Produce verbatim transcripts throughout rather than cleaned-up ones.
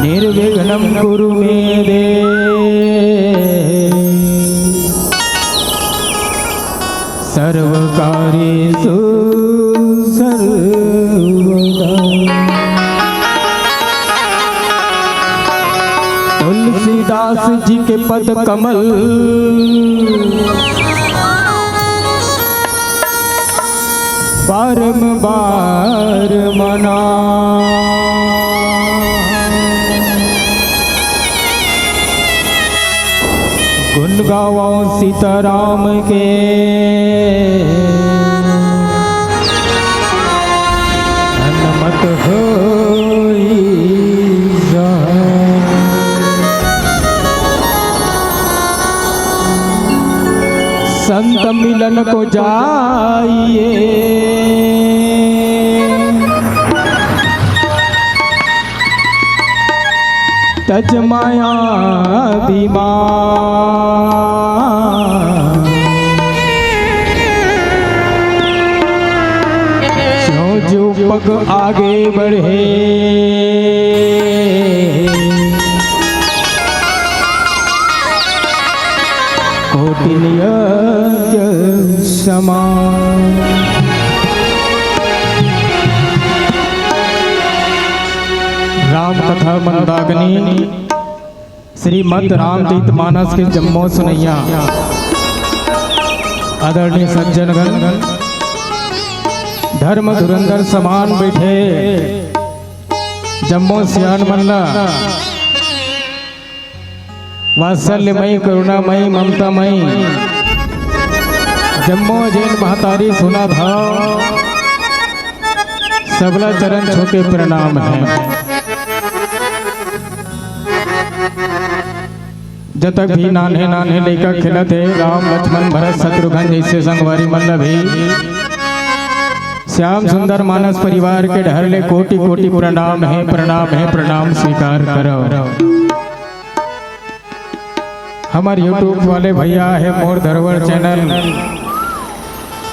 निर्विघ्नं कुरु मे देव सर्वकार्येषु सर्वदा। तुलसीदास जी के पद कमल बारंबार मना। गुण गावो सीताराम के, हनुमत होई सहाय। संत मिलन को जाइए, तज माया अभिमान। जो जो पग आगे बढ़े, कोटि नियत समान। राम कथा मंदाकिनी, श्रीमद् रामचरित मानस के जम्मो सुनैया आदरणीय सज्जनगण, धर्म धुरंधर समान बैठे जम्मो सियान मन ला वात्सल्यमयी, करुणामयी, ममतामयी जम्मो जेन महतारी सुनत हव, सबला चरण छू के प्रणाम हे। जतक भी नान्हे नान्हे लइका खेलत हे, राम लक्ष्मण भरत शत्रुघ्न जइसे संगवारी मन ला भी श्याम सुंदर मानस परिवार के डहर ले कोटि कोटि प्रणाम हे, प्रणाम हे, प्रणाम स्वीकार करव। हमर YouTube वाले भैया हे मोर धरोहर चैनल,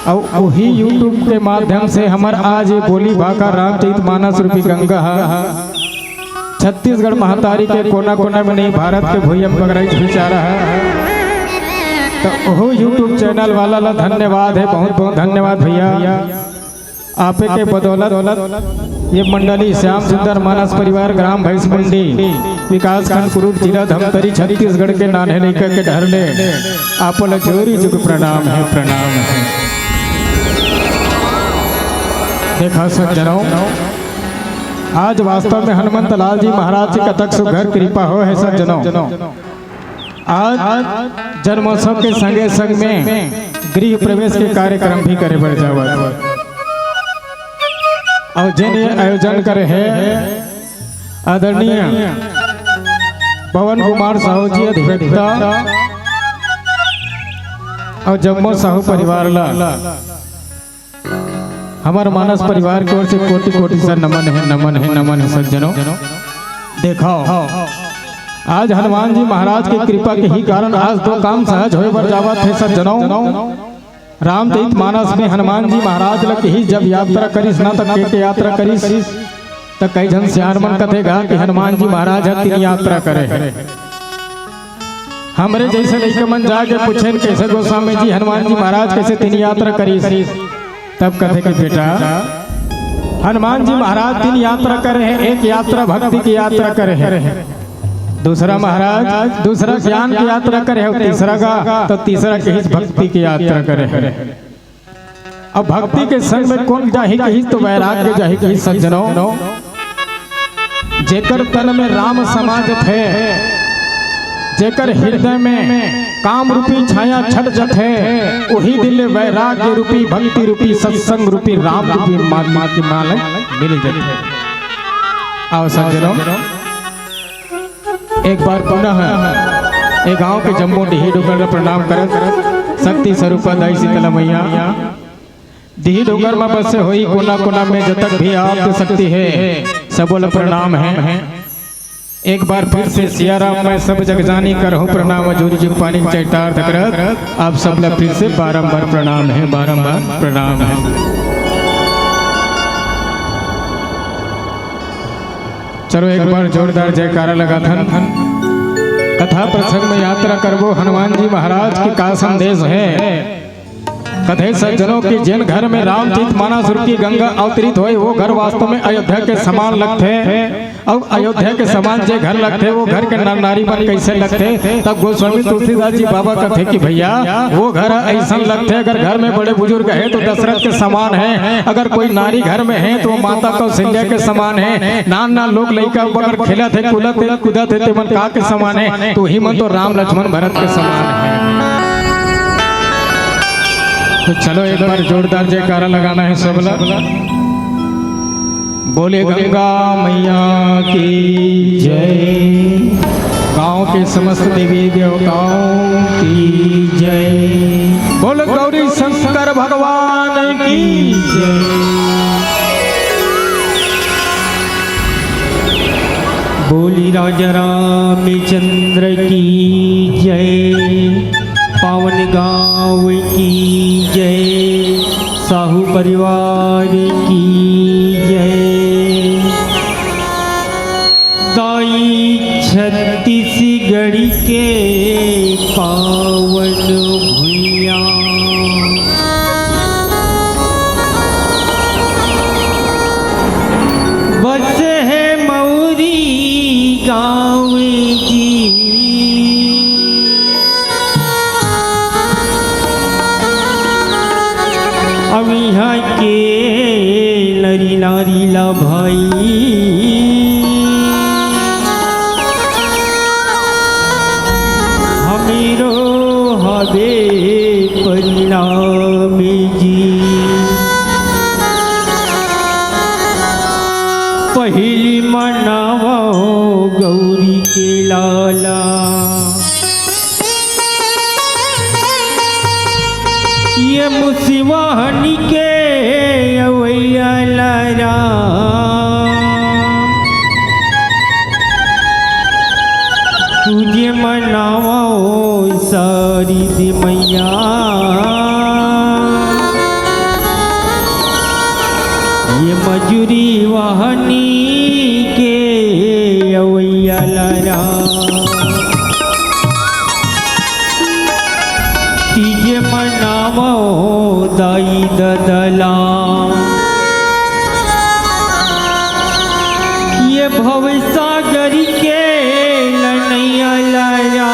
अउ उही YouTube के माध्यम से हमर आज ये बोली भाखा रामचरित मानस रूपी गंगा ह छत्तीसगढ़ महतारी के कोना कोना में नहीं, भारत के भुइयां पगराई बिचारा ह। तो ओहू YouTube चैनल वाला ला धन्यवाद हे, बहुत बहुत धन्यवाद भैया। आपे के बदौलत ये मंडली श्याम सुंदर मानस परिवार ग्राम भैंस मंडी, विकास खंड कुरूद, जिला धमतरी, छत्तीसगढ़ के नान्हे लइका के डहर ले आपो ला जोरी जुग प्रणाम हे, प्रणाम हे। देखा सज्जनों, आज वास्तव में हनुमंत लाल जी महाराज जी कतक सुघर कृपा हो हे सज्जनों। आज जन्मोत्सव के संगे संग में गृह प्रवेश के कार्यक्रम भी करे बर जावत हे। अउ जेन ये आयोजन करे हे आदरणीय पवन कुमार साहू जी अधिवक्ता अउ जम्मो साहू परिवार ला हमर मानस परिवार के ओर से कोटि कोटि से नमन हे, नमन हे, नमन हे सज्जनों। देखव, आज हनुमान जी महाराज के कृपा के ही कारण आज दो काम सहज होय बर जावत हे सज्जनों। रामचरित मानस में हनुमान जी महाराज ल किहिस जब यात्रा करिस ना, त के के यात्रा करिस? त कई झन सियान मन कथे गा कि हनुमान जी महाराज ह तीन यात्रा करे हे। हमरे जइसे लइका मन जाके पूछेन, "कइसे गोस्वामी जी, हनुमान जी महाराज कइसे तीन यात्रा करिस?" तब कथे कि बेटा, हनुमान जी महाराज तीन यात्रा करे हे, एक यात्रा भक्ति के यात्रा करे हे, दूसरा महाराज, दूसरा ज्ञान के यात्रा करे हे, तीसरा का, तो तीसरा किहिस भक्ति के यात्रा करे हे। अब भक्ति के संग में कोन जाही किहिस, तो वैराग्य जाही किहिस सज्जनों। जेकर तन में राम समा जथे, जेकर हृदय में काम रूपी छाया छट जथे, उही दिन ले वैराग्य रूपी, भक्ति रूपी, सत्संग रूपी, राम रूपी मार्ग के माल मिल जथे। आओ सज्जनों, एक बार पुनः ए गांव के जम्मो डीही डोकर ल प्रणाम करत, शक्ति स्वरूपा दाई शीतला मैया, डीही डोकर म बसे होई कोना कोना में जतक भी आप शक्ति हे, सबो ल प्रणाम हे। एक बार फिर से सियाराम मैं सब जग जानी करहूं प्रणाम, जोरी जुग पानी के चैतार्थ करत आप सब ल फिर से बारंबार प्रणाम हे, बारंबार प्रणाम हे। चलो एक बार जोरदार जयकारा लगाथन। कथा प्रसंग में यात्रा करबो, हनुमान जी महाराज के का संदेश हे। कथे सज्जनों कि जेन घर में रामचरित मानस रूपी गंगा अवतरित होय, वो घर वास्तव में अयोध्या के समान लगथे। अउ अयोध्या के समान जे घर लगथे, वो घर के नर नारी मन कैसे लगथे? तब गोस्वामी तुलसीदास जी बाबा कथे कि भैया, वो घर ऐसन लगथे, अगर घर में बड़े बुजुर्ग हे तो दशरथ के समान हे, अगर कोई नारी घर में हे तो वो माता कौशल्या के समान हे। नान नान लोग लइका अगर खेलत हे, कुलत हे, कूदत हे, ते मन का के समान हे? तो ही मन तो राम लक्ष्मण भरत के समान हे। तो चलो एक बार जोरदार जयकारा लगाना हे सब ला। बोले गंगा मैया की जय। गांव के समस्त देवी देवताओं की जय। बोल गौरी शंकर भगवान की जय। बोली राजा रामचंद्र की जय। पावन गांव की जय। साहू परिवार की जय। दाई छत्तीसगढ़ के पावन भुइयां बस हे मौरी गाँव जी। अब इहाँ के नरी नारी ला भाई, हमीरो हवे परिणाम जी। पहिली मनावो गौरी के लाला। ये मुसिवाहनी के अवैया लाला, तुझे मनावा ओ सारी दे मैया। ये मजूरी वाहनी के अवैया लाला। तीजे मनावो दाई ददला, ये भवसागर के लनैया लाया।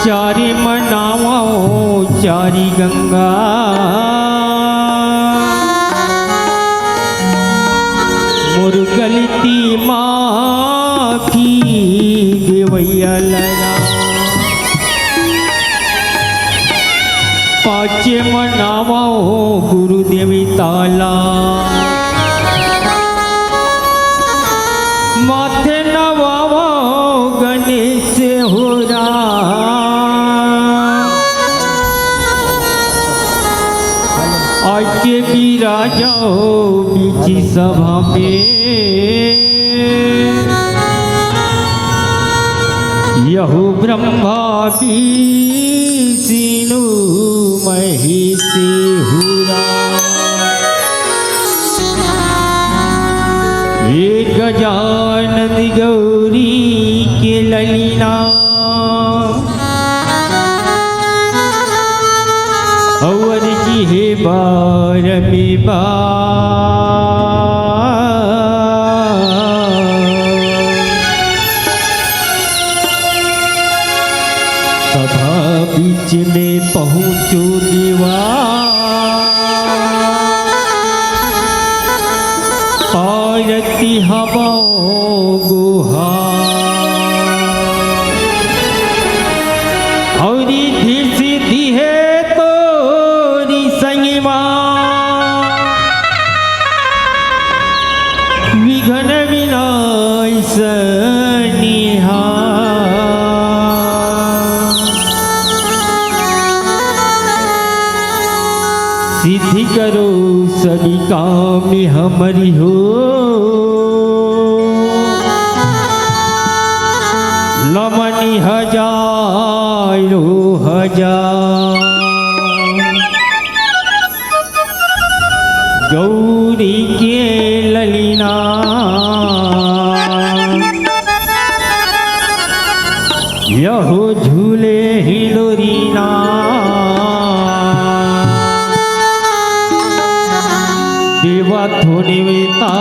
चारी मनावो चारी गंगा, मोर गलती माफी देवैया लगा। पाचे मनावा हो गुरुदेव ताला, माथे नवावा हो गणेश होरा। आके बिराजा हो बीच सभा में, यहू ब्रह्मा विष्णु महेश हुरा। हे गजानन गौरी के ललना, अवर की हे बार में बार। सभा बीच में पहुँचो देवा, आरती हवो गुहा। औरी धीसी दिहे तोरी संगमा, विघ्न विनाशनिहा। सिद्धि करो सभी काम हमरी हो, नमन हजारो हजार। गौरी के ललना, यहो झूले हिलोरिना, देवा तो नेवता।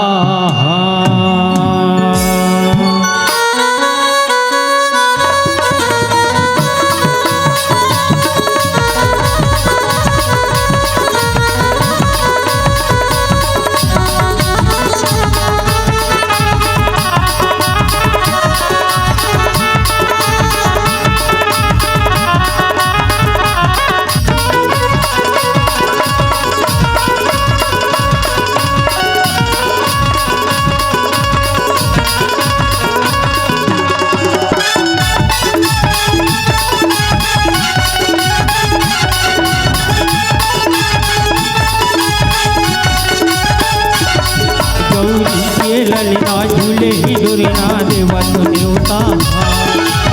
गौरी के ललना झूले हिलोरिना, देवा तो नेवता।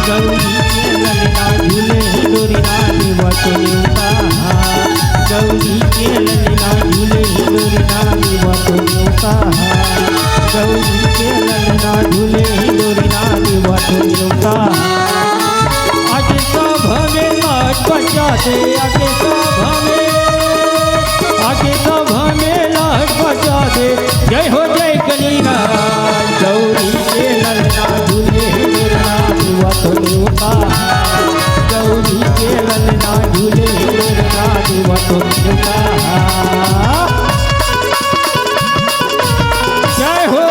गौरी के ललना झूले हिलोरिना, देवा तो नेवता। गौरी के ललना झूले हिलोरिना, देवा तो नेवता। गौरी के ललना झूले हिलोरिना, देवा तो नेवता। आगे सब हमें लाज बचा दे, आगे सब हमें, आगे सब हमें लाज बचा दे। जय हो जय कलीना। गौरी के ललना झूले हिलोरिना, देवा तो नेवता। गौरी के ललना झूले हिलोरिना, देवा तो नेवता। जय हो।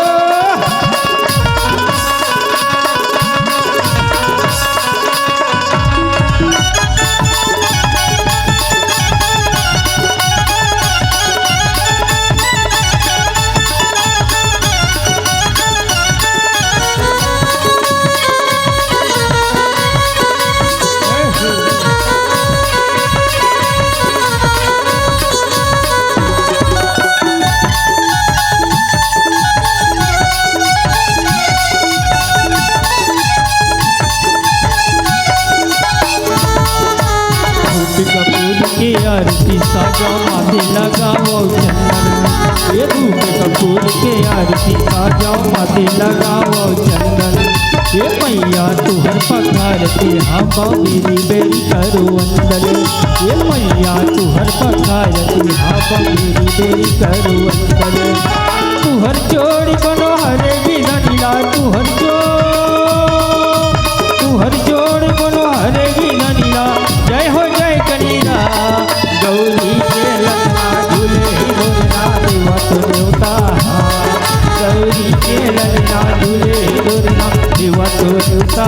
धूप कपूर के आरती साजा, माथे लगावो चंदन। ये धूप कपूर के आरती साजा, माथे लगावो चंदन। ये मैया तुहर पखारती, हाबा बेरी बेरी करो वंदन। ये मैया तुहर पखारती, हाबा बेरी बेरी करो वंदन। तुहर जोड़ी कोनो हरे बिधन ला, तुहर जोड़, तुहर जोड़ कोनो हरे बिधन ला। जय हो जय कनीरा। गौरी के ललना झूले हिलोरिना, देवा तो नेवता। गौरी के ललना झूले हिलोरिना, देवा तो नेवता।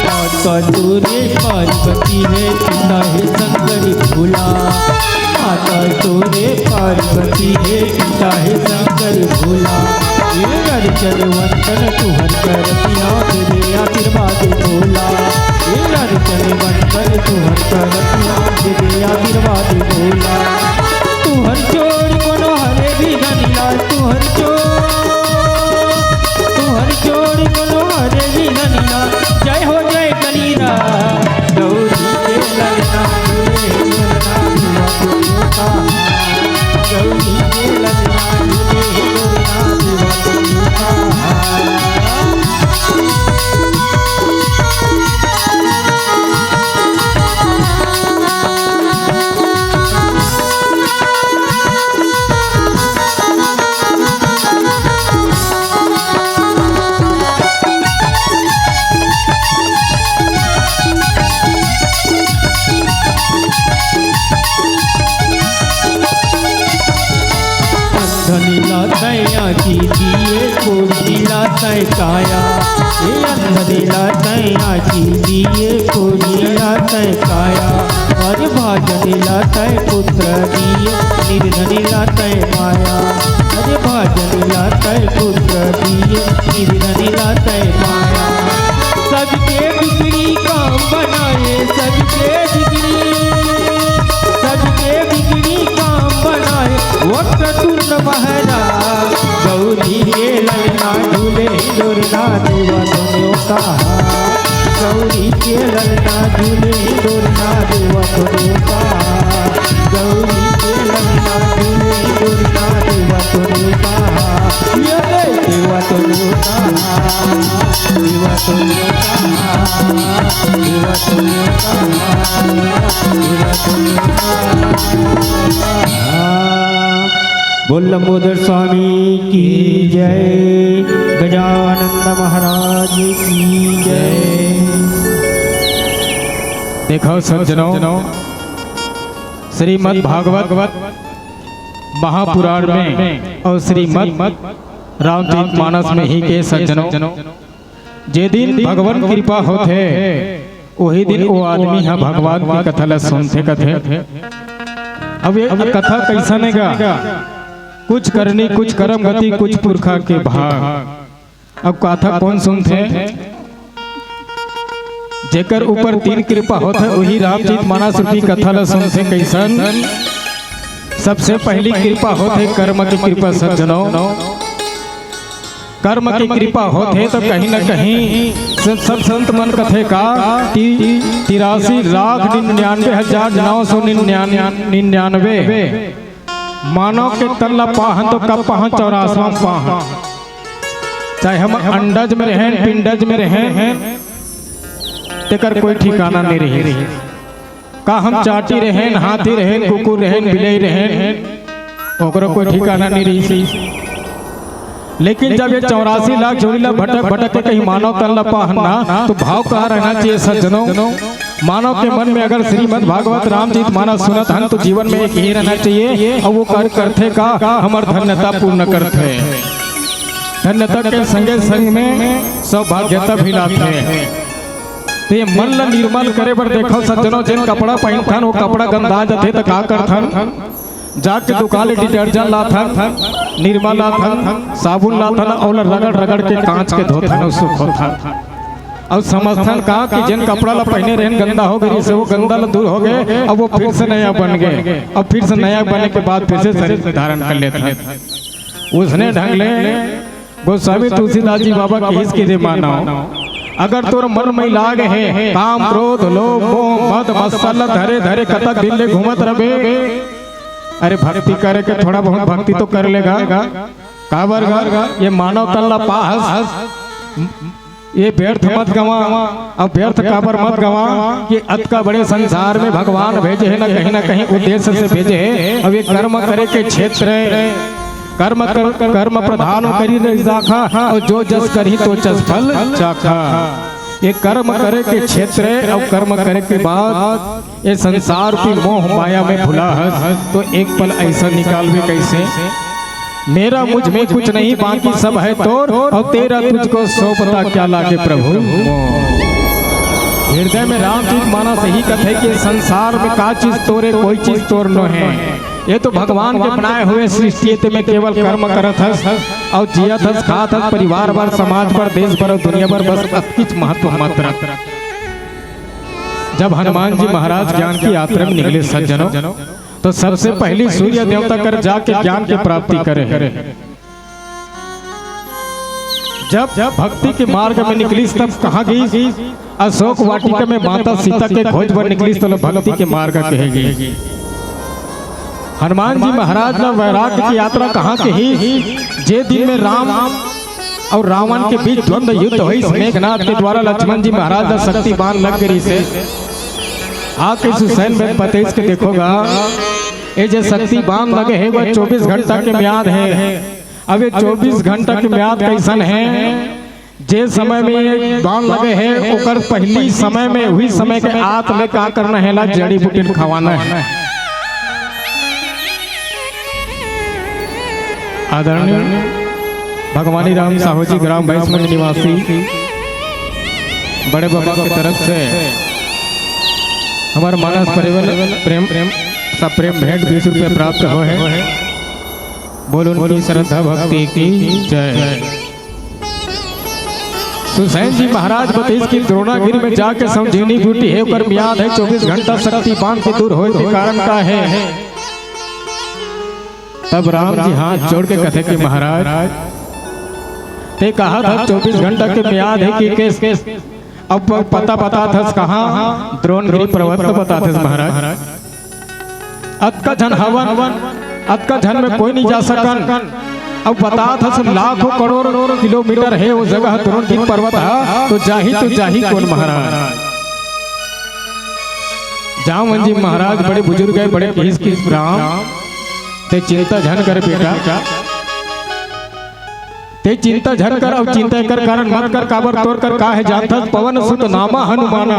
माता तोरे पार्वती हे, पिता हे शंकर भोला। माता तोरे पार्वती हे, पिता हे शंकर भोला। ये अर्चन वंदन तुहर करतिया, दे दे आशीर्वाद भोला। ये अर्चन वंदन तुहर करतिया, दे दे आशीर्वाद भोला। तुहर जोड़ कोनो हरे बिधन ला, तुहर जोड़, तुहर जोड़ कोनो हरे बिधन ला। जय हो जय कलीरा। गौरी के ललना झूले हिलोरिना, देवा तो नेवता। गौरी के ललना झूले हिलोरिना, देवा तो नेवता। नीला तैं आँखी दिए कोढ़ी ला तैं काया, ए अंधनी ला तैं आँखी दिए कोढ़ी ला तैं काया। अरे भाजनी ला तैं पुत्र दिए, निर्धनी ला तैं माया। अरे भाजनी ला तैं पुत्र दिए, निर्धनी ला तैं माया। सबके बिगड़ी काम बनाए, सबके बिगड़ी, सबके बिगड़ी काम बनाए। वक्रतुंड महाराज, गौरी के ललना झूले, दुर्गा देवा तुम कहा। गौरी के ललना झूले, दुर्गा देवा तुम कहा। गौरी के ललना झूले, दुर्गा देवा तुम कहा। ये रे देवा तुम कहा, देवा तुम कहा, देवा तुम कहा, देवा तुम कहा। बोल लंबोदर स्वामी की जय, गजानंद महाराज की जय। देखो सज्जनों, श्रीमद् भागवत महापुराण में और श्रीमद् रामचरित मानस में ही के सज्जनों, जे दिन भगवान कृपा होथे, वही दिन वो आदमी ह भगवान की कथा ला सुनथे कथे। अब ये कथा कैसन हे गा? कुछ करनी, कुछ कर्म गति, कुछ पुरखा के भाग। अब कथा कौन सुनथे? जेकर ऊपर दिन कृपा होथे, वही रामचरित मानस रूपी कथा ला सुनथे। कैसन? सबसे पहली कृपा होथे कर्म की कृपा सज्जनों। कर्म की कृपा होथे तो कहीं न कहीं से सब संत मन कथे का ति-, तिरासी लाख निन्यानवे हजार नौ सौ निन्यान-, निन्यानवे मानव के तन ला पाहन तो कब पाहन? चौरासवा पाहन। चाहे हम अंडज में रहें, पिंडज में रहें, तेकर कोई ठिकाना नहीं रही। का हम चाटी रहेन, हाथी रहेन, कुकुर रहेन, बिलई रहेन, ओकरो कोई ठिकाना नहीं रही। लेकिन जब ये चौरासी लाख जोड़ी ला भटक भटक के कहीं मानव तन ला पाहन ना, तो भाव का रहना चाहिए सज्जनों? मानव के मन में अगर श्रीमद् भागवत रामचरित मानस सुनत हन, तो जीवन में एक ही रहना चाहिए, और वो कर करथे का हमर धन्यता पूर्ण करथे। धन्यता के संगे संग में सौभाग्यता भी लाथे। तो ये मन ला निर्मल करे बर देखो सज्जनों, जेन कपड़ा पहिनथन, वो कपड़ा गंदा जथे, तो का करथन? जाके दुकान ले डिटर्जेंट लाथन, निरमा लाथन, साबुन लाथन, अउ ओला रगड़ रगड़ के कांच के धोथन अउ सुखोथन। अउ समझथन का कि जेन कपड़ा ला पहिने रहेन गंदा हो गे, से वो गंदा ला दूर हो गे, अब वो फिर से नया बन गे, अब फिर से नया बने के बाद फिर से शरीर में धारण कर लेथन। उसने ढंग ले गोस्वामी तुलसीदास जी बाबा कहिस कि रे मानव, अगर तोर मन में लाग हे काम, क्रोध, लोभ, मोह, मद, मत्सर ल धरे धरे कतक दिन ले घूमत रबे, अरे भक्ति करे के थोड़ा बहुत भक्ति तो कर लेगा। काबर गा? ये मानव तन ला पाहस, ये व्यर्थ मत गवा। अब व्यर्थ काबर मत गवा कि अतका बड़े संसार में भगवान भेजे हे ना, कहीं ना कहीं उद्देश्य से भेजे हे। अब ये कर्म करे के क्षेत्र हे, कर्म कर, कर्म प्रधान करी रही शाखा, और जो जस करही तो जस फल चाखा। ये कर्म करे के क्षेत्र हे, और कर्म करे के बाद ये संसार की मोह माया में भुला हस, तो एक पल ऐसा निकालबे कैसे? मेरा मुझ में कुछ नहीं, बाकी सब है तोर, और तेरा तुझको सौंपता क्या लागे प्रभु मोर। हृदय में रामचरित मानस यही कथे कि संसार में का चीज तोरे, कोई चीज तोर नो है। ये तो भगवान के बनाए हुए सृष्टि हे, ते में केवल कर्म करत हस, अउ जियत हस, खात हस, परिवार बर, समाज बर, देश बर अउ दुनिया बर, बस अतकिच महत्व मात्र। जब हनुमान जी महाराज ज्ञान की यात्रा में निकले सज्जनों, तो सबसे पहली सूर्य देवता कर जाके ज्ञान की प्राप्ति करे। जब भक्ति के मार्ग में निकलिस, तब कहाँ गई? अशोक वाटिका में माता सीता के खोज बर निकलिस, तो भक्ति के मार्ग कहे गई। हनुमान जी महाराज ला वैराग्य की यात्रा कहाँ के ही? जे दिन में राम अउ रावण के बीच द्वंद्व युद्ध होइस, मेघनाथ के द्वारा लक्ष्मण जी महाराज ला शक्ति बाण लग गे रिहिसे। आके सुसैन बन पतेस के देखो गा, ये जे शक्ति बाण लगे हे, वो चौबीस घंटा के म्याद हे। अब ये चौबीस घंटा के म्याद कैसन हे? जे समय में ये बाण लगे हे, ओकर पहली समय में, उही समय के आत ले का करना हे ला, जड़ी बूटी खवाना हे। आदरणीय भगवानी राम साहू जी, ग्राम भैंसमंडी निवासी, बड़े बाबा के तरफ से हमर मानस परिवार प्रेम, प्रेम, सब प्रेम भेंट बीस रुपये प्राप्त होय हे। बोल उनकी श्रद्धा भक्ति की जय। सुसैन जी महाराज बतइस कि द्रोणागिरी में जाके संजीवनी बूटी हे, ओकर मियाद हे चौबीस घंटा, शक्ति बांध के दूर होय के कारण का हे? तब राम जी हाथ जोड़ के कथे कि महाराज, ते कहा था चौबीस घंटा के मियाद हे कि केस, अब पता बताथस कहाँ? द्रोणगिरी पर्वत तो बताथस महाराज। अतका झन हवन, अतका झन में कोई नहीं जा सकन। अब बताथस लाखों करोड़ किलोमीटर हे वो जगह द्रोणगिरी पर्वत हा, तो जाही तो जाही कोन महाराज? जामवंत जी महाराज बड़े बुजुर्ग हे, बड़े कहिस कि राम, ते चिंता झन कर बेटा, ते चिंता झन कर, अउ चिंता एकर कारण मत कर, काबर तोर कर का हे जानथस, पवन सुत नामा हनुमाना।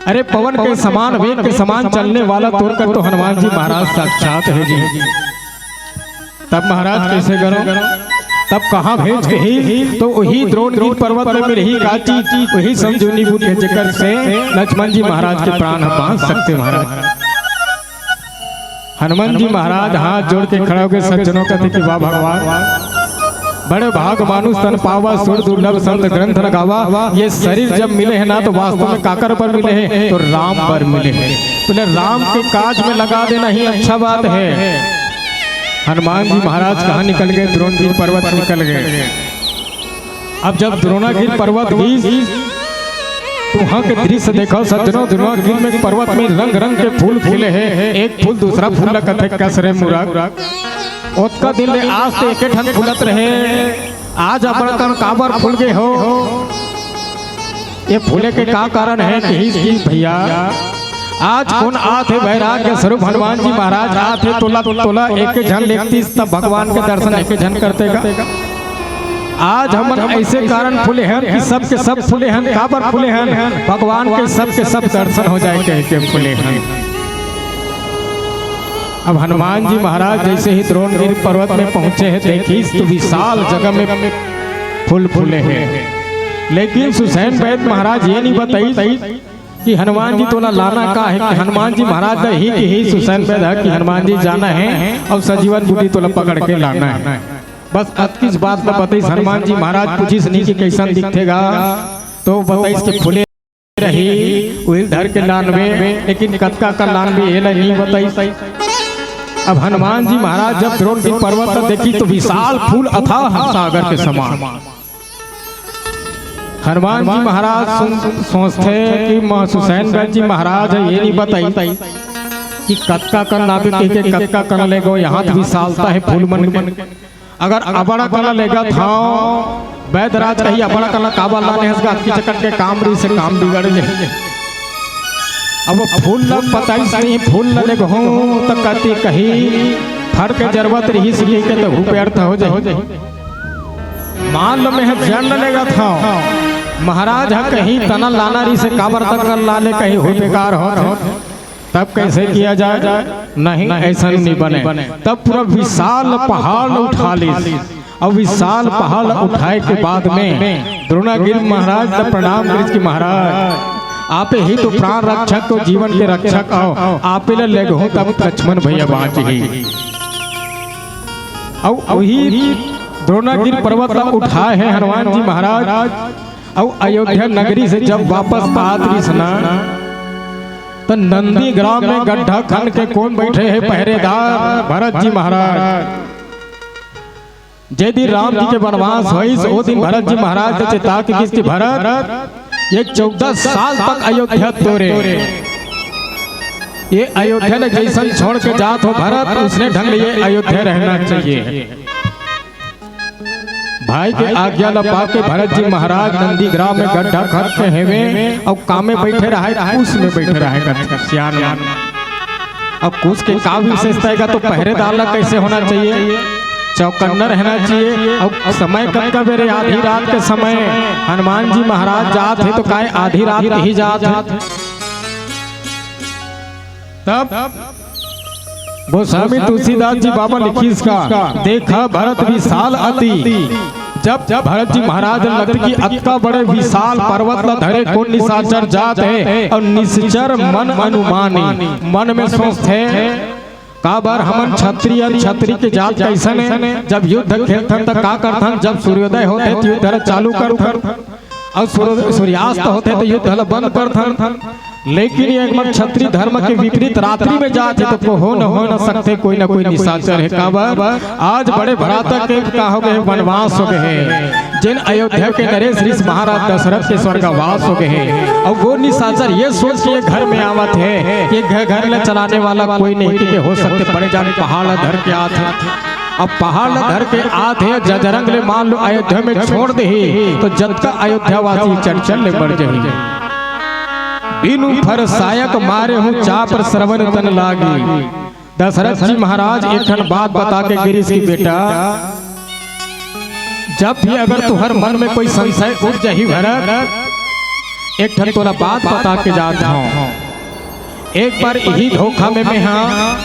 अरे पवन के समान, वेग के समान चलने वाला तोर कर तो हनुमान जी महाराज साक्षात हे जी। तब महाराज कइसे करो, तब कहाँ भेज कही, तो वही द्रोणगिरी पर्वत में मिलही का चीज, वही संजीवनी बूटी हे जेकर से लक्ष्मण जी महाराज के प्राण ह बांच सकथे महाराज। हनुमान जी महाराज हाथ जोड़ के खड़ा होके सज्जनों कथे कि वाह भगवान, बड़े भाग मानुष तन पावा, सुर दुर्लभ संत ग्रंथ न गावा। ये शरीर जब मिले हे ना, तो वास्तव में काकर बर मिले हे? तो राम बर मिले हे। बोले राम के काज में लगा देना ही अच्छा बात हे। हनुमान जी महाराज कहाँ निकल गए? द्रोणगिरी पर्वत निकल गए। अब जब द्रोणागिरी पर्वत गीस, तो वहां के दृश्य देखो सज्जनों, द्रोणागिरी में पर्वत में रंग रंग के फूल खिले हे। एक फूल दूसरा फूल ला कथे कस रे मुरग। ओतका दिन ले आज ते एके ठन फूलत रहे, आज अपन कन काबर फूल गे हो? ये फूले के का कारण हे? कहिस कि भैया, आज कोन आत हे? वैराग्य स्वरूप हनुमान जी महाराज आत हे। तोला, तोला एके झन लेगतीस तब भगवान के दर्शन एके झन करते का? आज हमन ऐसे कारण फूले हन कि सब के सब फूले हन। काबर फूले हन? भगवान के सब के सब दर्शन हो जाए कह के फूले हन। अब हनुमान जी महाराज जैसे ही द्रोणगिरी पर्वत में पहुंचे हे, देखिस तो विशाल जगह में फूल फूले हे। लेकिन सुसैन बैद महाराज ये नहीं बताइस कि हनुमान जी तोला लाना का हे, कि हनुमान जी महाराज ला ही किहिस सुसैन बैद ह कि हनुमान जी जाना हे अउ संजीवन बूटी तोला पकड़ के लाना हे। बस अतकिस बात ला बताइस। हनुमान जी महाराज पूछिस नहीं कि कइसन दिखथे गा, तो बताइस कि फूले रही, उहिल धर के लानबे, लेकिन कतका कन लानबे, एला नहीं बताइस। अब हनुमान जी महाराज जब द्रोणगिरी पर्वत ला देखिस, तो विशाल फूल अथाह सागर के समान। हनुमान जी महाराज सुन, सोचथे कि म-, सुसैन बैद जी महाराज ह, ये नहीं बताइस कि कतका कन लाबे कहिके, कतका कन लेगो, यहाँ तो विशालता हे फूल मन के। अगर अबड़ कन लेगत हंव, बैदराज कही, "अबड़ कन काबर लाने हस गा, अतकी चकट के काम रहिस हे, काम बिगड़ गे।" अब फूल ला बताइस नहीं, फूल ला लेगहूं त कति कही, "फर के जरूरत रहिस कहिके, त हू व्यर्थ हो जाही।" मान लो मैं ह जड़ ला लेगत हंव, महाराज ह कही, "तना लाना रहिस हे, काबर तक ला ले," कही, "हू बेकार होत हे।" तब कैसे किया जाए? नहीं, ऐसा नहीं बने। तब पूरा विशाल पहाड़ उठा लिस, अउ विशाल पहाड़ उठाए के बाद में द्रोणागिरी महाराज ला प्रणाम करिस कि महाराज, आपे ही तो प्राण रक्षक अउ जीवन के रक्षक अव, आपे ला लेगहूं तब लक्ष्मण भैया बांचही। अउ वही द्रोणागिरी पर्वत ला उठाए हे हनुमान जी महाराज, अउ अयोध्या नगरी से जब वापस आत रिहिस ना, त नंदीग्राम में गड्ढा खन के कोन बैठे हे पहरेदार? भरत जी महाराज। जे दिन राम जी के वनवास होइस, ओ दिन भरत जी महाराज ला चेता के किहिस कि भरत, ये चौदह साल तक अयोध्या तोरे, ये अयोध्या ला जइसन छोड़ के जात हो भरत, उसने ढंग ले ये अयोध्या रहना चाहिए। भाई के आज्ञा ला पाके भरत जी महाराज नंदीग्राम में गड्ढा खन के हेवे अउ कामे बैठे रहे, कुश में बैठे रहे, कथे सियान मन। अब कुश के का विशेषता हे गा, तो पहरेदार ला कैसे होना चाहिए, चौकन्ना रहना चाहिए। अउ समय कतका बेरे, आधी रात के समय हनुमान जी महाराज जात हे तो काय आधी रात ही जात हे? तब गोस्वामी तुलसीदास जी बाबा लिखिस का, देखा भरत विशाल अति। जब भरत जी महाराज लगथे कि अतका बड़े विशाल पर्वत ला धरे कोन निशाचर जात हे, अउ निश्चर मन अनुमानी, मन में सोचथे, काबर हमन क्षत्रिय, क्षत्रिय के जात कइसन हे? जब युद्ध खेलथन त का करथन? जब सूर्योदय होथे त युद्ध ला चालू करथन, अउ सूर्य-, सूर्यास्त होथे त युद्ध ला बंद करथन। लेकिन ये एक बार क्षत्रिय धर्म के विपरीत रात्रि में जात हे त को हो न, हो न सकथे, कोई न कोई निशाचर हे। काबर आज बड़े भ्राता के का हो गे, वनवास हो गे हे। जेन अयोध्या के नरेश ऋषि महाराज दशरथ के स्वर्गवास हो गे हे, अउ वो निशाचर ये सोच के ये घर में आवत हे कि ये घर, घर ला चलाने वाला कोई नहीं, कि हो सकथे बड़े जान पहाड़ ला धर के आत हे। अब पहाड़ ला धर के आत हे, जजरंग ले मान लो अयोध्या में छोड़ देही, तो जतका अयोध्यावासी चंचल ले मर जाही। बिनु फर सायक मारे हूँ, चाप श्रवण तन लागी। दशरथ जी महाराज एक ठन बात बता के गिरिस कि बेटा, जब भी अगर तुहर मन में कोई संशय उठ जाही भरत, एक ठन तोला बात बता के जात हूँ। एक बार इही धोखा में मैं हा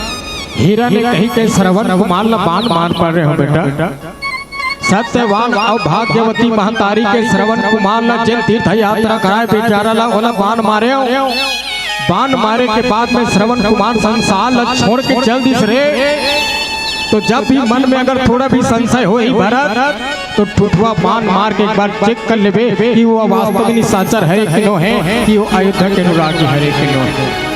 हीरा ने कही के श्रवण कुमार ला बाण मार पड़ रहे हो बेटा। सत्यवान अउ भाग्यवती महतारी के श्रवण कुमार ला जेन तीर्थ यात्रा कराए बेचारा ला ओला बाण मारे। बाण मारे के बाद में श्रवण कुमार संसार ला छोड़ के चल दिस रे। तो जब भी मन में अगर थोड़ा भी संशय होही भरत, तो ठुठवा बाण मार के एक बार चेक कर लेबे कि वो वास्तव में निशाचर हरे कि नो हे, कि वो अयोध्या के अनुरागी हरे कि नो हे।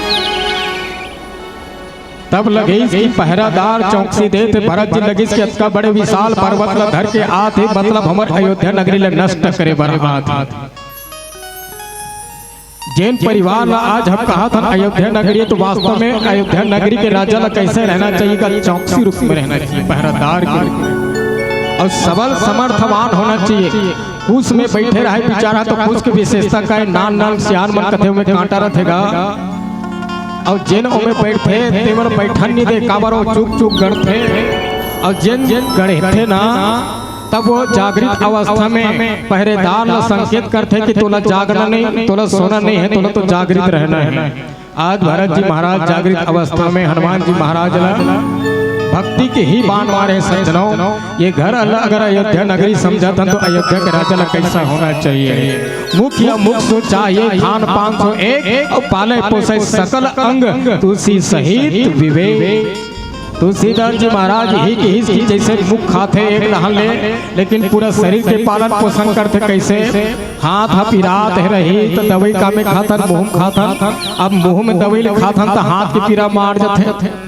तब लगिस कि पहरादार चौकसी देत हे, भरत जी लगिस कि अतका बड़े विशाल पर्वत ला धर के आत हे, मतलब हमर अयोध्या नगरी ला नष्ट करे बर आत हे। जेन परिवार ला आज हम कहत हन अयोध्या नगरी, तो वास्तव में अयोध्या नगरी के राजा ला कैसे रहना चाहिए? का चौकसी रूप में रहना चाहिए, पहरादार के रूप में, अउ सबल समर्थवान होना चाहिए। कुश में बैठे रहे बेचारा, तो कुश के विशेषता का हे, नान नान सियान मन कथे ओमे कांटा रथे गा, अउ जेन ओमे बैठथे तेमन बैठन नहीं दे, काबर वो चुक चुक गड़थे, अउ जेन जेन गड़थे ना, तब वो जागृत अवस्था में पहरेदार ला संकेत करथे कि तोला जागना नहीं, तोला सोना नहीं हे, तोला तो जागृत रहना हे। आज भरत जी महाराज जागृत अवस्था में हनुमान जी महाराज ला भक्ति के ही बाण मारे हे सज्जनों। ये घर अल-, अगर अयोध्या नगरी समझत हन तो अयोध्या के राजा ला कैसा होना चाहिए? मुख या मुख सो चाहिए खान पान सो एक, अउ पाले पोसे सकल अंग तुलसी सहित विवेक। तुलसीदास जी महाराज ही किहिस कि जैसे मुख खाथे एक डहन ले, लेकिन पूरा शरीर के पालन पोषण करथे कैसे? हाथ ह पिरात हे रही त दवाई कामे खाथन, मुंह में खाथन। अब मुंह में दवाई ले खाथन त हाथ के पीरा मार जथे।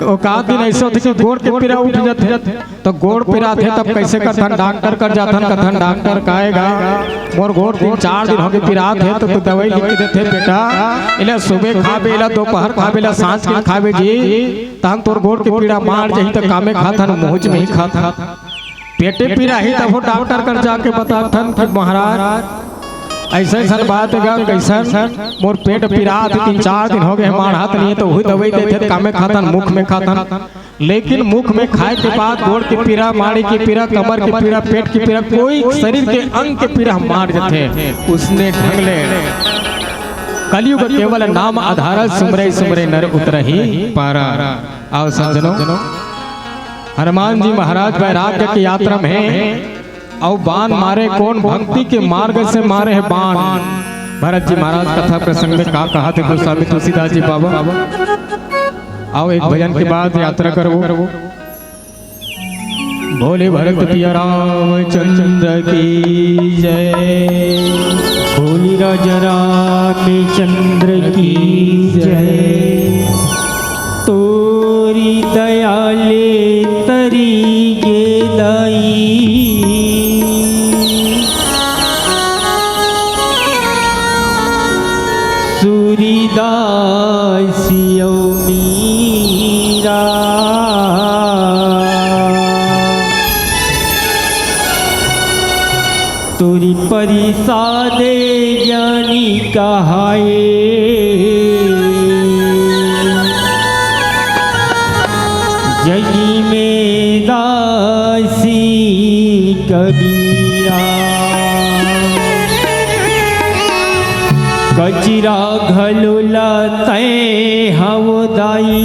औकात दिन ऐसे होथे कि गोड़ के पीरा उठ जथे, तो गोड़ पिरात हे तब कैसे करथन? डॉक्टर कर जाथन, कथन डॉक्टर का हे गा, मोर गोड़ तीन चार दिन होगे पिरात हे, तो तू दवाई लिख के देथे बेटा, एला सुबह खाबे, एला दोपहर खाबे, एला सांझ के खाबे जी, तहन तोर गोड़ के पीरा मार जाही, त कामे खाथन, मुंह में ही खाथन। पेटे पीरा ही तब वो डॉक्टर कर जाके बताथन कि महाराज ऐसे ऐसन बात हे गा, कैसन मोर पेट पीरात हे, तीन चार दिन होगे हे, माढ़त नहीं हे, तो वही दवाई देथे, कामे खाथन, मुख में खाथन। लेकिन मुख में खाए के बाद गोड़ के पीरा, माड़ी के पीरा, कमर के पीरा, पेट के पीरा, कोई शरीर के अंग के पीरा मार जथे। उसने ढंग ले कलयुग केवल नाम आधार, सुमरे सुमरे नर उतरही पारा। आओ सज्जनों, हनुमान जी महाराज वैराग्य की यात्रा में हे, अउ बाण मारे कोन? भक्ति के मार्ग से मारे हे बाण। भरत जी महाराज कथा प्रसंग में का कहाथे गोस्वामी तुलसीदास जी बाबा? आओ एक भजन के बाद यात्रा करबो। भोले भरत पिया रामचंद्र की जय। भोले राजा रामचंद्र की जय। तोरी दया ले तरी गे दाई। सूरीदास अउ मीरा। तोरी परिसादे ज्ञानी कहाए। जगी में दासी कबीरा। कचिरा घलो लतै हव दाई।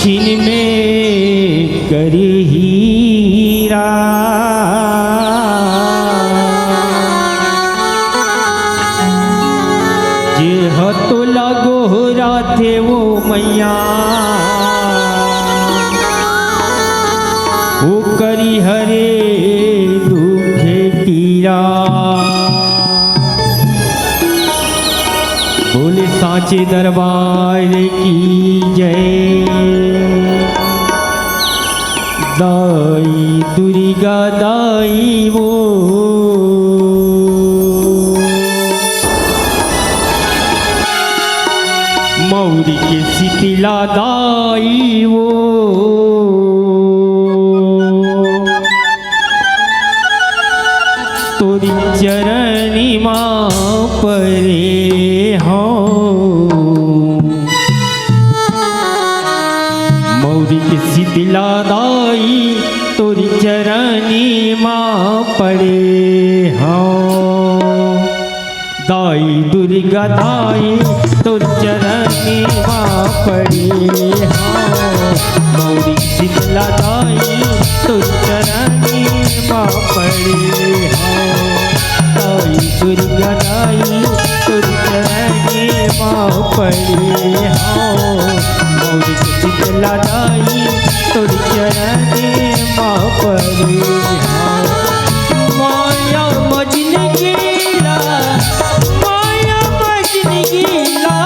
जिनमें कर हीरा, जे ह तोला गोहराथे वो मैया, ओकरी हरे दुख पीरा। बोले सांचे दरबार की जय। दाई दुर्गा दाई वो, मौरी के शीतला दाई वो, तोरी चरनी मा परे हूँ। मौरी के शीतला दाई, तोरी चरनी मा परे हूँ। दाई दुर्गा दाई, तोर चरनी मा पड़े हूँ। मौरी शीतला दाई, तोर चरनी मा पड़े हूँ। दाई दुर्गा दाई, तोर चरनी मा पड़े हूँ। मौरी शीतला दाई, तोर चरनी मा पड़े हूँ। माया मजन गेला, माया मजन गेला,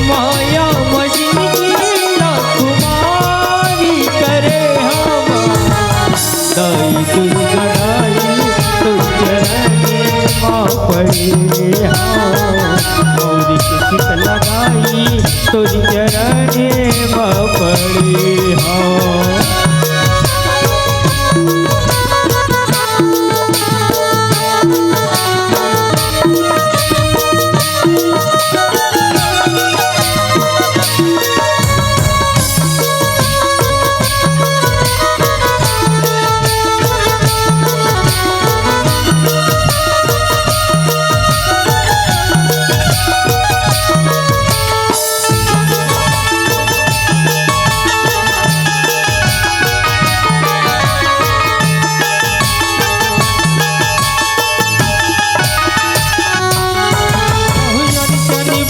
माया मजन गेला, कुमारी करे हमा। दाई दुर्गा दाई, तोर चरने मा पड़े हूँ। मौरी के शीतला दाई, तोर चरने मा पड़े हूँ।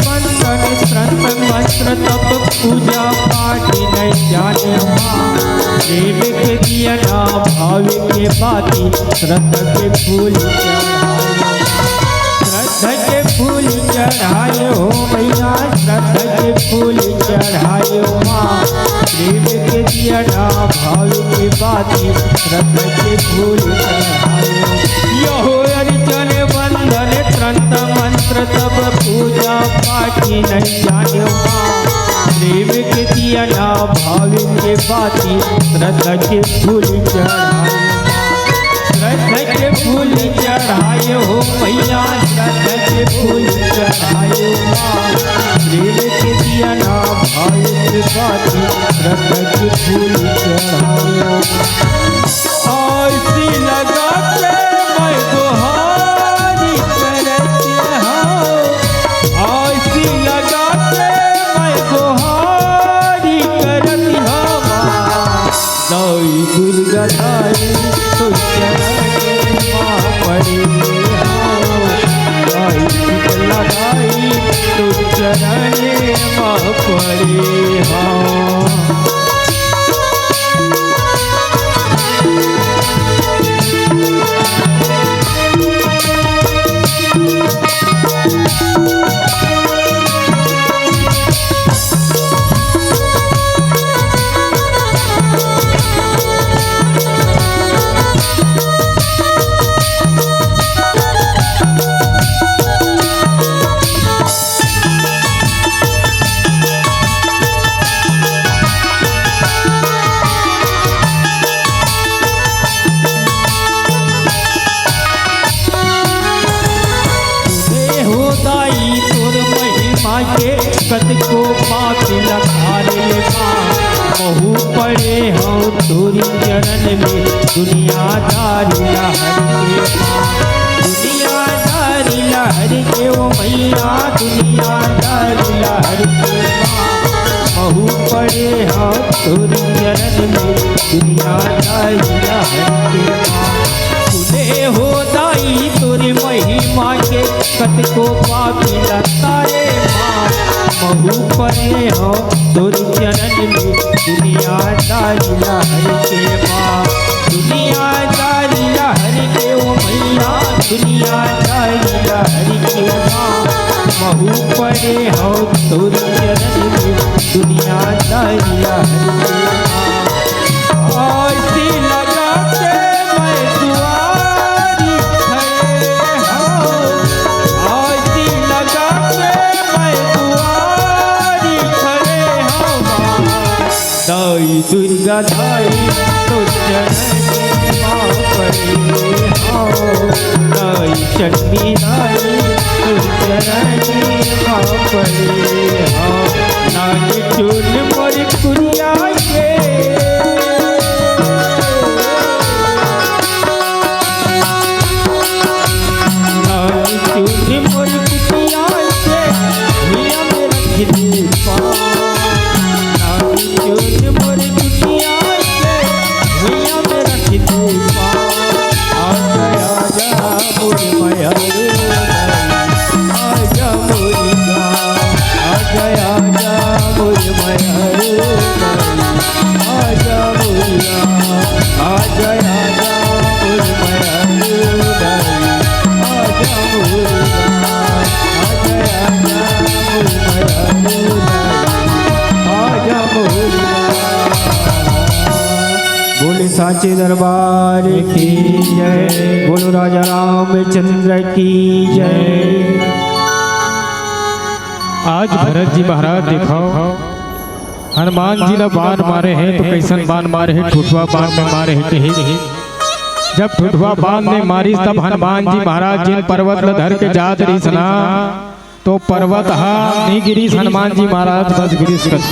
बंधन, श्रद्धा, मंत्र, तप, पूजा, पाठ नहीं जाने माँ। प्रेम के दिया ना, भाव के बाती, श्रद्धा के फूल चढ़ाए। श्रद्धा के फूल चढ़ाए हो मैया, श्रद्धा के फूल चढ़ाए हो माँ। प्रेम के दिया ना, भाव के बाती, श्रद्धा के फूल चढ़ाए हो। यहो अर्चन बंधन, त्रंत मंत्र तप, पूजा पाठ नहीं जाने माँ। प्रेम के दिया ना, भाव के बाती, श्रद्धा के फूल चढ़ाए। श्रद्धा के फूल चढ़ाए हो मैया, श्रद्धा के फूल चढ़ाए हो माँ। प्रेम के दिया ना, भाव के बाती, श्रद्धा के फूल चढ़ाए हो। आरती लगा के मैं गुहारी करत हूँ, आरती लगा के मैं गुहारी करत हूँ। दाई दुर्गा दाई, तोर चरने मा पड़े हूँ। दाई शीतला दाई, तोर चरने मा पड़े हूँ। सुने हो दाई तोर महिमा के, कतको पाप लखारे ले माँ। महू पड़े हूँ तोरी चरण में, दुनियादारी ला हर के माँ। दुनियादारी ला हर के ओ मैया, दुनियादारी ला हर के माँ। महू पड़े हंव तोर चरण में, दुनियादारी ला हर के माँ। सुने हो दाई तोर महिमा के, कतको पापी ला तारे माँ। महू पड़े हंव तोर चरण में, दुनियादारी ला हर के माँ। दुनियादारी ला हर के ओ मैया, दुनियादारी ला हर के माँ। महू पड़े हंव तोर चरण में, दुनियादारी ला हर के माँ। आरती लगा के मैं दुआरी खड़े हंव, आरती लगा के मैं दुआरी खड़े हंव। दाई दुर्गा दाई तोर चरण में पड़े हंव, दाई चंडी दाई तोर चरण में पड़े हंव। नान चुन मोर कुरिया के, नान चुन मोर कुरिया के, भुइयां में रख दे पाँव। नान चुन मोर कुरिया के, भुइयां में रख दे पाँव। आजा, आजा, मोर मया रे, आजा मोर गा, आजा, आजा, मोर मया रे, आजा मोर गा, आजा, आजा, मोर मया रे, आजा मोर गा, आजा, आजा, मोर मया रे, आजा मोर गा। बोले सांचे दरबार की जय, बोलो राजा रामचंद्र की जय। आज भरत जी महाराज देखव, हनुमान जी ला बाण मारे हे तो कइसन बाण मारे हे, ठुठवा बाण में मारे हे कहे। जब ठुठवा बाण में मारिस तब हनुमान जी महाराज जिन पर्वत ला धर के जात रहिस ना, तो पर्वत हा नइ गिरिस, हनुमान जी महाराज बस गिरिस कस।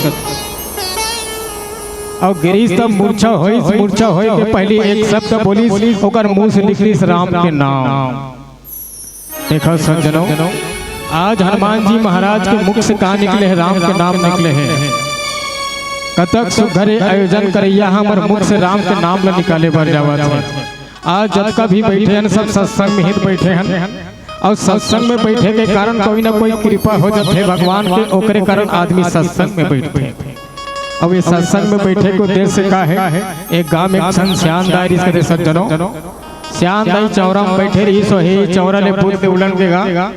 अउ गिरिस तब मूर्छा होइस, मूर्छा होय के पहिली एक शब्द बोलिस, ओकर मुंह से निकलिस राम के नाम। देखव सज्जनों, आज हनुमान जी महाराज के मुख से का निकले हे? राम के नाम निकले हे। कतक सुघर आयोजन करइया हमर मुख से राम के नाम ला निकाले बर जावत हे। आज जतका भी बइठे हन, सब सत्संग में ही बइठे हन। अउ सत्संग में बइठे के कारण कोई ना कोई कृपा हो जाथे भगवान के, ओकरे कारण आदमी सत्संग में बइठथे। अब ये सत्संग में बइठे के उद्देश्य का हे? एक गांव में एक ठन सियान दाई रहिस कथे सज्जनों। सियान दाई चौरा में बइठे रहिस, वही चौरा ले पूत ले उलन के गा।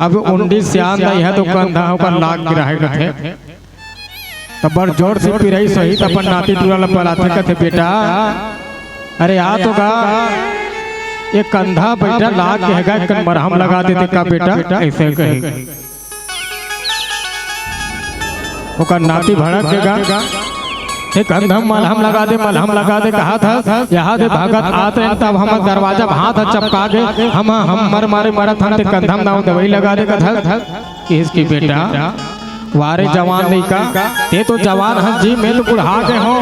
अब उंडी सियान दाई हे तो कंधा ऊपर लाग गिरा हे कथे। त बड़ जोर से पिराइस होही त अपन नाती टूरा ला बलाथे, कथे, "बेटा, अरे आ तो गा, ये कंधा बेटा लाग गे हे गा, एक कन मरहम लगा देते का बेटा?" अइसे कही। ओकर नाती भड़क के गा, "ए कंधा म मलहम लगा दे, मलहम लगा दे," कहत हस, "यहाँ दे भागत आत रहेन, तब हमर दरवाजा म हाथ ह चपका गे, हम, हम मर मारे मरत हन, ते कंधा म ना दवाई लगा दे," कहत हस। किहिस कि बेटा, वारे जवान लइका, ते तो जवान हस जी, मैं तो बुढ़ा गे हंव।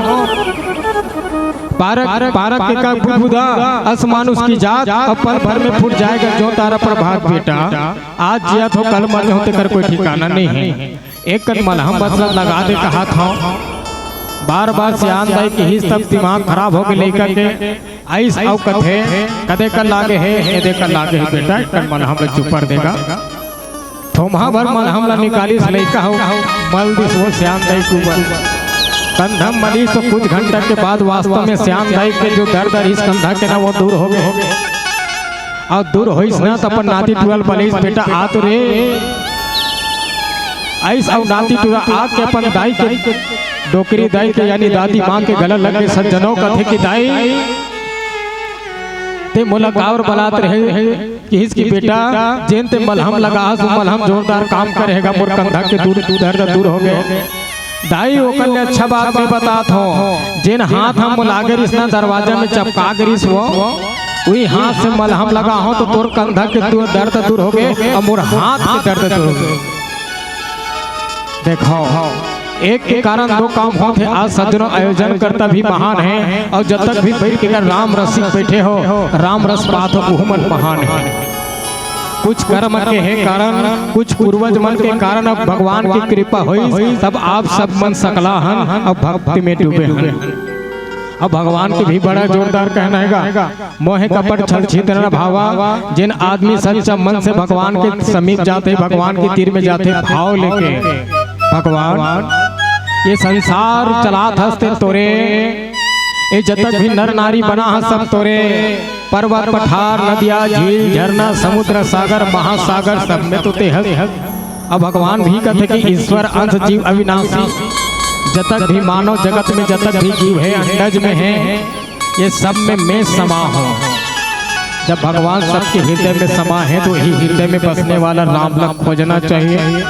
पारक, पारक के का बुदबुदा, अस मानुस की जात, अब पल भर में फूट जाय गा ज्यों तारा प्रभात बेटा। आज जियत हंव, कल मर जाहूं, तेकर कोई ठिकाना नइ हे। एक कन मलहम बस ला लगा दे कहत हंव। बार बार सियान दाई किहिस तब दिमाग खराब हो गे लइका के। अइस अउ कथे, "कदे कर लागे हे, एदे कर लागे हे बेटा, एक कन मलहम ला चुपर दे गा।" थोम्हा भर मलहम ला निकालिस लइका ह, मल दिस ओ सियान दाई के ऊपर। कंधा म मलिस तो कुछ घंटा के बाद वास्तव में सियान दाई के जो दर्द रहिस कंधा के ना, वो दूर हो गे। अउ दूर होइस ना, त अपन नाती टूरा ल बलाइस, "बेटा, आ तो रे।" अइस अउ नाती टूरा आके अपन दाई के, डोकरी दाई के, यानी दादी माँ के गला लग गे। सज्जनों, कथे कि दाई, ते मोला काबर बलात रहे? किहिस कि बेटा, जेन ते मलहम लगाहस, वो मलहम जोरदार काम करे हे गा, मोर कंधा के दूर, दर्द दूर हो गे। दाई, ओकर ले अच्छा बात नइ बतात हंव, जेन हाथ ह मोला लागे रिहिस ना, दरवाजा में चपका गे रिहिस वो, उही हाथ से मलहम लगाहंव तो तोर कंधा के दू-, दर्द दूर हो गे अउ मोर हाथ के दर्द दूर हो गे। देखव, एक के कारण दो काम होथे। आज सज्जनों, आयोजन करता भी महान हे अउ जतक भी बइठ के राम रसिक बइठे हो, राम रस पात हो, उहू मन महान हे। कुछ कर्म के हे कारण, कुछ पूर्वज मन के कारण अब भगवान के कृपा होइस, तब आप सब मन सकला हन, अब भक्ति में डूबे हन। अब भगवान के भी बड़ा जोरदार कहना हे गा, मोह कपट छल छिद्र न भावा। जेन आदमी सच्चा मन से भगवान के समीप जाथे, भगवान के तीर में जाथे भाव लेके, भगवान ये संसार चलात हस ते तोरे, ये जतक भी नर नारी बना हस सब तोरे, पर्वत पठार नदिया झील झरना समुद्र सागर महासागर सब में तो ते हस। अब भगवान भी कथे कि ईश्वर अंश जीव अविनाशी, जतक भी मानव जगत में जतक भी जीव हे, अंडज में हे, ये सब में मैं समा हूँ। जब भगवान सबके हृदय में समा हे तो यही हृदय में बसने वाला राम ला खोजना चाहिए।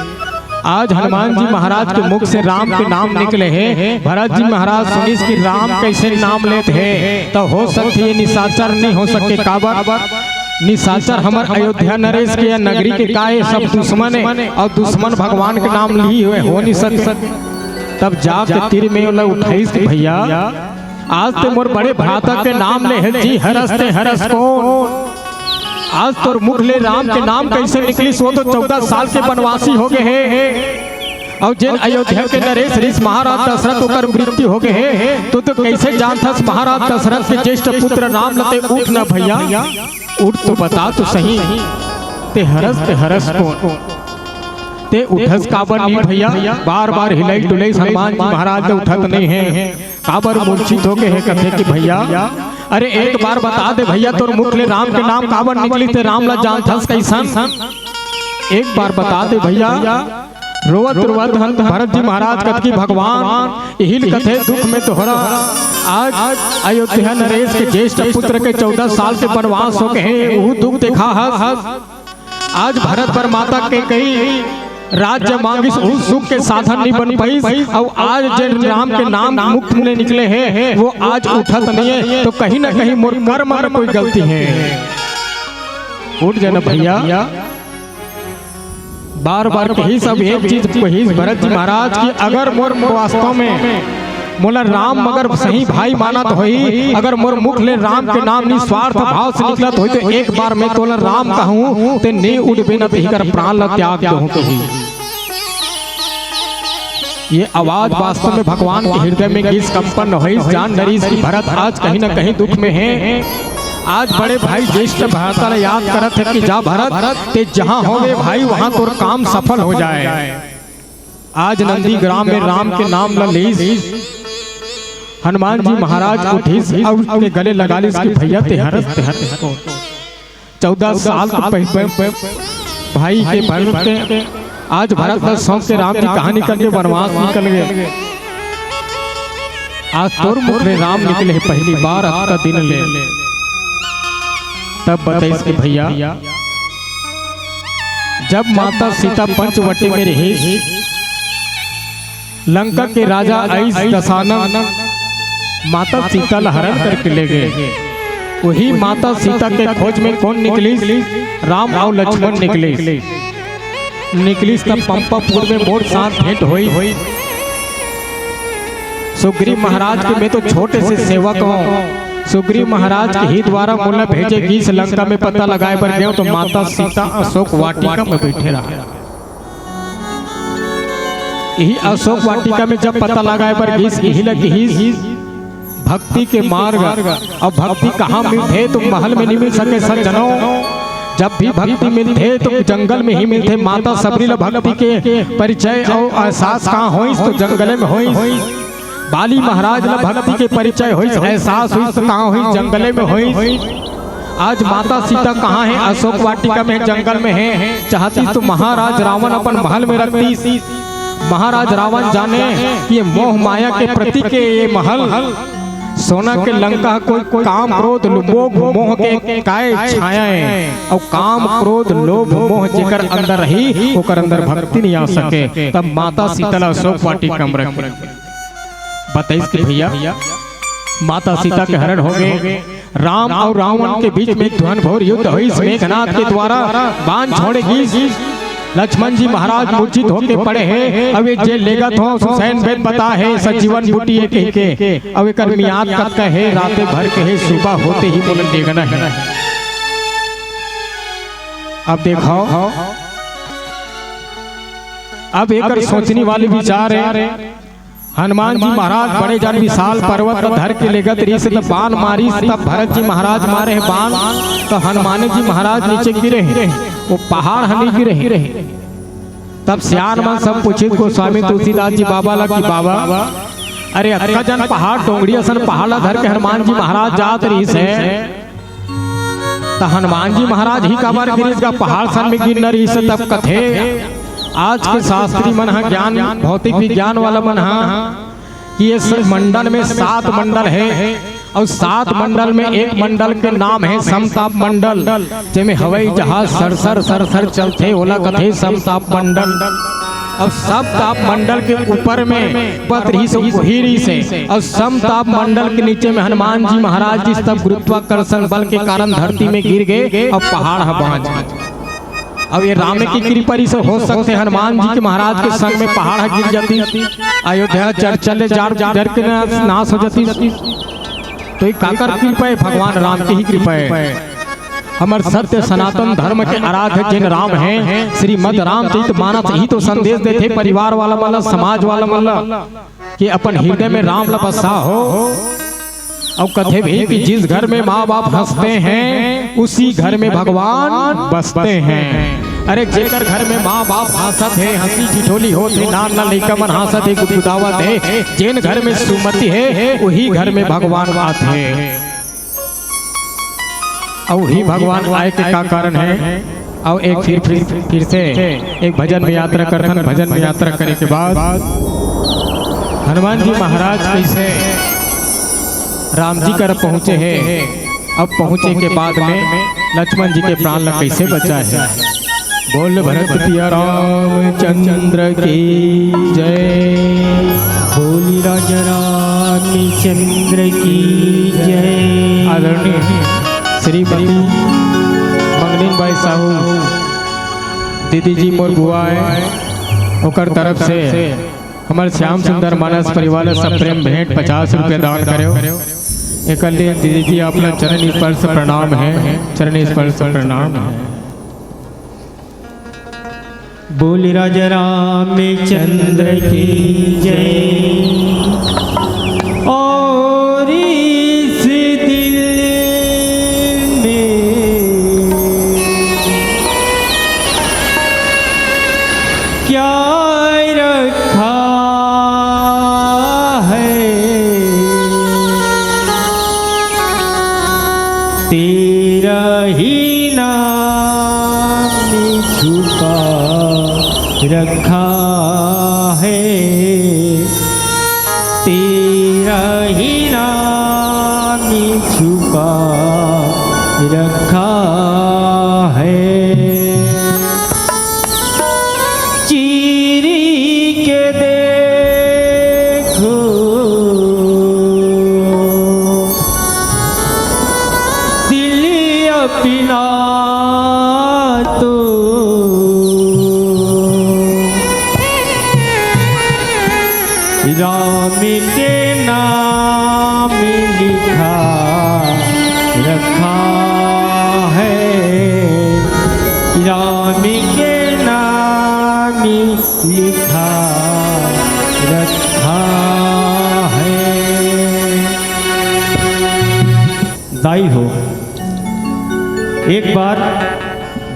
आज हनुमान जी महाराज के मुख से राम के नाम निकले हे, भरत जी महाराज सुनिस कि राम कैसे नाम लेत हे, तो हो सकथे ये निशाचर नहीं हो सके। काबर? निशाचर हमर अयोध्या नरेश के या नगरी के का, ये सब दुश्मन हे, अउ दुश्मन भगवान के नाम लिही हुए हो नहीं सके। तब जाके तीर में ओला उठाइस कि भैया, आज ते मोर बड़े भ्राता के नाम ले हे जी, हरस ते हरस कोन? आज तोर मुख ले राम के नाम कैसे निकलिस? वो तो चौदह साल के वनवासी हो गए हे। अउ जेन अयोध्या के नरेश रिस महाराज दशरथ ओकर मृत्यु हो गए हे, तो, तो कैसे जानथस महाराज दशरथ के ज्येष्ठ पुत्र राम ल? ते उठ न भैया, उठ तो बता तो सही, ते हरस ते हरस कोन? ते उठस काबर नहीं भैया? बार बार हिलाई डुलाई हनुमान जी महाराज तो उठत नहीं हे, काबर मूर्छित हो गए हे? कथे कि भैया, अरे एक बार बता दे भैया, तोर मुख ले राम के नाम काबर निकलिस? ते राम ला जानथस कैसन? एक बार बता दे भैया। रोवत रोवत हन भरत जी महाराज कथे कि भगवान, यही ल कथे दुख में तोहरा। आज अयोध्या नरेश के ज्येष्ठ पुत्र के चौदह साल के वनवास हो गए हे, उहू दुख देखा हस। आज भरत बर माता कैकई राज्य मांगिस, उहू सुख के साधन नहीं बन पाइस। अउ आज जेन राम के नाम मुख में निकले हे, वो आज उठत नहीं हे, तो कहीं ना कहीं मोर कर्म में कोई गलती हे। उठ जाना भैया। बार बार कहिस, अब एक चीज कहिस भरत जी महाराज कि अगर मोर वास्तव में मोला राम अगर सही भाई मानत होही, अगर मोर मुख ले राम के नाम निस्वार्थ भाव से निकलत होही, तो एक बार मैं तोला राम कहूँ, ते नहीं उठबे न, तेकर प्राण ला त्याग दूँ कही। ये आवाज वास्तव में भगवान के हृदय में गिस, कंपन होइस, जान डरिस कि भरत आज कहीं ना कहीं दुख में हे। आज बड़े भाई ज्येष्ठ भ्राता ला याद करत हे कि जा भरत, ते जहाँ होवे भाई, वहाँ तोर काम सफल हो जाए। आज नंदीग्राम में राम के नाम ला लीस, हनुमान जी महाराज उठिस अउ उसके गले लगा लीस कि भैया ते हरस, ते हरस। चौदह साल के पहले भाई के भरत के, आज भरत ला सौंप के राम जी कहाँ निकल के वनवास निकल गए। आज तोर मुख ले राम निकले हे पहली बार अतका दिन ले। तब बताइस कि भैया, जब माता सीता पंचवटी में रहिस, लंका के राजा आइस दशानन, माता सीता ला हरण करके ले गए। वही माता सीता के खोज में कौन निकलिस? राम अउ लक्ष्मण निकलिस। निकलिस तब पंपापुर में मोर साथ भेंट होई। सुग्रीव महाराज के मैं तो छोटे से सेवक हूँ। सुग्रीव महाराज के ही द्वारा मोला भेजे गीस लंका में पता लगाए बर गए तो माता सीता अशोक वाटिका में बैठे रहा। यही अशोक वाटिका में जब पता लगाए बर गीस, यही लग गीस भक्ति के मार्ग। अब भक्ति कहाँ मिलथे? तो महल में नहीं मिल सके सज्जनों। जब भी भक्ति मिलथे तो जंगल में ही मिलथे। माता सबरी ला भक्ति के परिचय अउ एहसास कहाँ होइस? तो जंगले में होइस। बाली महाराज ला भक्ति के परिचय होइस, एहसास होइस तो कहाँ होइस? जंगले में होइस। आज माता सीता कहाँ हे? अशोक वाटिका में, जंगल में हे। चाहती तो महाराज रावण अपन महल में रखतीस। महाराज रावण जाने कि ये मोह माया के प्रतीक हे ये महल। सोना के लंका कोई काम क्रोध लोभ मोह के काय छाया हे, अउ काम क्रोध लोभ मोह जेकर अंदर रही, ओकर अंदर भक्ति नहीं आ सके। तब माता सीता ला अशोक वाटिका में रखे। बताइस कि भैया, माता सीता के हरण हो गए। राम अउ रावण के बीच में एक घनघोर युद्ध होइस। मेघनाथ के द्वारा बाण छोड़े गीस। लक्ष्मण जी महाराज मूर्छित होके पड़े हे। अब ये जे लेगत हो, सुसैन वेद बता हे, संजीवन बूटी हे कहिके। अब एकर मियाद कतका हे? राते भर के हे, सुबह होते ही मोला लेगना हे। अब देखव, अब एकर सोचनी वाली विचार हे। हनुमान जी महाराज बड़े जान विशाल पर्वत ल धर के लेगत रहिस, त बाण मारिस, तब भरत जी महाराज मारे हे बाण, त हनुमान जी महाराज नीचे गिरे हे, वो पहाड़ ह नइ गिरे हे। तब सियान मन सब पूछिस गोस्वामी तुलसीदास जी बाबा ला कि बाबा, अरे अतका जन पहाड़, डोंगरी असन पहाड़ ला धर के हनुमान जी महाराज जात रहिस हे, त हनुमान जी महाराज ही काबर गिरिस गा, पहाड़ सन में गिरना रहिस हे। तब कथे, आज के शास्त्री मन ह, ज्ञान, भौतिक विज्ञान वाला मन ह, कि ये स-, मंडल में सात मंडल हे, अउ सात मंडल में एक मंडल के नाम हे समताप मंडल, जेमे हवाई जहाज सर सर सर सर चलथे, ओला कथे समताप मंडल। अउ समताप मंडल के ऊपर में पत रहिस, वही रहिस हे, अउ समताप मंडल के नीचे में हनुमान जी महाराज जी तब गुरुत्वाकर्षण बल के कारण धरती में गिर गे अउ पहाड़ ह बांच गे। अब ये राम की कृपा रहिस, हो सकथे हनुमान जी के महाराज के संग में पहाड़ ह गिर जातिस, अयोध्या जर चले जार जर के ना-, नाश हो जातिस। तो ये काकर कृपा हे? भगवान राम के ही कृपा हे। हमर सत्य सनातन धर्म के आराध्य जेन राम हे, श्रीमद् रामचरित मानस ही तो संदेश देथे परिवार वाला मन ला, समाज वाला मन ला, कि अपन हृदय में राम ला बसाहो। अउ कथे भी कि जिस घर में माँ बाप हंसते हैं, उसी घर में भगवान बसते हैं। अरे जेकर घर में माँ बाप हंसत हे, हंसी ठिठोली होत हे, नान नान लइका मन हंसत हे, गुदगुदावत हे, जेन घर में सुमति हे, वही घर में भगवान आथे। अउ वही भगवान आए के का कारण हे? अउ एक फिर, फिर, फिर से एक भजन में यात्रा करथन। भजन में यात्रा करे के बाद हनुमान जी महाराज कइसे राम जी कर पहुंचे हे, अब पहुंचे के बाद में लक्ष्मण जी के प्राण ला कइसे बचाए हे। बोल भरत पिया रामचंद्र की जय। बोली राजा रामचंद्र की जय। आदरणीय श्रीमती मंगनीन बाई साहू दीदी जी मोर बुआ हे, ओकर तरफ से हमर श्याम सुंदर मानस परिवार ला सप्रेम भेंट पचास रुपया दान करेव। एकर लिए दीदी जी आप ला चरण स्पर्श प्रणाम हे, चरण स्पर्श प्रणाम हे। बोल राजा रामचंद्र की जय। और इस दिल में क्या रखा है, तेरा ही नाम छुपा रखा है, तेरा ही नाम छुपा रखा है। चीरी के देखो दिल अपना तो राम के नाम लिखा रखा है, राम के नाम लिखा रखा है। दाई हो, एक बार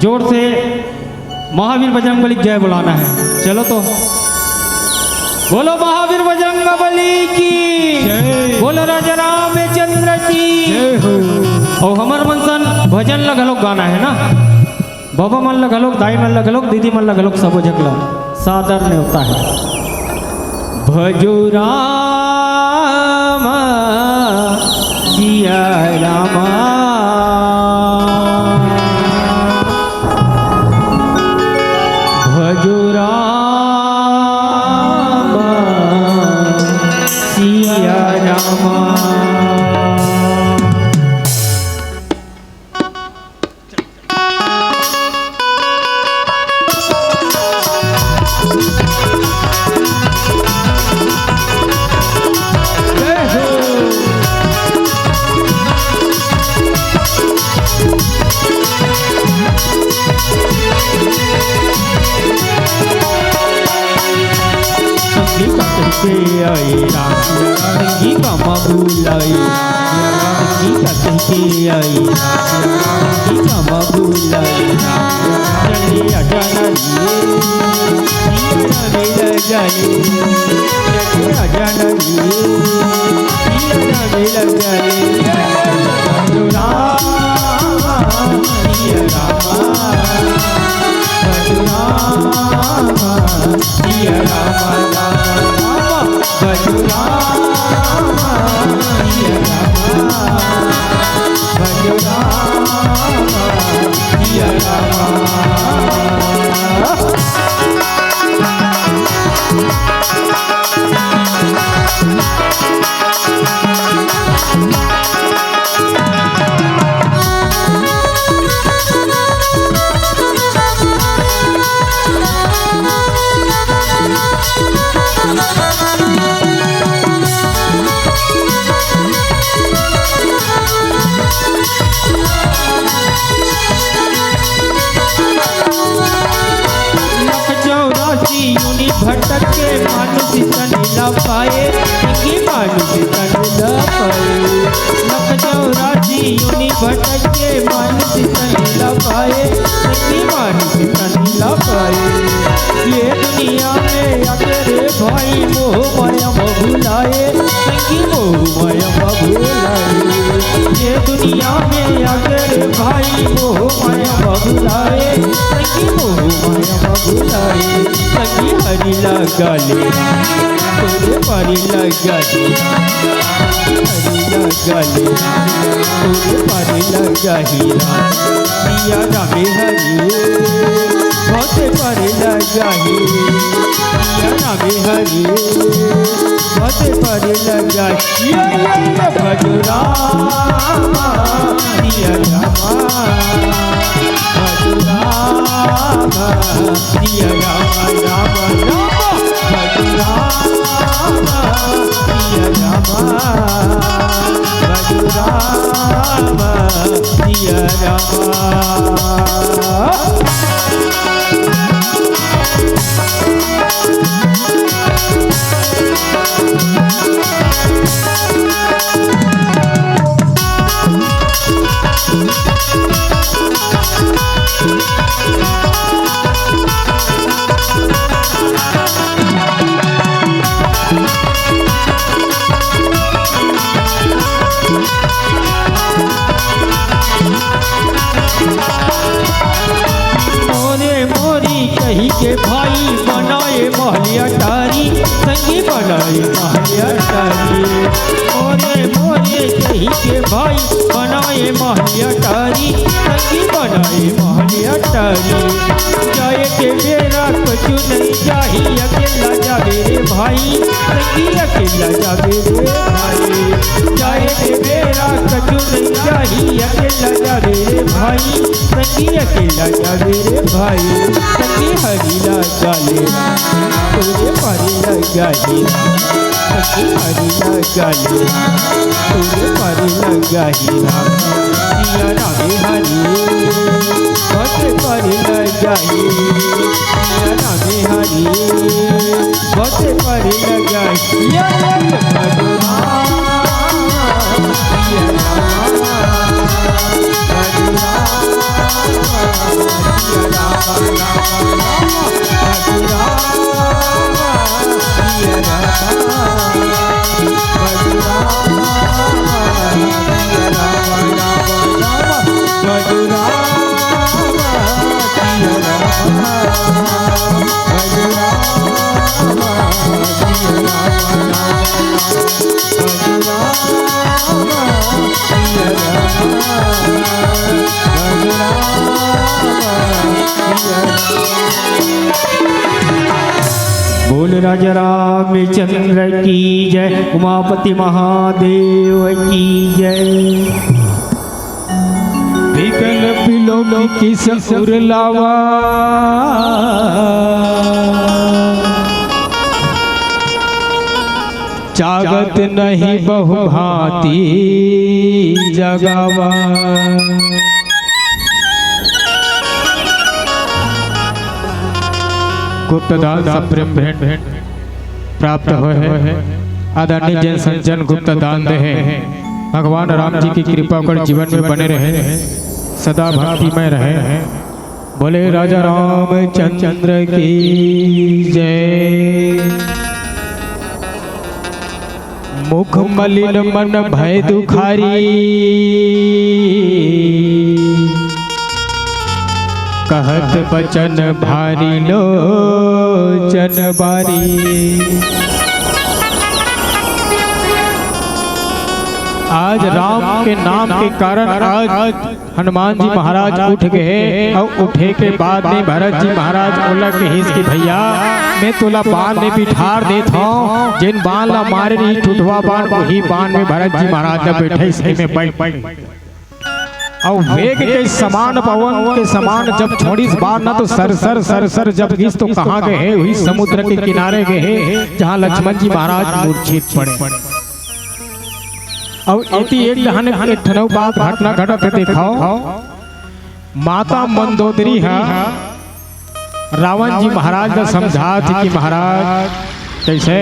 जोर से महावीर बजरंग बली की जय बुलाना है। चलो तो, बोलो महावीर बजरंग बली की, जय। बोलो राजा रामचंद्र की, जय हो। अउ हमर मन सन भजन ला घलोक गाना है ना, बाबा मन ला घलोक, दाई मन ला घलोक, दीदी मन ला घलोक, सबो झन ला सादर नेवता है। भजो राम सिया राम, भजो राम सिया राम। राम बुलाई, राम की कथई के आई, राम की राम बुलाई, राम चले आजा ना रे, पिया राम लग जाए, चले आजा ना रे, पिया राम लग जाए। भजो राम, पिया राम, भजो राम, पिया राम, राम, राम। भजो राम, सिया राम, भजो राम, सिया राम। लख चौरासी योनि भटक के मानुष तन ला पाए, कि मानुष तन ला पाए। लख चौरासी योनि भटक के मानुष तन ला पाए, कि मानुष तन ला पाए। ये दुनिया में आके रे भाई मोह माया म भुलाए, संगी मोह माया म भुलाए। ये दुनिया में आके रे भाई मोह माया म भुलाए, संगी मोह माया म भुलाए। संगी हरि लगा ले, तोरे परे लगा ले, हरि लगा ले, तोरे परे लगा हीरा। सिया रामे हरि, बहुते परे लगा हे। सिया रामे हरि, बहुते परे लगा हे। ये, ये, ये, भजो राम, सिया राम, भजो राम, सिया राम, राम, राम। भजो राम, सिया राम, भजो राम, सिया राम। मोरे मोरी कही के भाई बनाए महलिया टारी, संगी बनाए महलिया टारी। मोरे मोरे कही के भाई बनाए महलिया टारी, संगी बनाए महलिया टारी। जाए के बेरा कछु नहीं जाही, अकेला जाबे रे भाई, संगी अकेला जाबे रे भाई। जाए के बेरा कछु नहीं जाही, अकेला जाबे रे भाई, संगी अकेला जाबे रे भाई। संगी हरि लगा ले, तोरे परे लगा हे। संगी हरि लगा ले, तोरे परे लगा हीरा। सिया रामे हरि, बहुते परे लगा हे। सिया रामे हरि, बहुते परे लगा हे। ये, ये, ये, भजो राम, सिया राम, भजो राम, सिया राम, राम, राम। बोल राजा रामचंद्र की जय, उमापति महादेव की जय। बिकल बिलोम किस उर लावा, जागत नहीं बहुभांति जगावा। गुप्तदान संप्रेम भेंट प्राप्त होय हे। आदरणीय जन संजन गुप्ता दान दे हे। भगवान राम जी की कृपा ओकर जीवन में बने रहे, सदा भक्तिमय रहे। बोले राजा रामचंद्र की जय। मुख मलिन मन भय दुखारी, कहत बचन भारी लोचन बारी। आज राम के नाम के कारण आज हनुमान जी महाराज उठ गए अउ उठे के बाद में भरत जी महाराज ओला कहिस कि भैया, मैं तोला बान में बिठार देत हौं, जेन बान ला मारे रही ठुठवा बान, वही बान में भरत जी महाराज ला बैठाइस, एमे बैठ। अउ वेग के समान, पवन के समान जब छोड़िस बान ना, तो सर सर सर सर जब गिस तो कहाँ गए हे? वही समुद्र के किनारे गए हे, जहाँ लक्ष्मण जी महाराज मूर्छित पड़े। अउ एती एक डहन एक ठन अउ बात घटना घटत हे, देखव। माता मंदोदरी ह रावण जी महाराज ला समझात हे कि महाराज, कइसे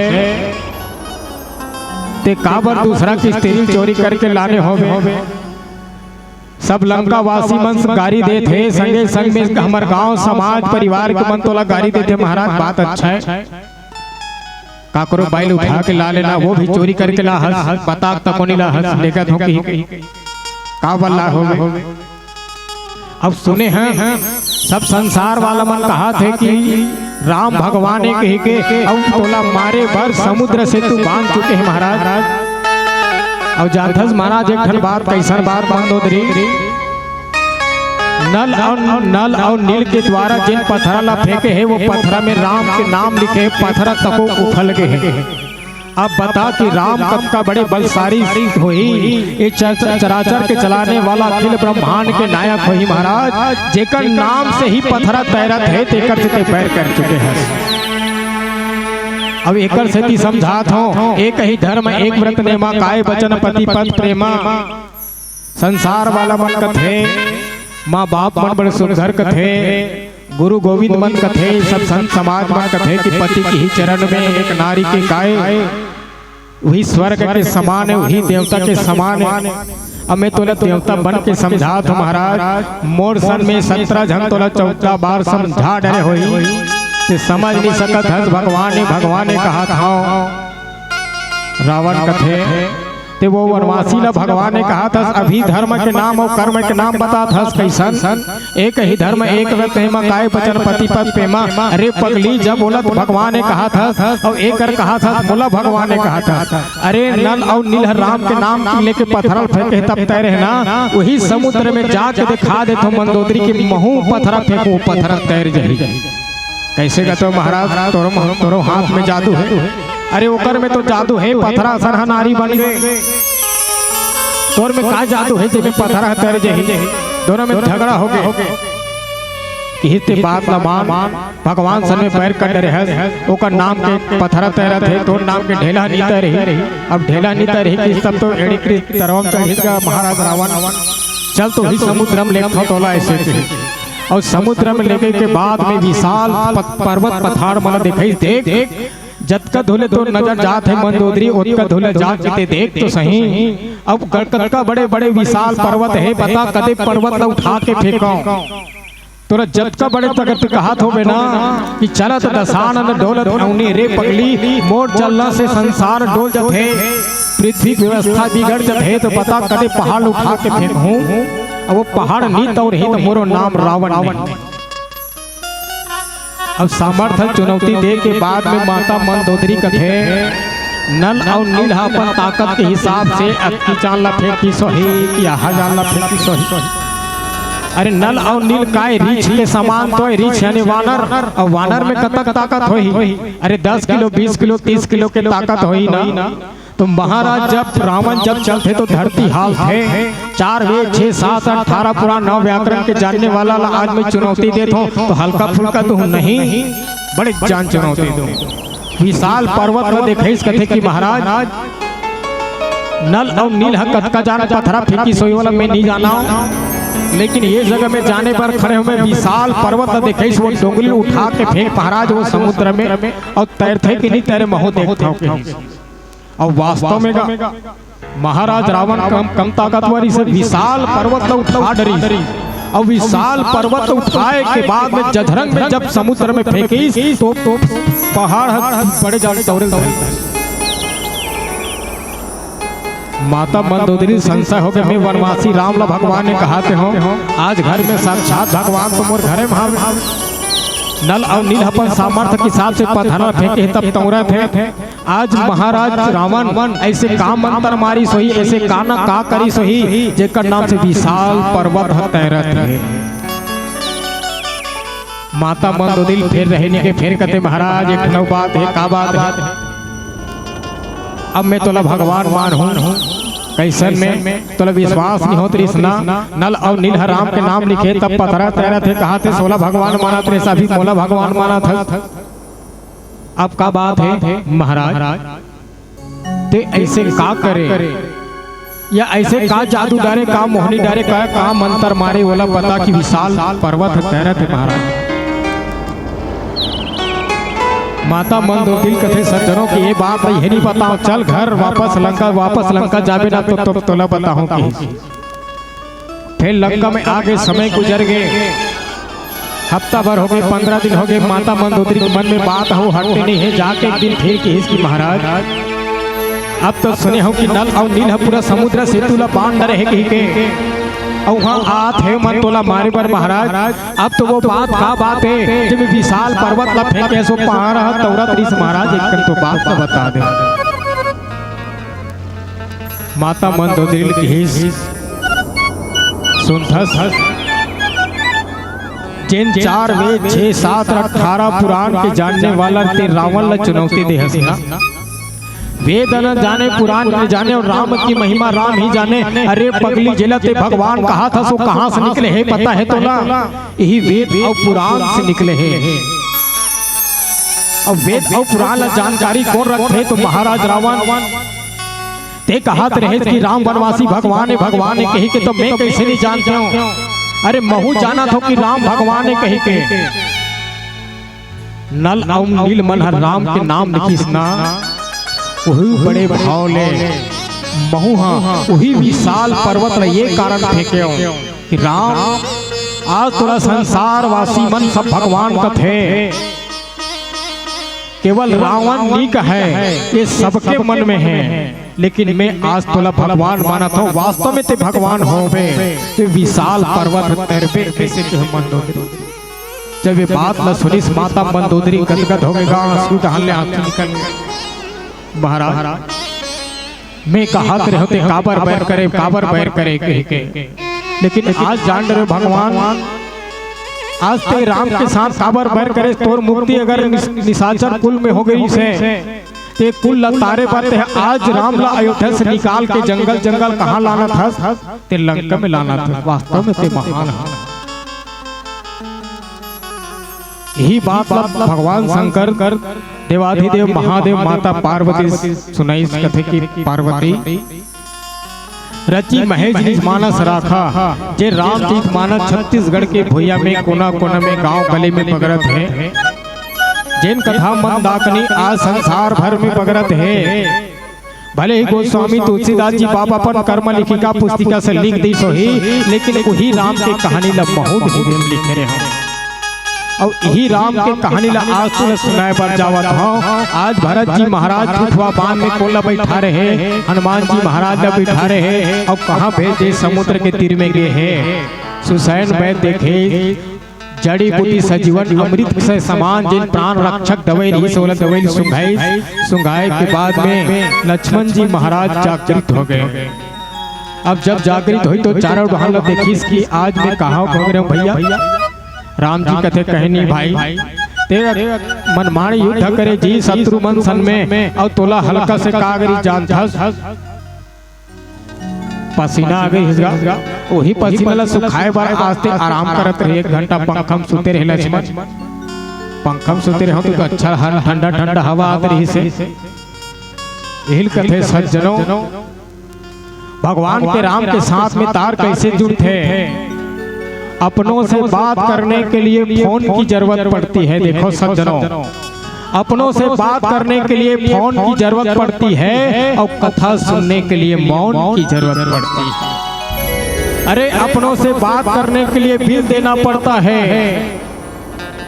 ते काबर दूसरा के स्त्री चोरी करके लाने होबे? सब लंकावासी मन गारी देत हे, संगे संग में हमर गांव समाज परिवार के मन तोला गारी देत हे महाराज, बात अच्छा हे। काकरो बाइल उठा के ला लेना, वो भी चोरी करके ला हस, बता तको नइ ला हस, लेगत हो कि का बल्ला हो। अब सुने हन, सब संसार वाला मन कहाथे कि राम भगवान हे कहिके, अउ तोला मारे बर समुद्र से तू बांध चुके हे महाराज। अउ जानथस महाराज एक ठन बात, कइसन बात मंदोदरी? नल अउ, नल अउ नील के द्वारा जेन पथरा ला फेंके हे, वो पथरा में राम के नाम लिखे हे, पथरा तको उफल गे हे। अब बता कि राम कतका बड़े बलशाली होही, ये चर-, चराचर के चलाने वाला अखिल ब्रह्मांड के नायक होही महाराज, जेकर नाम से ही पथरा तैरत हे, तेकर से ते बैर कर चुके हस। अब एकर सेती समझात हौं, एक ही धर्म, एक व्रत नेमा, काय बचन पति पत प्रेमा। संसार वाला मन कथे, माँ बाप मन बड़े सुघर कथे, गुरु गोविंद मन कथे, सब संत समाज मन कथे कि पति के ही चरण में एक नारी के काय, वही स्वर्ग के समान हे, वही देवता के समान हे। अब मैं तोला देवता बन के समझात हौं महाराज, मोर सन में सत्रह झन तोला चौदह बार समझा डरे होही, ते समझ नइ सकत हस, भगवान हे, भगवान हे कहत हौं। रावण कथे, ते वो वनवासी ला भगवान हे कहत हस, अभी धर्म के नाम अउ कर्म के नाम बतात हस कइसन? एक ही धर्म एक व्रत नेमा, काय बचन पति पत प्रेमा। अरे पगली, जब बोलत भगवान हे कहत हस, अउ एकर कहत हस मोला भगवान हे कहत हस। अरे नल अउ नील ह राम के नाम लेके पथरा ल फेंके तब तैरे हे ना, वही समुद्र में जाके देखा देथों मंदोदरी के महूं पथरा फेंकूं, पथरा तैर जाही। कइसे कथव महाराज, तोरो, तोरो हाथ में जादू हे। अरे ओकर में तो जादू हे, पथरा असन ह नारी बन गे। तोर में का जादू हे, जेमे पथरा ह तैर जाही? दोनों में झगड़ा हो गे। किहिस ते बात ला मान, भगवान सन में बैर कर डरे हस, ओकर नाम के पथरा तैरत हे, तोर नाम के ढेला नइ तैरही। अब ढेला नइ तैरही किहिस तब तो एड़ी के तरवा म चढ़िस गा महाराज रावण। चल तो ही समुद्र में लेथौं तोला, अइसे कहिस। अउ समुद्र में लेगे के बाद में विशाल प-, पर्वत पथार मन ल देखाइस, देख, जतका धुले तोर नजर जात हे मंदोदरी, ओतका धुले जाके ते देख तो सही। अब ग-, कतका बड़े-बड़े विशाल पर्वत हे, बता कते पर्वत ल उठा के फेंकौं। तोला जतका बड़े तगत कहत होबे ना कि चलत दसानन डोलत अवनी रे पगली, मोर चलना से संसार डोल जथे, पृथ्वी व्यवस्था बिगड़ जथे, तो बता कते पहाड़ उठा के फेंकहूं। अब वो पहाड़ नइ तौरही तो मोरो नाम रावण नहीं। अब सामर्थ्य चुनौती दे के बाद में माता मंदोदरी कथे, नल अउ नील ह अपन ताकत के हिसाब से अतकी जान ला फेंकिस होही कि आहा जान ला फेंकिस होही। अरे नल अउ नील काय रीछ के समान तो हे, रीछ यानी वानर, अउ वानर में कतक ताकत होही? अरे दस किलो, बीस किलो, तीस किलो के ताकत होही ना। तो महाराज, जब रावण जब चलथे तो धरती हालथे। चार वेद, छह शास्त्र, अठारह पुराण, नौ व्याकरण के जानने वाला ला आज मैं चुनौती देत हूँ, तो हल्का फुल्का तो नहीं, बड़े जान चुनौती दूँ। विशाल पर्वत ला देखे, इस कथे कि महाराज, नल अउ नील ह कतका जान पथरा फेंकिस होही वाला मैं नहीं जाना हूँ, लेकिन ये जगह में जाने बर खड़े हूँ मैं। विशाल पर्वत ला देखे, वो डोंगरी उठा के फेंक महाराज वो समुद्र में, अउ तैरथे कि नहीं तैरे महूँ देखत हूँ कहिस। अउ वास्तव में गा, महाराज रावण कम, कम ताकतवर, इसे विशाल पर्वत ल उठा डरिस। अउ विशाल पर्वत ल उठाए के बाद में जधरंग में जब समुद्र में फेंकिस, तो, तो पहाड़ ह बड़े जान टौरे टौरे। माता मंदोदरी संशय होगे, मैं वनवासी राम ला भगवान ने कहा थे हो, आज घर में साक्षात भगवान तो मोर घरे में हवे। नल अउ नील अपन सामर्थ्य के हिसाब से पथरा फेंके हे, तब तौरत हे। आज महाराज रावण ऐसे का मंत्र मारिस होही, ऐसे का ना का करिस होही, जेकर नाम से विशाल पर्वत ह तैरत हे। माता मंदोदरी फेर रहने के फेर कथे, महाराज, एक ठो बात हे। का बात हे? अब मैं तोला भगवान मानहूं, कइसन में तोला विश्वास नहीं होत रिहिस ना? नल अउ नील ह राम के नाम लिखे, तब पथरा तैरत हे, कहाथे सोला भगवान मानत रिहिस, अभी मोला भगवान मानत हे। अब का बात हे महाराज, ते ऐसे का करे, या ऐसे का जादू डारे, का मोहनी डारे, का, का मंत्र मारे, ओला पता कि विशाल पर्वत ह तैरत हे महाराज। माता मंदोदरी कथे, सज्जनों, कि ये बात ल इहे नहीं बताओ, चल घर वापस लंका, वापस लंका जाबे ना तो, तो तोला बताहूं कि फेर लंका में आगे समय गुजर गे, हफ्ता भर होगे, पंद्रह दिन होगे, माता मंदोदरी के मन में बात ह हटते नहीं हे। जाके एक दिन फेर किहिस कि महाराज, अब तो सुने हंव कि नल अउ नील ह पूरा समुद्र सेतु ला बांध डरे हे कहिके, अउ उहां आत हे मन तोला मारे बर महाराज। अब तो वो बात का बात हे, जेमे विशाल पर्वत ला फेंके सो पहाड़ ह तौरत रिहिस महाराज, एक कन तो बात ला बता दे। माता मंदोदरी ल किहिस, सुनथस, जेन चार वेद, छह शास्त्र, अठारह पुराण के जानने वाला ते रावण ल चुनौती देहस ना। वेद न जाने, पुराण न जाने, अउ राम की महिमा राम ही जाने। अरे पगली, जेला ते भगवान कहाथस, वो कहां से निकले हे, पता हे तोला? इही वेद अउ पुराण से निकले हे। अब वेद अउ पुराण ला जानकारी कोन रखथे? तो महाराज रावण। ते कहत रहेस कि राम वनवासी भगवान हे, भगवान हे कहिके, तो मैं कइसे नहीं जानत हंव? अरे महूं जानत हंव कि राम भगवान हे कहिके। नल अउ नील मन ह राम के नाम लिखिस ना, उही बड़े भाव ले महूं ह उही विशाल पर्वत ल ये कारण फेंकेंव कि राम, आज तोला संसारवासी मन सब भगवान कथे, केवल रावण नी कहे, ये सबके मन में हे। लेकिन मैं आज तोला भगवान मानत हंव, वास्तव में ते भगवान होबे, ते विशाल पर्वत तैरबे, कइसे कहे मंदोदरी। जब ये बात ला सुनिस, माता मंदोदरी गदगद होगे, आंसू डहान ले आंसू निकल गे। महाराज, मैं कहत रहेंव ते काबर बैर करे, काबर बैर करे कहिके, लेकिन आज जान डरेंव भगवान, आज ते राम के साथ काबर बैर करे। तोर मुक्ति अगर निस-, निशाचर कुल में हो गइसे, ते कुल ला तारे बर ते आज राम ला अयोध्या से निकाल के जंगल जंगल कहां लानत हस, ते लंका में लानत हस। वास्तव में ते महान हस। इही बात ला भगवान शंकर, देवाधिदेव महादेव, माता पार्वती सुनाइस, कथे कि पार्वती, रचि महेश निज मानस राखा, जे राम तीज मानस छत्तीसगढ़ के भुइयां में कोना कोना में गांव गली में बगरत हे। जेन कथा मंदाकिनी आज संसार भर में बगरत हे। भले ही गोस्वामी तुलसीदास जी बाबा अपन कर्म लिखिका पुस्तिका से लिख दिस होही, लेकिन उही राम के कहानी ला महूं हृदय में लिखे रहेंव। अउ इही राम के कहानी ला आज तोला सुनाए बर जावत हंव। आज भरत जी महाराज ठुठवा बांध में कोन ला बइठारे हे, हनुमान जी महाराज ला बइठारे हे, अउ कहां भेज दे, समुद्र के तीर में गे हे। सुसैन वैद देखे, जड़ी बूटी सजीवन अमृत से समान, जेन प्राण रक्षक दवई रिहिस, ओला दवई सूंघाइस। सूंघाए के बाद में लक्ष्मण जी महाराज जागृत हो गए। अब जब जागृत होइस तो चारों डहान ला देखिस कि आज मैं कहां पहुंच रहेंव भइया। राम जी कथे, कहे नहीं भाई, ते मनमानी युद्ध करे जी शत्रु मन सन में, अउ तोला हल्का से कागरी जानथस। पसीना आ गइस गा, ओही पसीना ला सुखाए बर आज ते आराम करत रहे। एक घंटा पंखा में सुते रहे लक्ष्मण, पंखा में सुते रहे तो अच्छा ह-, ठंडा ठंडा हवा आत रहिसे। इही ल कथे सज्जनों, भगवान के राम के साथ में तार कइसे जुड़थे? अपनों से बात करने के लिए फोन की जरूरत पड़ती है। देखो सज्जनों, अपनों से बात करने के लिए फोन की जरूरत पड़ती है और कथा सुनने के लिए मौन की जरूरत पड़ती है। अरे, अपनों से बात करने के लिए बिल देना पड़ता है,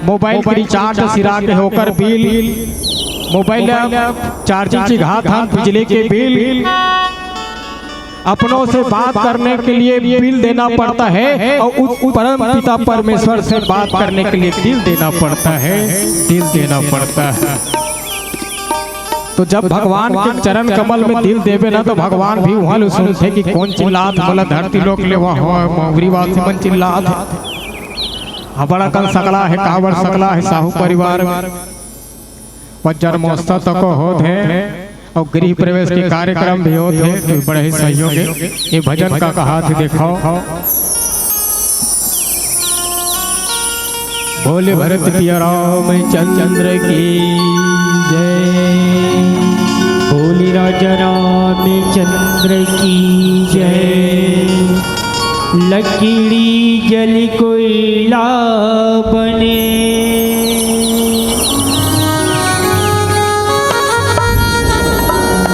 मोबाइल के रिचार्ज सिरा के होकर बिल, मोबाइल चार्जिंग चिघात हन, बिजली के बिल। अपनों से बात करने के लिए बिल देना पड़ता है और उस परम पिता परमेश्वर से बात करने के लिए दिल देना पड़ता है, दिल देना पड़ता है। तो जब भगवान के चरण कमल में दिल देबे ना, तो भगवान भी उहाँ ले सुनथे कि कोन चिल्लात, मोला धरती लोक ले वहाँ मोगरीवासी मन चिल्लात हे। हाँ, बड़ा कन सकला हे, काबर सकला हे, साहू परिवार। पर जन्मोत्सव तको होत हे और गृह प्रवेश के कार्यक्रम भी होत हे, तो बड़े ही सहयोग हे। ये भजन का कहाथे देखो। बोले भरत पिया रामचंद्र की जय, बोले राजा रामचंद्र की जय। लकड़ी जल कोयला बने,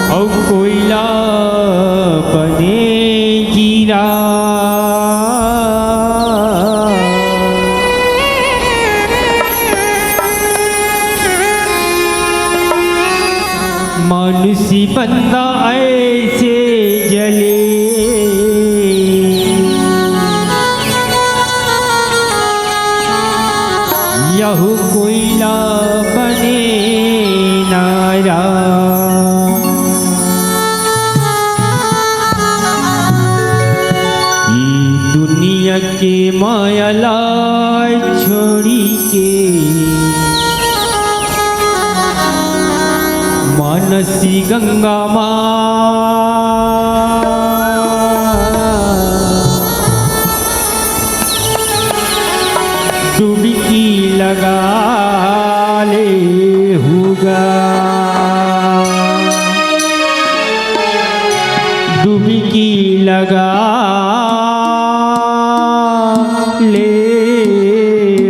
अउ कोयला बने जीरा। मानुषी बंदा ऐसे जले, यहू कोयला बने नारा। ई दुनिया के माया ला छोड़ी के मानसी गंगा माँ डुबकी लगा ले हुगा, डुबकी लगा ले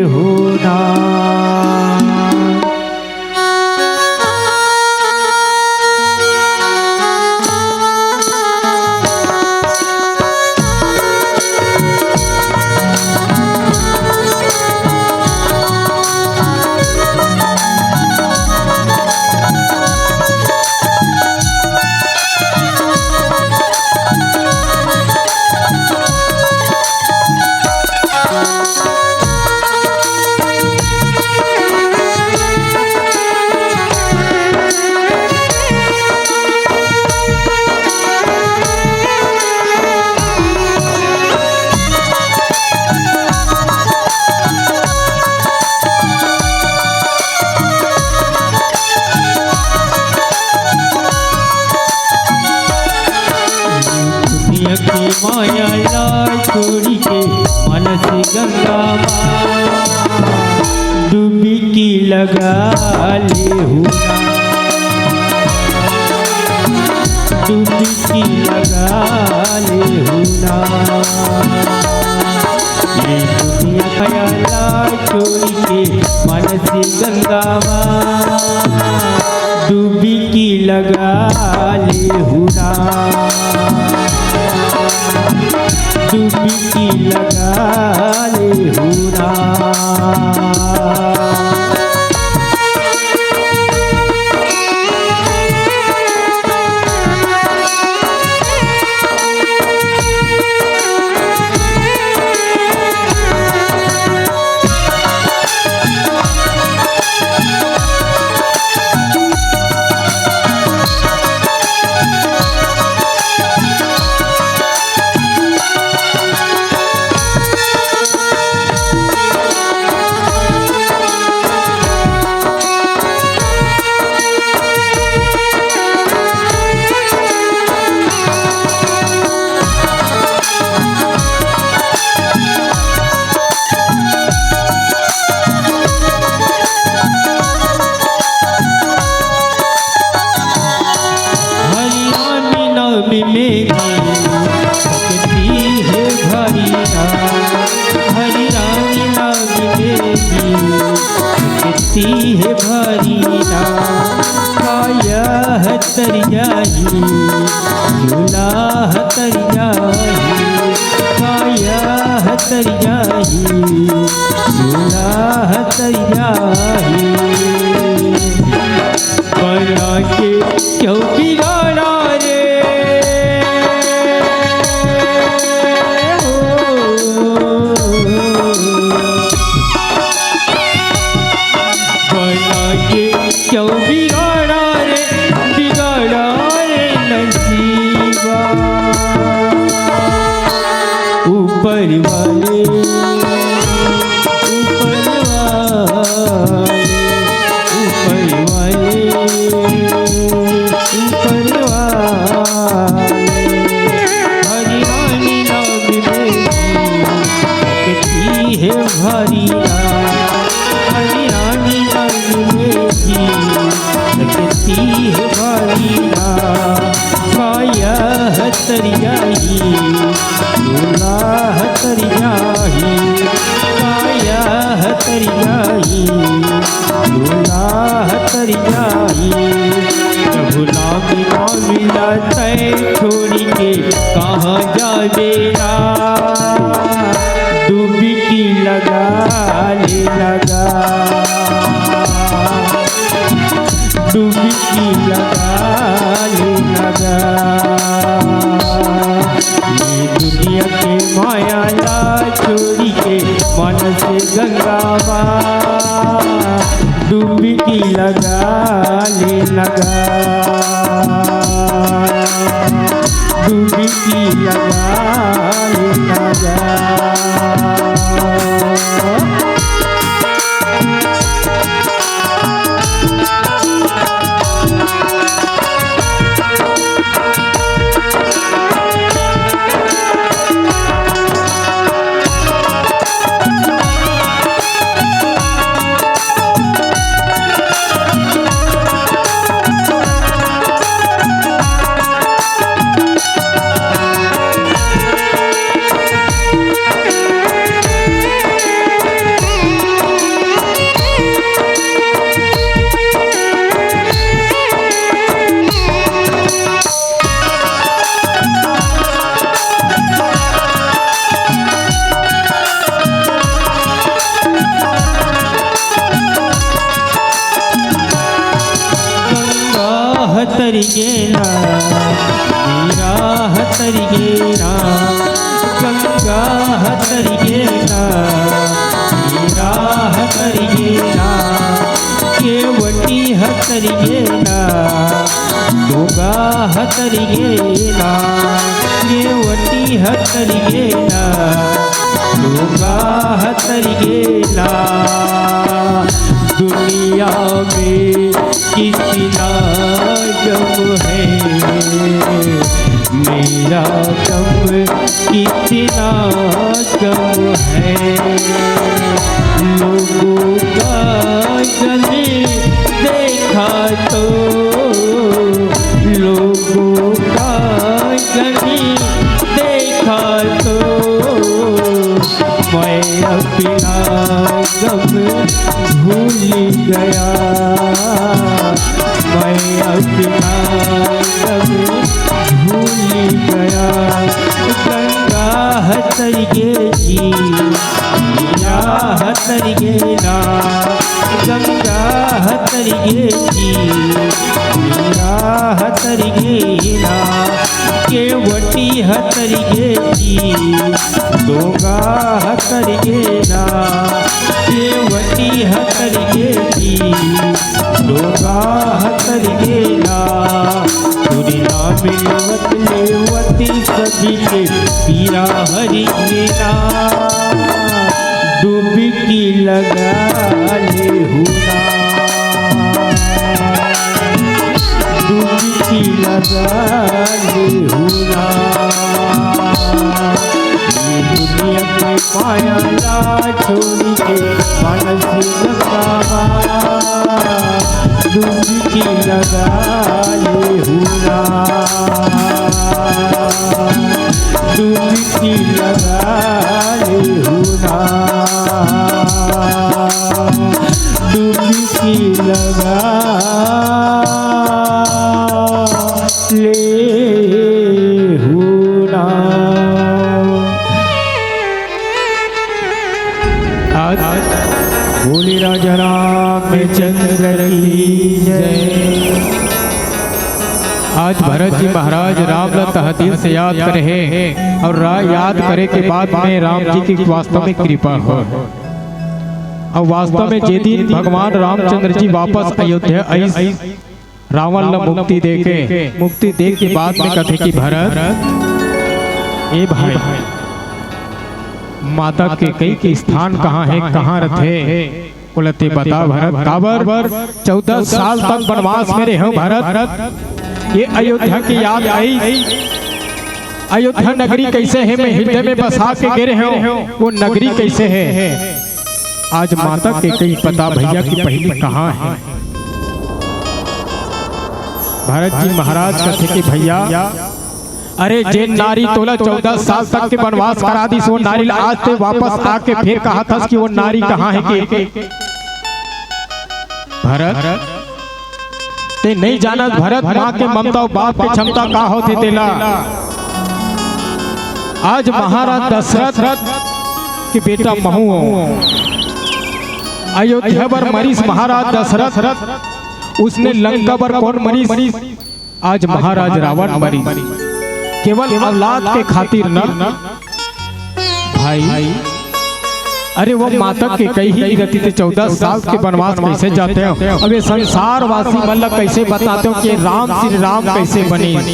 हुना। दुनिया के माया ला छोड़ी के मानसी गंगा माँ डुबकी लगा ले हुना, डुबकी लगा ले हुना। ये दुनिया माया ला छोड़ी के मानसी गंगा माँ डुबकी लगा ले हुना, डुबकी लगा ले हुना। हरियाणी नवमी में भी भक्ति है भरी राम, हरियाणी नवमी में भी भक्ति है भरी राम। तर जाही, झूला ह तर जाही, काया ह तर जाही, झूला ह तर जाही। बना के क्यों बिगाड़ा रे? बना के क्यों बिगाड़ा रे, बिगाड़ा रे नसीबा। ऊपर वाले, ऊपर वाले, ऊपर वाले, ऊपर वाले। हरि रानी नाम में सकती है भारी रात। हरि रानी नाम में सकती है भारी रात। काया ह तर जाही, झूला ह तर जाही, काया ह तर जाही, झूला ह तर जाही। प्रभु नाम ना मिला तै छोड़ के कहाँ जाबे रा? डुबकी लगा ले लगा, डुबकी लगा ले लगा। ये दुनिया के माया ला छोड़ के मानस गंगा मा डुबकी लगा ले लगा, डुबकी लगा ले लगा। गंगा ह तर गे ना, मीरा ह तर गे ना, गंगा ह तर गे ना, मीरा ह तर गे ना, केवटी ह तर गे ना, डोंगा ह तर गे ना, केवटी ह तर गे ना, डोंगा ह तर गे ना। दुनिया में कितना गम है, मेरा गम कितना कम है। लोगों का गम देखा तो, लोगों का गम देखा तो, मैं अपना गम भूल गया, मैं अपना गम भूल गया। गंगा ह तर गे जी, मीरा ह तर गे ना, गंगा ह तर गे जी, मीरा ह तर गे ना, केवटी ह तर गे जी, डोंगा ह तर गे ना, केवटी ह तर गे जी, डोंगा ह तर गे ना। तोरे नाम लेवत लेवत सभी के पीरा हरि गे ना, डुबकी लगा ले हूँ ना, डुबकी लगा ले हूँ ना। ये दुनिया के माया ला छोड़ के मानस गंगा मा डुबकी लगा ले हूँ ना, डुबकी लगा ले हूँ ना, डुबकी लगा राजा रामचंद्र की जय। आज भरत जी महाराज राम ला तहे दिल से याद करे हे अउ रा-, याद करे के बाद में राम जी की वास्तव में कृपा हो। अउ वास्तव में जे दिन भगवान रामचंद्र जी वापस अयोध्या आइस, रावण ला मुक्ति देके, मुक्ति दे के बाद में कथे कि भरत, ए भाई, माता कैकई के स्थान कहाँ हे, कहाँ रथे? ओला ते बता भरत, काबर चौदह साल तक वनवास में रहेंव भरत, ये अयोध्या के याद आई। अयोध्या नगरी कैसे हे, मैं हृदय में बसा के गे रहेंव, वो नगरी कैसे हे? आज माता कैकई पता भैया कि पहिली कहाँ हे। भरत जी महाराज कथे कि भैया, अरे जेन नारी तोला चौदह साल तक के वनवास करा दिस, वो नारी ला आज ते वापस आके फिर कहत हस कि वो नारी कहाँ हे के? भरत, ते नइ जानस भरत, माँ के ममता अउ बाप के क्षमता का होथे तेला। आज महाराज दशरथ के बेटा महूँ हों। अयोध्या बर मरिस महाराज दशरथ, उसने लंका बर कोन मरिस? आज महाराज रावण मरिस। केवल औलाद के खातिर न भाई, अरे वो माता कैकई ही रहितिस ते चौदह साल के वनवास कैसे जातेंव? अब ये संसारवासी मन ला कैसे बतातेंव कि राम श्री राम कैसे बनिस?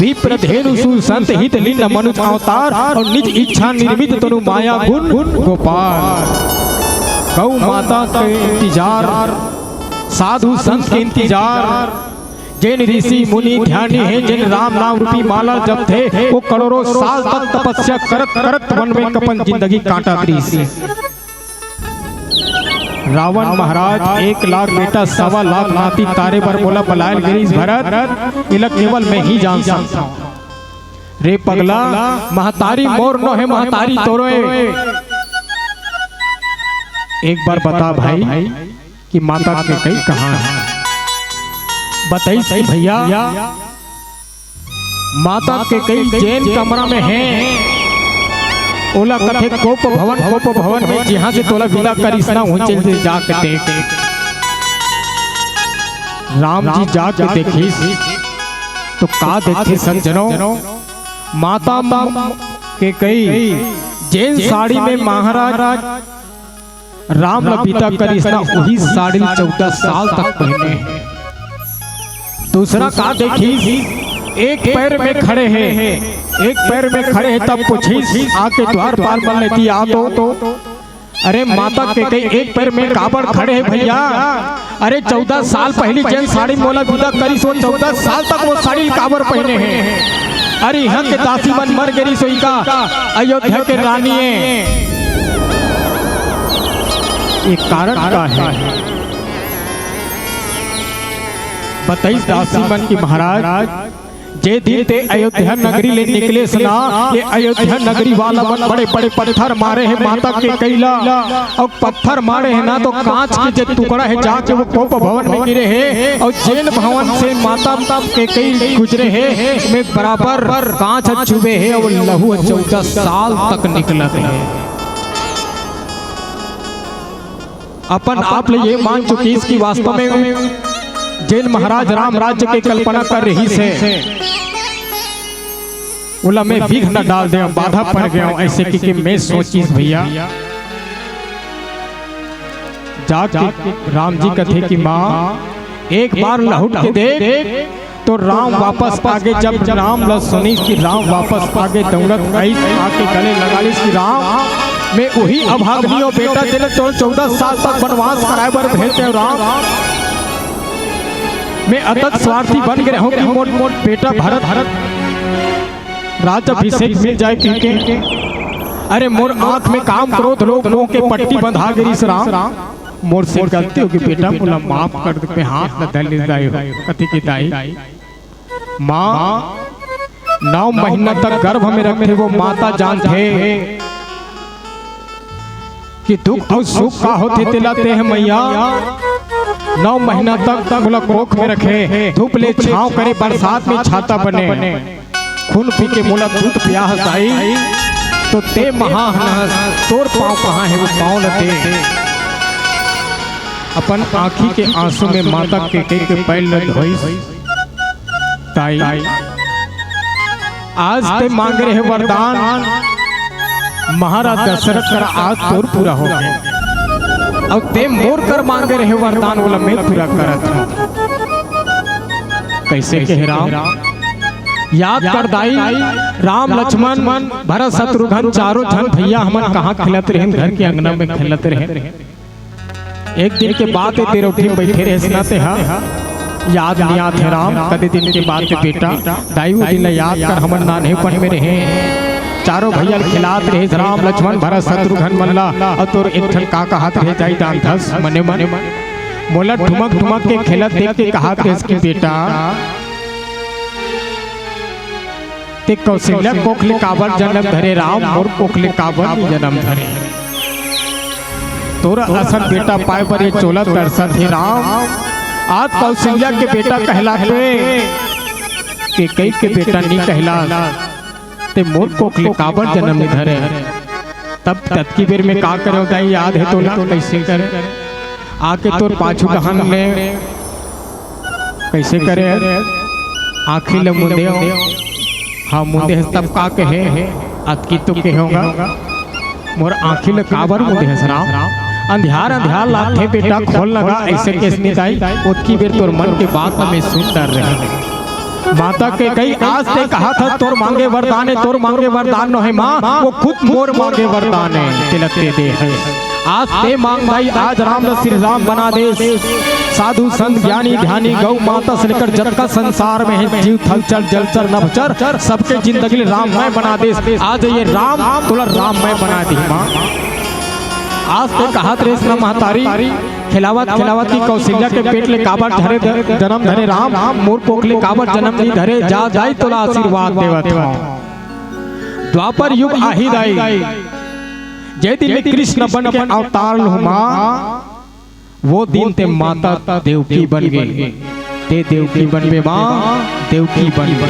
विप्र धेनु सुर संत हित लीन्ह मनुज अवतार, अउ निज इच्छा निर्मित तनु माया गुन गोपाल। गौ माता के इंतजार, साधु संत के इंतजार, जेन ऋषि मुनि ध्यानी हे, जेन राम नाम रूपी माला जपथे, वो करोड़ों साल तक तपस्या करत करत वन में अपन जिंदगी काटत रहिस। रावण महाराज एक लाख बेटा, सवा लाख नाती तारे बर मोला बलायल गे रिहिस भरत, एला केवल मैं ही जान सकथंव। रे पगला, महतारी मोर नोहे, महतारी तोरो ए। एक बार बता भाई, कि माता कैकई कहाँ हे? बताइस कि भैया, माता कैकई जेन कमरा में हे, ओला कथे कोप भवन, कोप भवन में जिहाँ से तोला विदा करिस ना, उहीं से जाके देख। राम जी जाके देखिस, तो का देखथे सज्जनों, माता म-, कैकई जेन साड़ी में महाराज राम ला विदा करिस ना, उही साड़ी चौदह साल तक पहिने हे। दूसरा का देखिस, एक पैर में खड़े हे, एक पैर में खड़े हे, तब पूछिस आके द्वारपाल मन ले, आ तो, अरे माता कैकई एक पैर में काबर खड़े हे भैया? अरे चौदह साल पहिली जेन साड़ी मोला विदा करिस, वो चौदह साल तक वो साड़ी काबर पहिने हे? अरे इहाँ के दासी मन मर गे रिहिस होही का, अयोध्या के रानी ए। ये कारण का हे? बताइस दासी मन कि महाराज, जे दिन ते अयोध्या नगरी ले निकलेस ना, ये अयोध्या नगरी वाला मन बड़े बड़े पत्थर मारे हे माता कैकई ला, अउ पत्थर मारे हे ना तो कांच के जे टुकड़ा हे जाके वो कोप भवन में गिरे हे, अउ जेन भवन से माता कैकई गुजरे हे, में बराबर कांच ह छुबे हे, अउ लहू ह चौदह साल तक निकलत हे। अपन आप ले ये मान चुकिस कि वास्तव में जेन महाराज राम राज्य के कल्पना कर रिहिस हे, ओला मैं विघ्न डाल देंव, बाधा पड़ गेंव, अइसे कहिके मैं सोचिस भैया। जाके राम जी कथे कि माँ, एक बार लहुट के देख, तो राम वापस आगे। जब राम ल सुनिस कि राम वापस आगे, दौड़त आइस, आके गले लगा लिस कि राम, मैं उही अभागनी अउ बेटा, जेला तोर चौदह साल तक वनवास कराए बर भेज देंव राम। मैं अतक स्वार्थी बन गे हूँ कि मोर, मोर बेटा भरत, भरत राज्याभिषेक मिल जाए कहिके। अरे मोर आँख में काम क्रोध लोभ मोह के पट्टी बंधा गे रिहिस राम, मोर से गलती होगे बेटा, मोला माफ कर दे। मैं हाथ ल धर ले दाई हो, कथे कि दाई, माँ नौ महीना तक गर्भ में रखे वो माता जानथे कि दुख अउ सुख का होथे तेला तेह मैया। नौ महीना तक मोला कोख में रखे, धूप ले छाँव करे, बरसात में छाता बने, खून पी के मोला दूध पियाहस दाई, तो ते महा हनहस, तोर पाँव कहाँ हे वो पाँव ल दे। अपन आँखी के आँसू में माता कैकई के पैर ल धोइस। ताई, आज ते मांगे रहे वरदान, महाराज दशरथ कर आज तोर पूरा हो गे। अब ते मोर कर मांगे रहे वरदान, ओला मैं पूरा करत हूँ। कैसे कहे राम? याद कर दाई, राम लक्ष्मण भरत शत्रुघ्न चारों झन भैया हमन कहाँ खेलत रहेन, घर के अंगना में खेलत रहेन। एक दिन के बात हे, तेरौठी में बैठे रहे ना ते हा, याद नहीं आत हे राम, कते दिन के बात हे बेटा। दाई, वो दिन ला याद कर, हमन नान्हेपन में रहे, चारों भैया खिलात रहे, राम लक्ष्मण भरत शत्रुघ्न मन ला, अउ तोर एक ठन का कहत रहे, दाई दान धस मने मन, मोला ठुमक ठुमक के खेलत देख के कहत रहे कि बेटा, ते कौशल्या कोख ले काबर जनम धरे राम, मोर कोख ले काबर नी जनम धरे? तोर असन बेटा पाए बर ये चोला तरसत हे राम। आज कौशल्या के बेटा कहलात हे, कैकई के बेटा नी कहलात, ते मोर कोख ले काबर जनम नी धरे? तब ततकी बेर में का करे होता है, याद हे तोला? कैसे करे? आके तोर पाछू डहन ले कैसे करे? आँखी ल मुंदे हो। हाँ, मुंदे हस तब का कहे? अतकी तो कहे होगा, मोर आँखी ल काबर मुंदे हस राम? अंधियार अंधियार लागथे बेटा, खोल लगा, ऐसे कहिस नी दाई। ओतकी बेर तोर मन के बात ल मैं सुन डर रहे। माता कैकई, आज ते कहत हस तोर मांगे वरदान हे, तोर मांगे वरदान नोहे माँ, वो खुद मोर मांगे वरदान हे, तेला ते दे हे। आज ते मांग दाई, आज राम ल श्री राम बना देस। साधु संत ज्ञानी ध्यानी गौ माता से लेकर जतका संसार में हे, जीव थल चर जल चर नभचर, सबके जिंदगी ल राममय बना देस। आज ये राम तोला राममय बना दिही माँ। आज ते कहत रहेस ना महतारी, खिलावत खिलावत कि कौशल्या के पेट ले काबर धरे ध-, जनम धरे राम, मोर कोख ले काबर जनम नी धरे, जा दाई तोला आशीर्वाद देवत हंव। द्वापर युग आही दाई, जे दिन ले कृष्ण बन के अवतार लुहूं माँ, वो दिन ते माता देवकी बन गे, ते देवकी बनबे माँ, देवकी बनबे।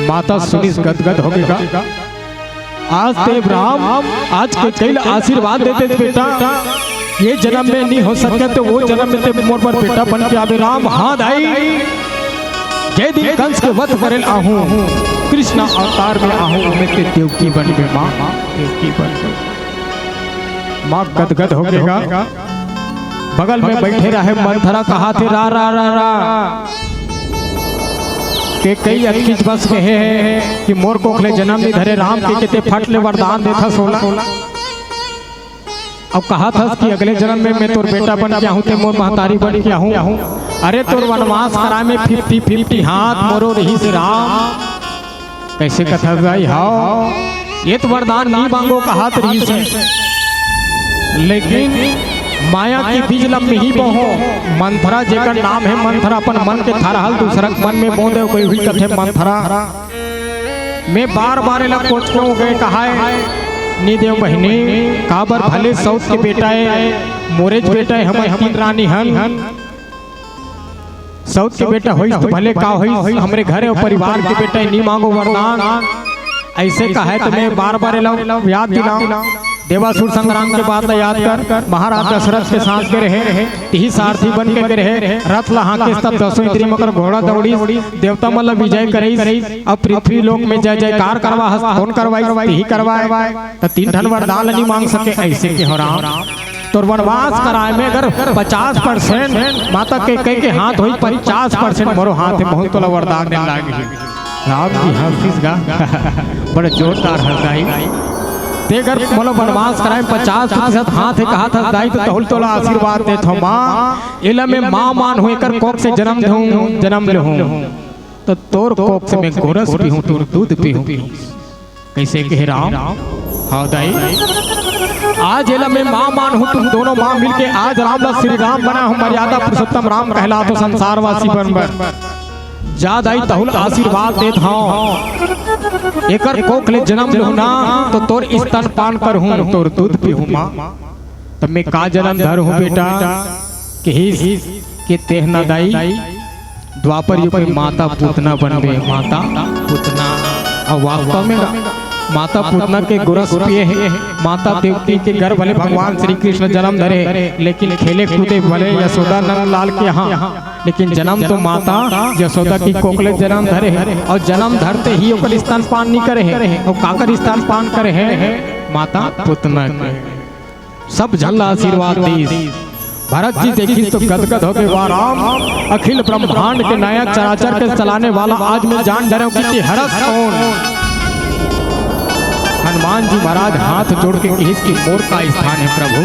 माता सुनिस गदगद होगे गा। आज ते राम, आज कैकई ल आशीर्वाद देते बेटा, ये जनम में नी हो सके त वो जनम में ते मोर बर बेटा बन के आबे राम। हाँ दाई, जे दिन कंस के वध करे ल आहूं, कृष्ण अवतार में आहूं, ओमे ते देवकी बनबे माँ, देवकी बनबे। माँ गदगद होगे गा। बगल में बैठे रहे मंथरा, कहत हे रा रा रा रा, कैकई अतकीच बस कहे हे कि मोर कोख ले जनम नी धरे राम, कहिके ते फट ले वरदान देथस ओला। अब कहत हस कि अगले जनम में मैं तोर बेटा बन के आहूं, ते मोर महतारी बन के आहूं। अरे तोर वनवास कराए में फिफ्टी फिफ्टी हाथ मोरो रहिस राम। कैसे कथस दाई? हव, ये तो वरदान नी मांगो कहत रहिस हे। लेकिन माया के बीज ल मिही बोहो। मंथरा जेकर नाम हे मंथरा, अपन मन के थरहा ल दूसरा के मन में बो दे, कोई भी कथे मंथरा। मैं बार बार एला कोचकंव गे कहाय, नी देंव बहिनी, काबर भले सौत के बेटा हे, मोरेच बेटा हे, हमर तीन रानी हन। सौत के बेटा होइस त भले का होइस, हमरे घर अउ परिवार के बेटा हे, नी मांगो वरदान। ऐसे कहाय त मैं बार बार एला याद दिलांव। देवासुर संग्राम के बात ला याद कर, महाराज दशरथ के साथ गे रहे, तिही सारथी बन के गे रहे, रथ ला हाँकेस तब दसों इंद्री म ओकर घोड़ा दौड़िस, देवता मन ला विजय करइस, अब पृथ्वी लोक में जय जयकार करवा हस, कोन करवाइस? तिही करवाय। त तीन ठन वरदान ला नी मांग सके, ऐसे कहे हंव राम। तोर वनवास कराय में अगर पचास परसेंट माता कैकई के हाथ होही, पचास परसेंट मोरो हाथ हे, महूं तोला वरदान देन लाग ही। राम जी हंसिस गा। बड़ा जोरदार हंस दाई। ते अगर मोला वनवास कराय में पचास प्रतिशत हाथ हे कहत हस दाई, त तहूं ल तोला आशीर्वाद देत हंव माँ। एला मैं माँ मानहूं, एकर कोख से जनम धूं, जनम लेहूं। त तोर कोख से मैं गोरस पीहूं, तोर दूध पीहूं। कैसे कहे राम? हव दाई। आज एला मैं माँ मानहूं, तुम दोनों माँ मिलके आज राम ला श्री राम बनाय हव, मर्यादा पुरुषोत्तम राम कहलात हव संसारवासी मन बर। जा दाई, तहूं ल आशीर्वाद देत हंव। एकर कोख ले जनम लुहूं ना, त तोर स्तनपान करहूं, तोर दूध पीहूं माँ। त मैं का जनम धरहूं बेटा? कहिस कि तेह ना दाई, द्वापर युग में माता पूतना बनबे, माता पूतना। अउ वास्तव में गा, माता पूतना के गोरस पिए हे। माता देवकी के गर्भ ले भगवान श्री कृष्ण जन्म धरे, लेकिन खेले कूदे भले यशोदा नंद लाल के यहाँ, लेकिन जन्म तो माता यशोदा की कोख ले जन्म धरे हे। अउ जन्म धरते ही ओकर स्तनपान नइ करे हे। अउ काकर स्तनपान करे हे? माता पूतना के। सब झन ला आशीर्वाद दीस। भरत जी देखिस तो गदगद होगे, "वाह राम, अखिल ब्रह्मांड के नायक, चराचर के चलाने वाला, आज मैं जान डरेंव कि हरस कोन।" हनुमान जी महाराज हाथ जोड़ के कहिस कि मोर का स्थान हे प्रभु।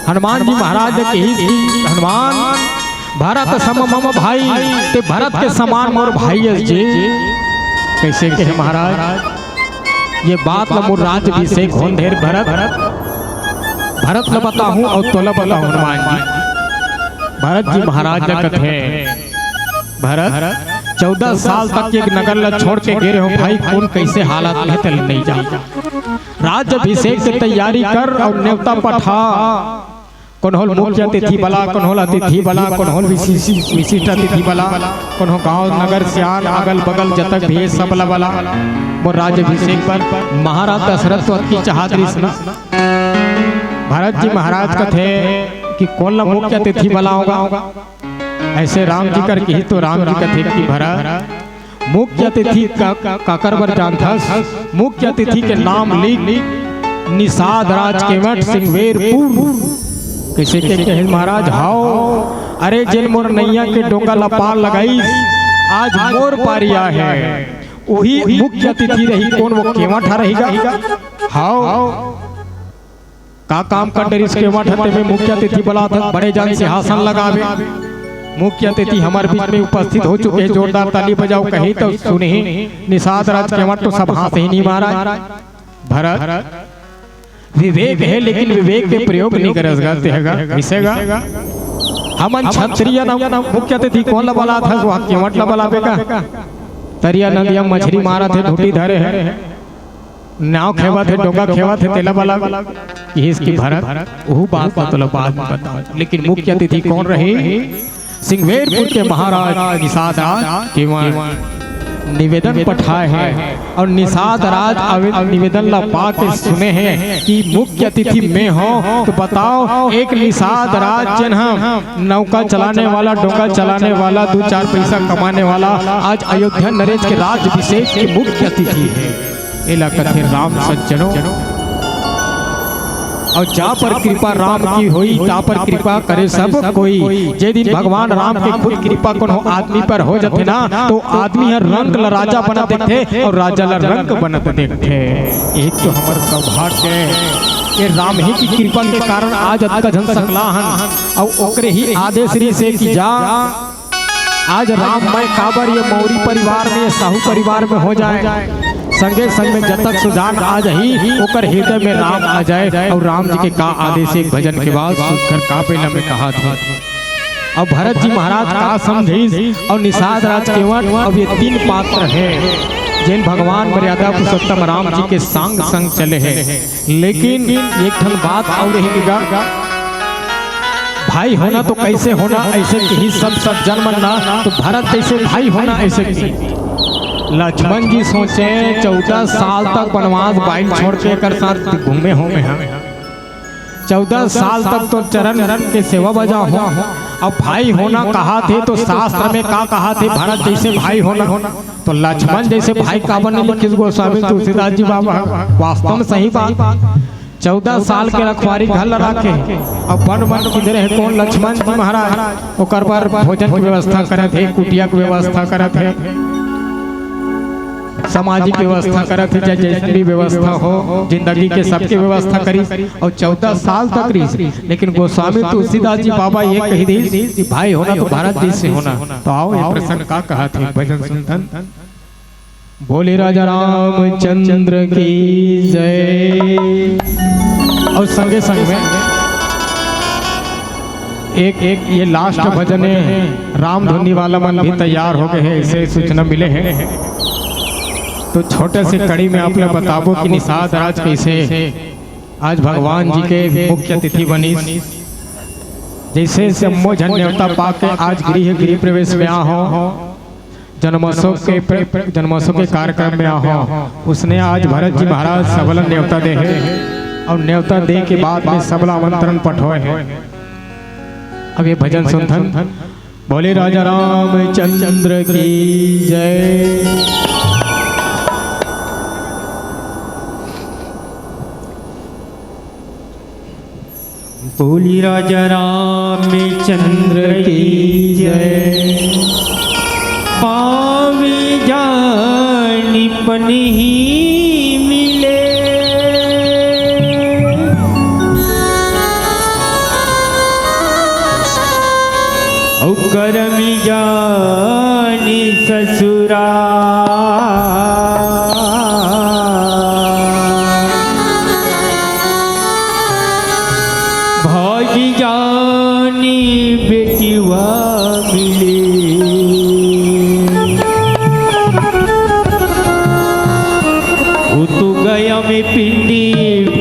हनुमान जी महाराज ने कहिस कि हनुमान, भरत सम मम भाई, ते भरत के समान मोर भाई अस जी। कइसे कहे महाराज? ये बात ल मोर राज्याभिषेक होन दे भरत, भरत ल बताहूं अउ तोला बताहूं हनुमान जी। भरत जी महाराज ल कथे, भरत, चौदह साल तक एक नगर ल छोड़ के गे रहे हो भाई, कोन कइसे हालत में तेला नइ जान। राज्याभिषेक के तैयारी कर अउ नेवता पठा। कोन होल मुख्य अतिथि बला, कोन होल अतिथि बला, कोन होल विशिष्ट, विशिष्ट अतिथि बला, कोन हो गांव, नगर, सियान, अगल बगल जतक भी हे, सब ला बला। मोर राज्याभिषेक बर महाराज दशरथ तो अतकी चाहत रहिस ना। भरत जी महाराज कथे कि कोन ला मुख्य अतिथि बलाऊंगा। अइसे राम जी कर कही तो राम जी कथे कि भरत, मुख्य अतिथि का, काकर बर जानथस? मुख्य अतिथि के नाम लिख, निषाद राज केवट सिंगवेरपुर। कइसे के कहे महाराज? हाव, अरे जेन मोर नैया के डोंगा ला पार लगाइस, आज मोर पारी आहे, उही मुख्य अतिथि रही। कोन वो केवट ह रही गा? हाव। का काम कर डरिस केवट ह, तेमे मुख्य अतिथि बलात हस, बड़े जान सिंहासन लगावे। मुख्य अतिथि हमर बीच में उपस्थित हो चुके हे, जोरदार ताली बजाओ, कही तो सुनही निषाद राज केवट तो सब हाथ ही नइ मारय। भरत, विवेक हे लेकिन विवेक के प्रयोग नइ करस गा, तेह गा, कइसे गा? हमन क्षत्रिय न, मुख्य अतिथि कोन ला बलात हस, वो केवट ला बलाबे का? तरिया नदिया मछरी मारत हे, धूटी धरे हे। नाव खेवत हे, डोंगा खेवत हे, तेला बला। कहिस कि भरत, उहू बात ला तोला बाद में बताओ, लेकिन मुख्य अतिथि कोन रही? सिंगवेरपुर के महाराज निषाद राज केवट निवेदन पठाए हे अउ निषाद राज आवे निवेदन ला पा के सुने हे कि मुख्य अतिथि मैं हों, तो बताओ, एक निषाद राज जेन ह नौका चलाने वाला, डोंगा चलाने वाला, दू चार पइसा कमाने वाला, आज अयोध्या नरेश के राज्याभिषेक के मुख्य अतिथि हे। एला कथे राम सज्जनों। अउ जा पर कृपा राम की होई, ता पर कृपा करे सब कोई। जे दिन भगवान राम के खुद कृपा कोनो आदमी पर हो जाथे ना, तो आदमी ह रंक ल राजा बनत देखथे अउ राजा ल रंक बनत देखथे। यही तो हमर सौभाग्य हे। ये राम ही की कृपा के कारण आज अतका झन सकला हन, अउ ओकरे ही आदेश रहिसे कि जा आज राममय काबर ये मौरी परिवार में, ये साहू परिवार में हो जाए, संगे संग में जतक सुजान आ जाही, ओकर हृदय में राम आ जाए। अउ राम जी के का आदेश, एक भजन के बाद सुघर का बेला में कहा था। अउ भरत जी महाराज का समझिस, अउ निषाद राज केवट, अउ ये तीन पात्र हे, जेन भगवान मर्यादा पुरुषोत्तम राम जी के संग संग चले हे। लेकिन एक ठन बात अउ रही गा, भाई होना तो कइसे होना, अइसे कही सब, सब जन मन ना, तो भरत जइसे भाई होना, अइसे कही। लक्ष्मण जी सोचे, चौदह साल तक बनवास बाइन छोड़ के एकर साथ घूमे हों मैं हा। चौदह साल तक तो चरण के सेवा बजा हों। अब भाई होना कहाथे तो शास्त्र में का कहाथे, भरत जइसे भाई होना। तो लक्ष्मण जइसे भाई काबर नइ लिखिस गोस्वामी तुलसीदास जी बाबा? वास्तव में सही बात। चौदह साल के रखवारी घर ल राखे, अउ बन बन किंदरे हे कोन? लक्ष्मण जी महाराज। ओकर बर भोजन के व्यवस्था करत हे, कुटिया के व्यवस्था करत हे, सामाजिक व्यवस्था करत हे, चाहे जइसन भी व्यवस्था हो, जिंदगी के सबके व्यवस्था करिस। अउ चौदह साल तक रहिस, लेकिन गोस्वामी तुलसीदास जी बाबा ये कहि दिस कि भाई होना तो भरत जइसे होना। तो आओ, ये प्रसंग का कहाथे, भजन सुनथन। बोले राजा रामचंद्र की जय। अउ संगे संग में एक, एक ये last भजन हे, राम धुनी वाला मन भी तैयार हो गे हे, अइसे सूचना मिले हे। तो छोटे से कड़ी में आप ला बताबो कि निषाद राज कइसे आज भगवान जी के मुख्य अतिथि बनिस। जइसे जम्मो झन नेवता पाके आज गृह, गृह प्रवेश में आ हों, जन्मोत्सव के प्र-, जन्मोत्सव के कार्यक्रम में आहो, उसने आज भरत जी महाराज सबला नेवता दे हे अउ नेवता दे के बाद में सबला आमंत्रण पठोए हे। अब ये भजन सुनथन। बोले राजा रामचंद्र की जय। बोली राजा रामचंद्र की जय। पावी जानी पनही मिले, अउ करमी जानी ससुरा। भागी जानी बेटिवा मिले। वो तो गया में पिंडी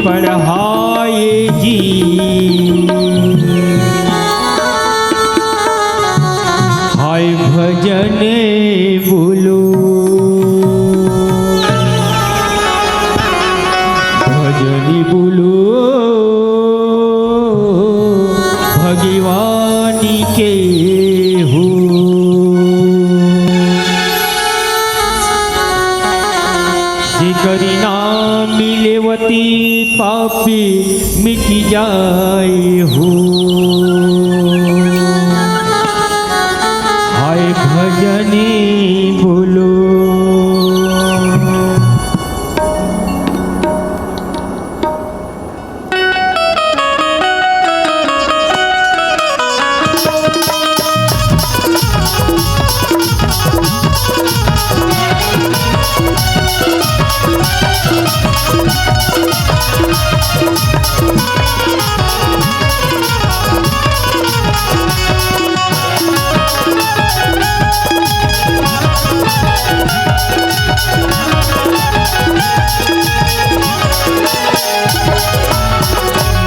पढ़ाए जी। हाय भजन बोलो, भजन बोलो भगवान के हो। जेकरी नाम लेवती पापी मिट जाए हो। हाय भजनी बोलो।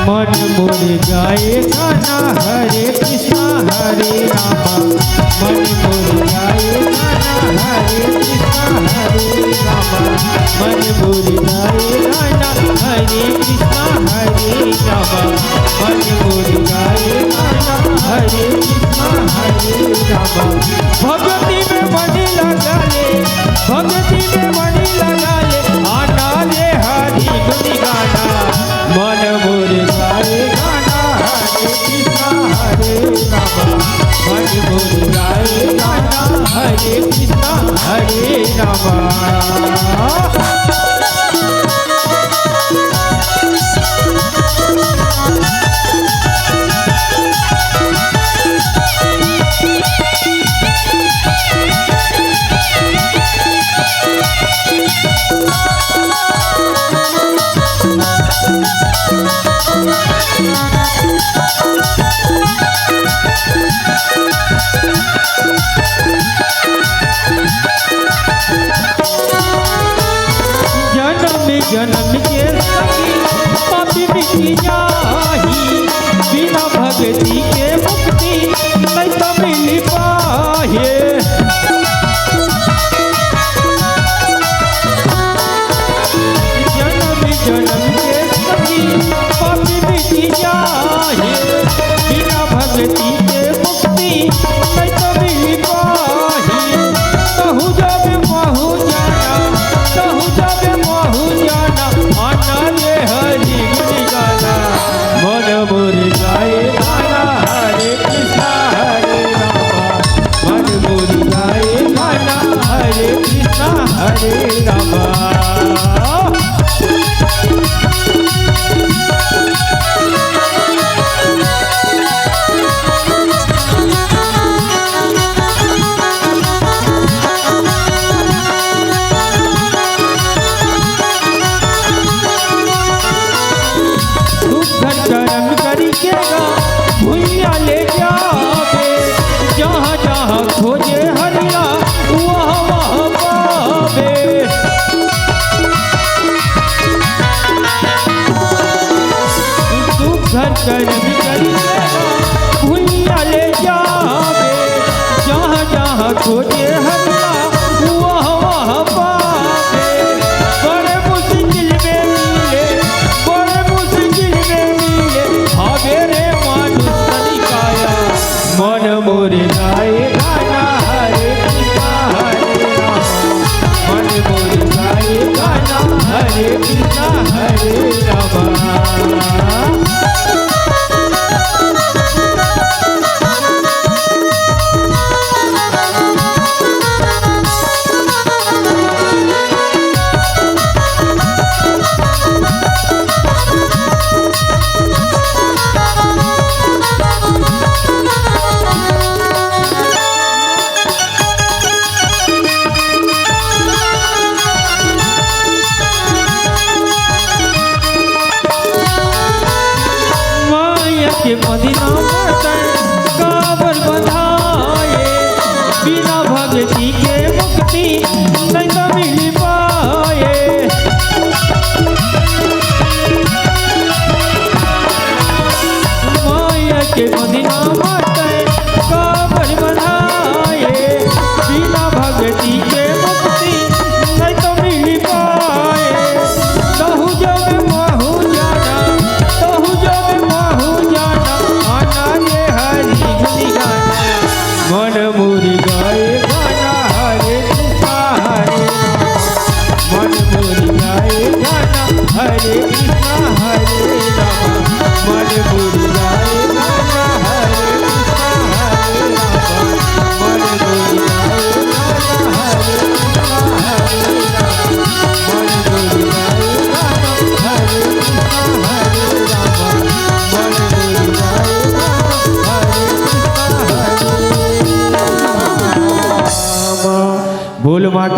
मन मोर गाए गाना हरे कृष्णा हरे रामा। मन मोर गाए गाना हरे कृष्णा हरे रामा। मन मोर गाए गाना हरे कृष्णा हरे रामा। मन मोर गाए गाना हरे कृष्णा हरे रामा। भक्ति में मन लगा ले, भक्ति में मन लगा ले, आना रे हरि गुण गाना। मन मोर गाए गाना हरे कृष्णा हरे रामा। मन मोर गाए गाना हरे कृष्णा हरे रामा। जन्म जन्म के संगी पापी मिट जाही, बिना भक्ति के मुक्ति नहीं तो मिल पाहे। जन्म जन्म के संगी पापी मिट जाहे, बिना भक्ति के मुक्ति नहीं तो मिल पाही। कहूँ जब महू जाना, कहूँ जब महू जाना, आना रे हरि गुण गाना। मन मोर गाए गाना हरे कृष्णा हरे रामा। मन मोर गाए गाना हरे कृष्णा हरे रामा। सुघर करम करिके गा भुइयां ले जाबे, जहाँ जहाँ खोजे हरिया वहाँ वहाँ पाबे। सुघर करम करिके गा भुइयां ले जाबे, जहाँ जहाँ खोजे हरिया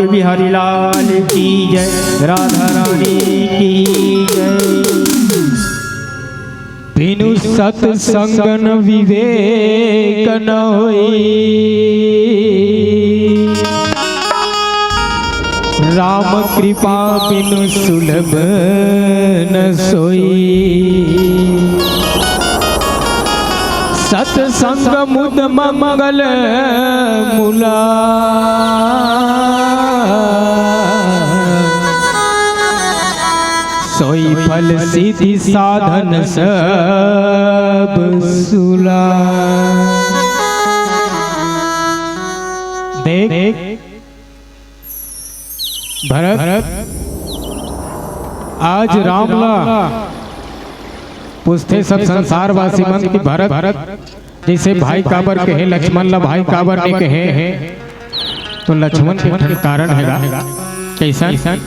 बिहारी लाल की जय, राधा रानी की जय। बिनु सत्संग न विवेक न होई, राम कृपा बिनु सुलभ न सोई। सत्संग मुद मंगल मूला, सोई फल सिद्धि साधन सब सुला। देख भरत, आज राम ला पूछथे सब संसारवासी मन कि भरत, जैसे भाई काबर कहे, लक्ष्मण ला भाई काबर नहीं कहे, तो लक्ष्मण के ठन कारण हैगा। कैसन?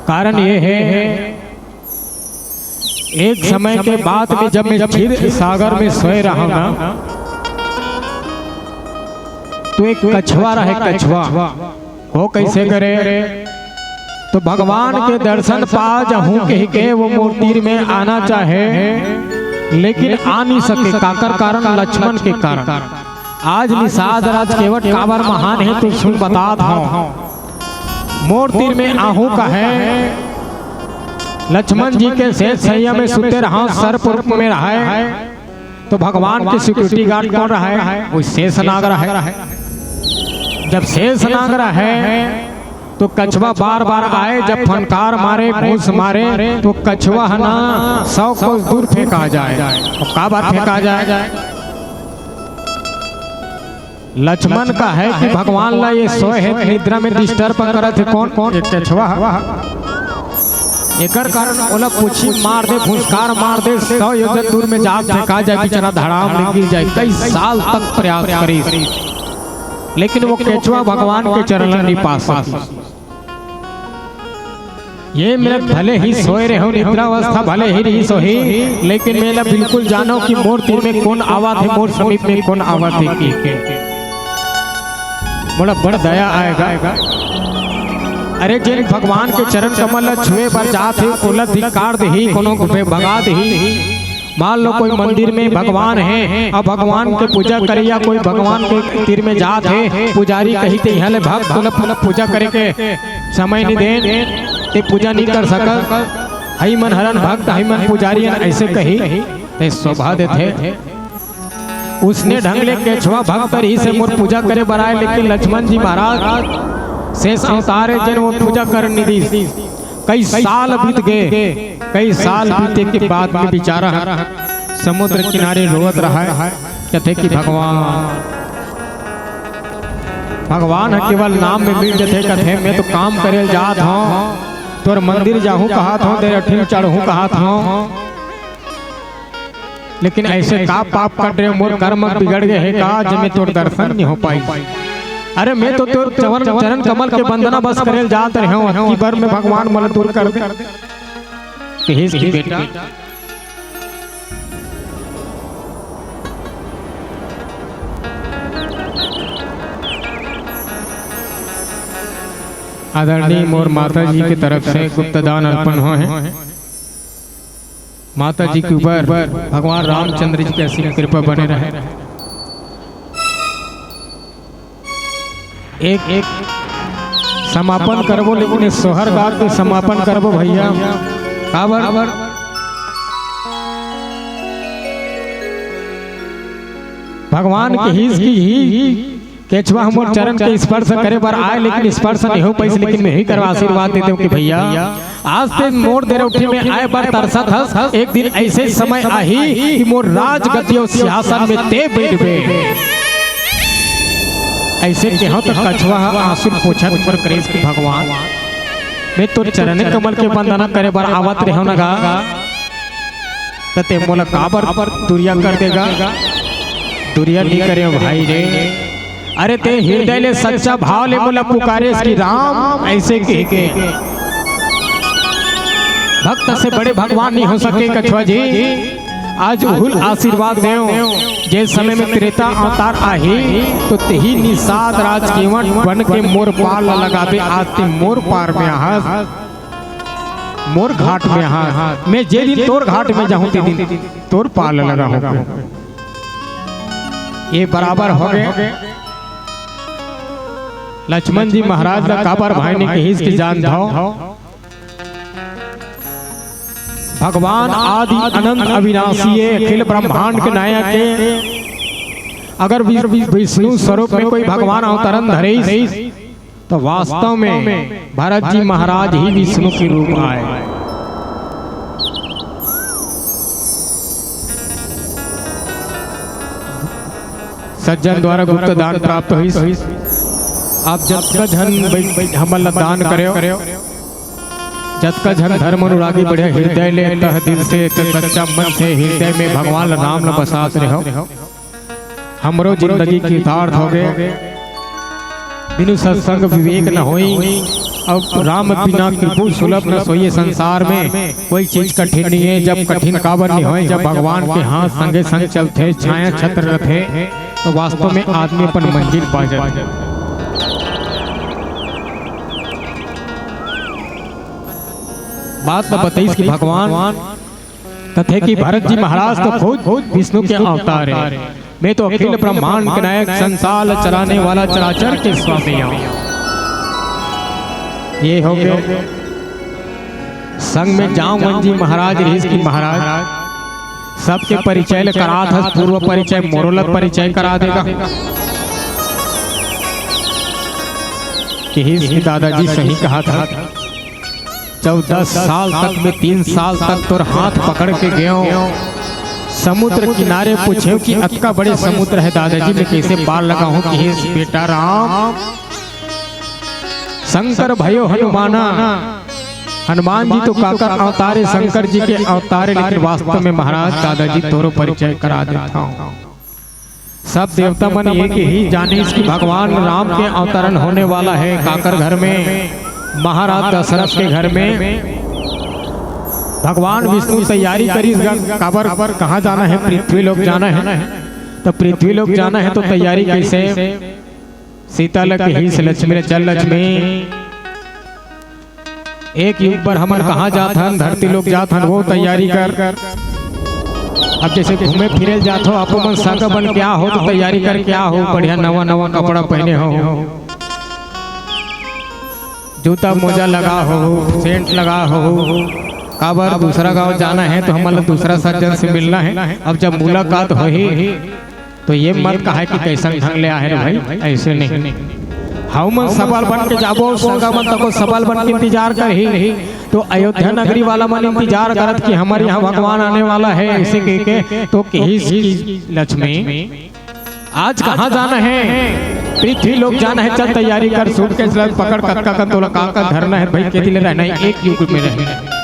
कारण ये है, एक समय के बात में जब मैं क्षीर सागर में सोए रहा ना, तो एक कछुआ रहे, कछुआ। वो कैसे करे? तो भगवान के दर्शन पा जाहूं कह के वो मोर तीर में आना चाहे, लेकिन आ नहीं सके। काकर कारण? लक्ष्मण के कारण। आज निषाद राज केवट काबर महान है, तो सुन बतात हूं। मोर तीर में आहू कहे, लक्ष्मण जी के सेज सैया में सुते रहा, सर्प रूप में रहे, तो भगवान के सिक्योरिटी गार्ड कौन रहे? वो शेष नाग रहे। जब शेष नाग रहे, तो कछुआ बार बार आए, जब फनकार मारे, भूस मारे, तो कछुआ है ना, सौ कोस दूर फेंका जाए। और का बात फेंका जाए? लक्ष्मण कहे कि भगवान ला ये सोए है, निद्रा में डिस्टर्ब करत है। कौन? कौन? ये कछुआ। एकर कारण ओला पूछी मार दे, फुसकार मार दे, सौ योजन दूर में जात फेंका जाए, बेचारा धड़ाम में गिर जाए। कई साल तक प्रयास करिस, लेकिन वो केचुआ भगवान के चरण ला नहीं पा सकिस। ये मेरा भले ही सोए रहे हो, निद्रावस्था भले ही रही सोही, लेकिन मेला बिल्कुल जानो कि मोर तीर में कौन आवा थे, मोर समीप में कौन आवा थे, की के मोला बड़ दया आएगा। अरे, जेन भगवान के चरण कमल ला छुए बर जात हे, ओला धिक्कार देही, कोनो गुफे भगा देही। मान लो कोई मंदिर में भगवान हे, अब भगवान के पूजा करे या कोई भगवान के तीर में जात हे, पुजारी कही ते इहाँ ले भक्त ला पूजा करे के समय नहीं देन, ते पूजा नहीं कर सकत। हई मन हरन भक्त, हई मन पुजारी हन, ऐसे कही ते शोभा देथे। उसने ढंग ले केछवा भक्त रहिस हे मोर पूजा करे बर आए, लेकिन लक्ष्मण जी महाराज शेष अवतार हे, जेन वो पूजा कर नहीं दिस। कई साल बीत गए, कई साल बीते के बाद में बेचारा समुद्र किनारे रोवत रहा है, कथे कि भगवान, भगवान ह केवल नाम में मिल जथे। कथे, मैं तो काम करे ल जात हूँ, तोर मंदिर जाहूँ कहत हूँ, तेरे अठिन चढ़हूँ कहत हूँ, लेकिन ऐसे का पाप कर रहे हो, मोर कर्म बिगड़ गए है का, जब मैं तोर दर्शन नहीं हो पाई। अरे, मैं तो तोर चरण, चरण कमल के वंदना बस करे ल जात रहे हूँ, अबकी बार में भगवान मन दूर कर दे। कहिस कि बेटा, आदरणीय मोर माता जी के तरफ से गुप्त दान अर्पण हुआ है। माता जी के ऊपर भगवान रामचंद्र जी की असीम कृपा बने रहे। एक, एक समापन करबो, लेकिन इस सोहर गा के समापन करबो भैया। काबर? भगवान के हिस की ही केचवा हमर चरण के स्पर्श करे बर आए, लेकिन स्पर्श नहीं हो पाइस, लेकिन मैं ही करवा आशीर्वाद देते हूँ कि भैया, आज ते मोर देरौठी में आए बर तरसत हस, एक दिन ऐसे समय आही कि मोर राजगद्दी अउ सिंहासन में ते बैठबे। ऐसे कहो तो कछवा ह आंसू पोछत ऊपर करिस कि भगवान, मैं तोर चरण कमल के वंदना करे बर आवत रहे हूँ ना गा, त ते मोला काबर दुरिया कर देगा? दुरिया नहीं करे भाई रे। अरे, ते हृदय ले सच्चा भाव ले मोला पुकारेस कि राम, ऐसे कह के भक्त से बड़े भगवान नहीं हो सके कछवा जी। आज उहुल आशीर्वाद देव, जे समय में त्रेता अवतार आही, तो तेही निषाद राज केवट बन के मोर पार ल लगाबे। आज ते मोर पार में आहस, मोर घाट में आहस, मैं जे दिन तोर घाट में जाहूं, ते दिन तोर पार ल लगाहूं। ये बराबर हो गए। लक्ष्मण जी महाराज ला काबर भाई ने कहिस कि जान धव, भगवान आदि अनंत अविनाशी है, अखिल ब्रह्मांड के नायक है। अगर वि-, वि-, विष्णु स्वरूप में कोई भगवान अवतरण धरे, तो वास्तव में भरत जी महाराज ही विष्णु के रूप आए। सज्जन द्वारा गुप्त दान प्राप्त होइस। आप जतका झन बै-, बै-, हमन ला दान करेव, जतका झन धर्म अनुरागी बढ़िया हृदय ले, तह दिल से, त सच्चा मन से हृदय में भगवान राम ला बसात रहो। हमरो जिंदगी कृतार्थ हो गए। बिनु सत्संग विवेक न होई, अब राम बिना कृपु सुलभ न सोई। संसार में कोई चीज कठिन नहीं है, जब कठिन काबर नहीं होए, जब भगवान के हाथ संगे संग चलथे, छाया छत्र रथे, तो वास्तव में आदमी अपन मंजिल पा जाथे। बात तो बताइस कि भगवान कथे कि भरत जी महाराज तो खुद विष्णु के अवतार है। मैं तो अखिल ब्रह्मांड के नायक, संसार चलाने वाला, चराचर के स्वामी हूँ। ये हो गए। संग में जामवंत जी महाराज रहिस कि महाराज, सबके परिचय ल करात हस, पूर्व परिचय, मोरो ल परिचय करा देगा। कहिस कि दादाजी सही कहा था, चौदह साल तक मैं तीन साल तक तोर हाथ पकड़ के गयो, समुद्र किनारे पूछे कि अतका बड़े समुद्र है दादाजी, मैं कैसे पार लगाहूं? कहिस बेटा राम, शंकर भयो हनुमाना, हनुमान जी तो काकर अवतार है, शंकर जी के अवतार है, लेकिन वास्तव में महाराज दादाजी तोरो परिचय करा देता हूँ। सब देवता मन ये के ही जानिस कि भगवान राम के अवतरण होने वाला है। काकर घर में? महाराज दशरथ के घर में। भगवान विष्णु तैयारी करिस गा, काबर, कहाँ जाना है? पृथ्वी लोक जाना है। तो पृथ्वी लोक जाना है तो तैयारी कैसे? सीता ल कहिस लक्ष्मी ल, चल लक्ष्मी, एक युग बर हमन कहाँ जात हन, धरती लोक जात हन, वो तैयारी कर। अब जैसे घूमे फिरे ल जात हो, आपो मन सगा बन के आ हो, तो तैयारी करके आ हो, बढ़िया नवा नवा कपड़ा पहने हो, जूता मोजा लगा हो, सेंट लगा हो, काबर दूसरा गांव जाना है तो हमन ल दूसरा सज्जन से मिलना है। अब जब मुलाकात होही, तो ये मत कहा कि कैसन ढंग ले आहे रे भाई, ऐसे नहीं। हमन सबल बन के जाबो, सगा मन तको सबल बन के इंतजार करही। तो अयोध्या नगरी वाला मन इंतजार करत कि हमर यहाँ भगवान आने वाला है, ऐसे कह के। तो कहिस कि लक्ष्मी, आज कहाँ जाना है? पृथ्वी लोक जाना है। चल तैयारी कर, सूटकेस ल पकड़, कतका कन तोला का का धरना है भाई, केती ले रहना है, एक युग में रहना है।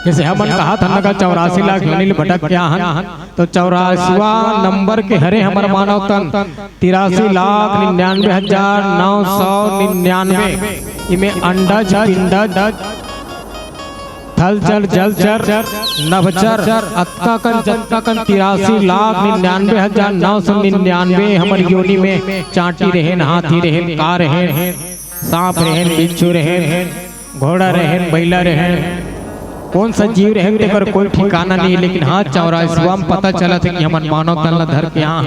जैसे हमन कहा था ना, चौरासी लाख योनि ले भटक के आए हन, तो चौरासीवा नंबर के हरे हमर मानव तन, तिरासी लाख निन्यानवे हजार नौ सौ निन्यानवे। इमे अंडज, पिंडज, थलचर, जलचर, नभचर, अतका कन जतका कन तिरासी लाख निन्यानवे हजार नौ सौ निन्यानवे हमर योनि में चांटी रहेन, हाथी रहेन, का रहेन, सांप रहेन, बिच्छू रहेन, घोड़ा रहेन, बइला रहेन, कौन सा जीव रहेन, तेकर कोई ठिकाना नहीं। लेकिन हाँ, चौरासीवा म पता चलत हे कि हमन मानव तन ला धर के आ।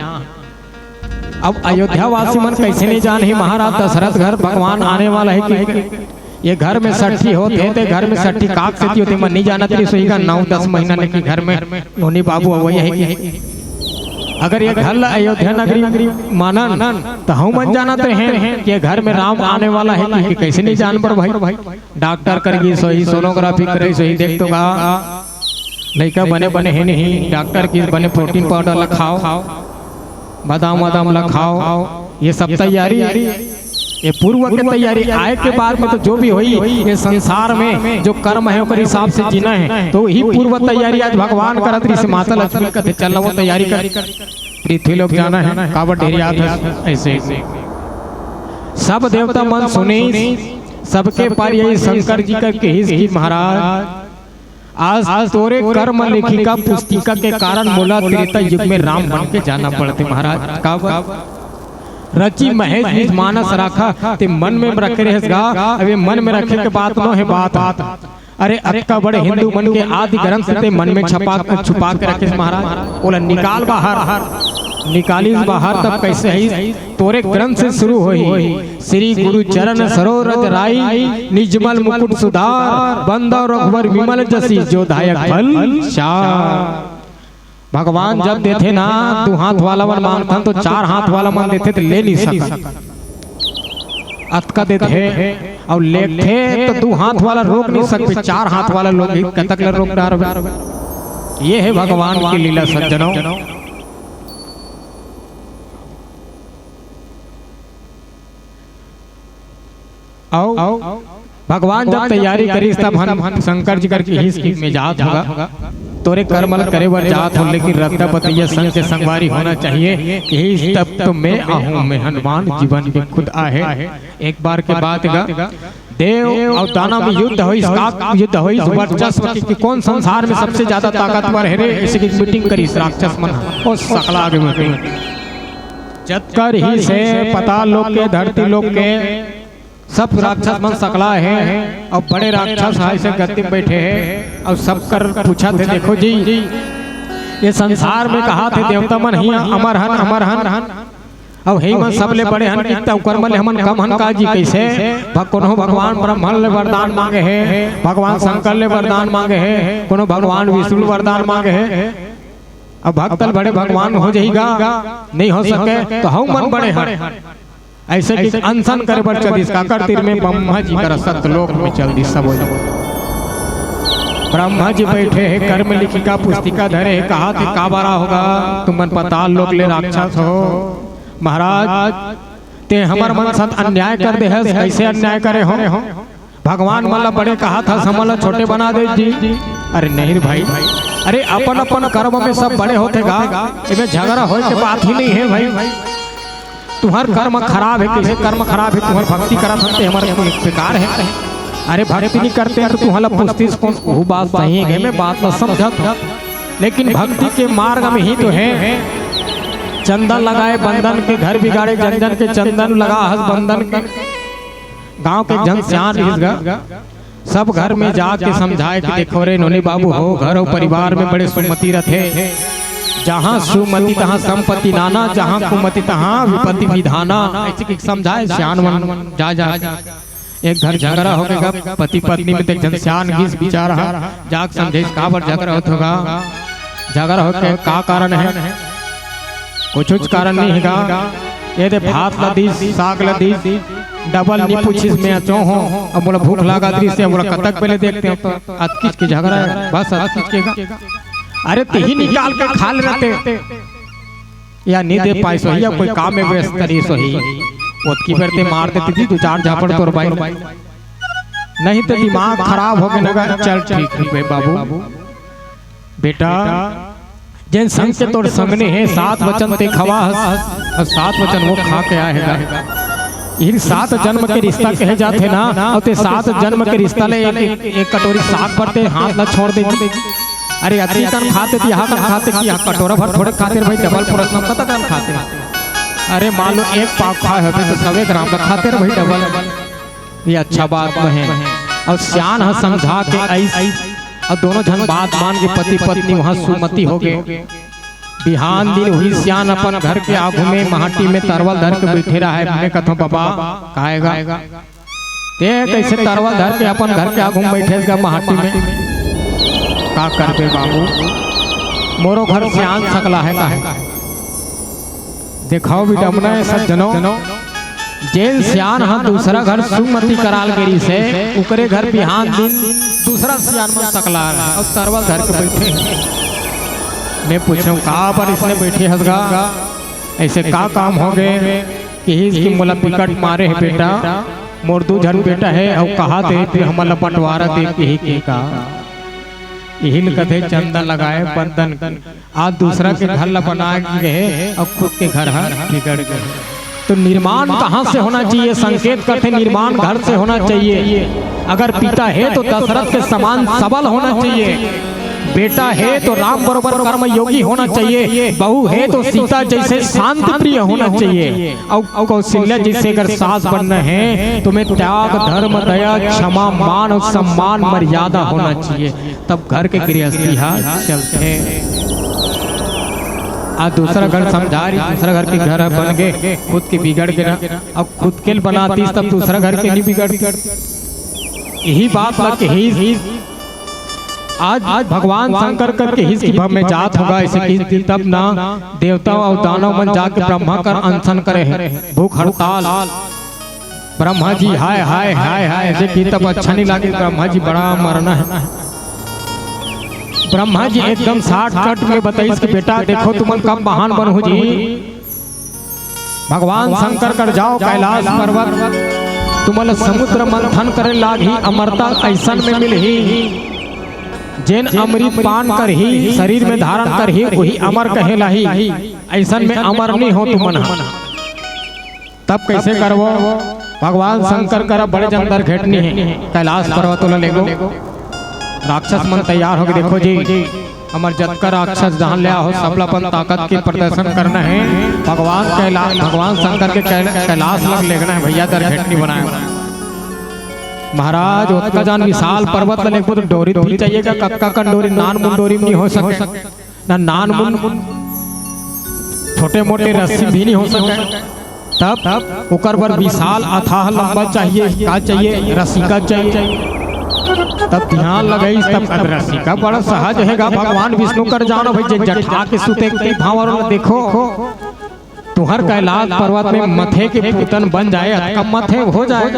अब अयोध्या वासी मन कैसे नहीं जानही, महाराज दशरथ घर भगवान आने वाला है कि ये घर में सट्ठी होत हे, ते घर में सट्ठी काक सेती होत हे, मन नहीं जानत रहिस होही गा, नौ दस महीना ले कि घर में नोनी बाबू अवई हे कि। अगर ये घर ला अयोध्या नगरी मानन, तो हमन जानत रहे कि ये घर में राम आने वाला है कि, कि कैसे नहीं जान बर भाई। डॉक्टर कर गिस होही, सोनोग्राफी करे होही, देख तो गा, लइका बने बने हे नहीं, डॉक्टर की बने प्रोटीन पाउडर ला खाओ, बादाम वादाम ला खाओ, ये सब तैयारी, ये पूर्व के तैयारी। आए के बाद में तो जो भी होही, ये संसार में जो कर्म है, ओकर हिसाब से जीना है, तो वही पूर्व तैयारी आज भगवान करत रहिस हे। माता लक्ष्मी कथे, "चल वो तैयारी कर, पृथ्वी लोक जाना है, काबर ढेरियात हस?" ऐसे सब देवता मन सुनिस, सबके पार यही शंकर जी कर कहिस कि महाराज, आज तोरे कर्म लेखिका पुस्तिका के कारण मोला त्रेता युग में राम बन के जाना पड़थे महाराज। काबर? रचि महेश निज मानस राखा, ते मन में रखे रहेस गा। अब ये मन में रखे के बात नो हे, बात। अरे, अतका बड़े हिंदू मन के आदि ग्रंथ ते मन में छपा, छुपा के रखेस महाराज, ओला निकाल बाहर। निकालिस बाहर तब कैसे ही? तोरे ग्रंथ से शुरू होही। श्री गुरु चरण सरोरज राई, निजमल मुकुट सुधार, बंदा रघुवर विमल जसी, जो दायक फल चार। भगवान जब देथे ना, दू हाथ वाला मन मांगथन तो चार हाथ वाला मन देथे तो ले नहीं सकत। अतका देथे अउ लेथे तो दू हाथ वाला रोक नहीं सकबे, चार हाथ वाला लोग ही कतक ले रोक डारबे। ये है भगवान की लीला सज्जनों। अउ भगवान जब तैयारी करिस तब हम शंकर जी करके हिस कि मैं जात होगा, तोरे कर्म ल करे बर जात हो, लेकिन रद्दा बतैया संग के संगवारी होना चाहिए। यही तब तो मैं आहूँ, मैं हनुमान जीवन के खुद आहे। एक बार के बात गा, देव अउ दानव में युद्ध होइस, का युद्ध होइस, वर्चस्व के कि कौन संसार में सबसे ज्यादा ताकतवर है रे, ऐसे की मीटिंग करिस राक्षस मन ह। ओ सकला आगे मीटिंग। जतकर ही से पताल लोक के, धरती लोक के सब राक्षस मन सकला हे, अउ बड़े राक्षस ह ऐसे गद्दी में बैठे हे, अउ सब कर पूछत हे, देखो जी, ये संसार में कहा थे देवता मन ही अमर हन, अमर हन, अउ हे मन सबले बड़े हन कि त ओकर मन ले हमन कम हन का जी? कैसे? भ-, कोनो भगवान ब्रह्मा ले वरदान मांगे हे, भगवान शंकर ले वरदान मांगे हे, कोनो भगवान विष्णु ले वरदान मांगे हे। अब भक्त ल बड़े भगवान हो जाही गा, नहीं हो सके, तो हम मन बड़े हन। ऐसे कि अनशन करे बर चल दिस, काकर तीर में? ब्रह्मा जी कर सतलोक में चल दिस। सब हो जाए। ब्रह्मा जी बैठे हे, कर्म लिखिका पुस्तिका धरे हे, कहा थे का बरा होगा, तुम मन पताल लोक ले राक्षस हो। महाराज, ते हमर मन साथ अन्याय कर दे हस, कैसे अन्याय करे हो? भगवान मन ला बड़े कहा था, हमन ला छोटे बना दे जी। अरे नहीं रे भाई, अरे अपन अपन कर्म में सब बड़े होथे गा, एमे झगड़ा होए के बात ही नहीं है भाई। तुहर कर्म खराब है, कैसे कर्म खराब है? तुहर भक्ति करत हन ते हमर बेकार है। अरे भक्ति नहीं करते तो तुहर ला पूछतीस कौन? वो बात सही है, मैं बात ला समझत हूँ, लेकिन भक्ति के मार्ग में ही तो है। चंदन लगाए बंदन के, घर बिगाड़े जन जन के, चंदन लगा हस बंदन के। गांव के एक झन सियान रहिस गा, सब घर में जाके समझाए कि देखो रे नोनी बाबू हो, घर अउ परिवार में बड़े सुमति रथे। जहाँ सुमति तहाँ संपत्ति नाना, जहाँ कुमति तहाँ विपत्ति विधाना। ऐसे कि समझाए सियान मन जा जा। एक घर झगड़ा हो गा, पति पत्नी में त एक झन सियान गिस बिचारा, जाके समझाइस काबर झगड़ा होत होगा, झगड़ा होके का कारण है? कुछ कुछ कारण नहीं है गा। ये दे भात ला दीस, साग ला दीस, डबल नहीं पूछिस, मैं अचो हो, अब मोला भूख लागत रहिस हे, अब मोला कतक बेले देखते हो तो अतकिच के झगड़ा है, बस अतकिच के गा। अरे तिही निकाल के खा ले रहते, या नहीं दे पाइस होही, या कोई काम में व्यस्त रहिस होही, ओतकी बेर ते मार देती थी दू चार झापड़ तोर बाई। नहीं तो दिमाग खराब हो गया ना। चल ठीक है बे बाबू, बेटा, जेन संग के तोर संगनी हे, सात वचन ते खवा हस, अउ सात वचन वो खा के आए हे गा। इही सात जन्म के रिश्ता कहे जाथे ना, अउ ते सात जन्म के रिश्ता ले एक, एक, एक कटोरी साग बर ते हाथ ला छोड़ दे। अरे अतकी कन खाते थे, यहाँ कन खाते कि यहाँ कटोरा भर थोड़े खाते रे भाई, डबल परस में कतक कन खाते। अरे मान लो एक पाव खाए होबे तो सवे ग्राम ला खाते रे भाई डबल। ये अच्छा बात तो है। अउ सियान ह समझा के आइस, अउ दोनों झन बात मान के पति पत्नी वहाँ सुमति हो गए। बिहान दिन हुई सियान अपन घर के आगू में माटी में तरवल धर के बैठे रहा है। मैं कथों बाबा, का हे गा? ते कैसे तरवल धर के अपन घर के आगू में बैठे गा माटी में? का करबे बाबू, मोरो घर सियान सकला है का हे? देखाओ विडम्बना हे सज्जनों, जेन सियान ह दूसरा घर सुमति कराल गे रिहिस हे, उकरे घर बिहान दिन दूसरा सियान मन सकला हे अउ तरवल धर के बैठे हे। मैं पूछों, का बर इसने बैठे हस गा? ऐसे का काम हो गए? किहिस कि मोला बिकट मारे हे बेटा, मोर दू झन बेटा हे अउ कहा थे फिर हमन ला बंटवारा दे किही के का? इहिल कथे चंदा लगाए बंदन। आज दूसरा के घर ला बना के गए अउ खुद के घर ह बिगड़ गए। तो निर्माण कहाँ से होना चाहिए? संकेत करथे निर्माण घर से होना चाहिए। अगर पिता हे तो दशरथ के समान सबल होना चाहिए, बेटा हे तो राम बरोबर कर्मयोगी होना चाहिए, बहू हे तो सीता जैसे शांति प्रिय होना चाहिए, और कौशल्या जैसे अगर सास बनना हे तो मैं त्याग, धर्म, दया, क्षमा, मान और सम्मान, मर्यादा होना चाहिए, तब घर के गृहस्थी हा चलथे। आज दूसरा घर समझा रही, दूसरा घर के घर बन गे, खुद के बिगड़ गे ना। अब खुद के ल बनातीस तब दूसरा घर के नहीं बिगड़। यही बात ला कहिस। आज, आज भगवान शंकर कर कहिस कि भव में जात होगा, ऐसे कहिस कि तब ना देवता और दानव मन जाके ब्रह्मा कर अनशन करे हे, भूख हड़ताल। ब्रह्मा जी हाय हाय हाय हाय ऐसे कहिस तब अच्छा नहीं लागे। ब्रह्मा जी बड़ा मरना हे। ब्रह्मा जी एकदम शॉर्टकट में बताइस कि बेटा देखो, तुमन कब महान बनहू जी, भगवान शंकर कर जाओ कैलाश पर्वत, तुमन ला समुद्र मंथन करे लागही, अमरता ऐसन में मिलही, जेन अमृत पान करही, शरीर में धारण करही, वही अमर कहे लाही, ऐसन में अमर नहीं हो तुमन ह। तब कैसे करबो? भगवान शंकर करा बड़े जन दर घेटनी हे, कैलाश पर्वत ओला लेगो। राक्षस मन तैयार होके, देखो जी, हमर जतका राक्षस जहां ले आहो, सबला अपन ताकत के प्रदर्शन करना हे। भगवान कैला-, भगवान शंकर के कैला-, कैलाश लग लेगना हे भैया, दर घेटनी बनाए। महाराज, ओतका जान विशाल पर्वत ल लेगबो तो डोरी भी चाहिए का? कतका कन डोरी, नान मुन डोरी में नहीं हो सके। ना नान मुन छोटे मोटे रस्सी भी नहीं हो सके। तब ओकर बर विशाल अथाह लंबा चाहिए, का चाहिए? रस्सी का चाहिए। तब ध्यान लगाइस, तब कद रस्सी का बड़ा सहज हे गा। भगवान विष्णु कर जानो भाई, जे जठा के सुते के भावर देखो, तुहर कैलाश पर्वत में मथे के पूतन बन जाए, अतका मथे हो जाए।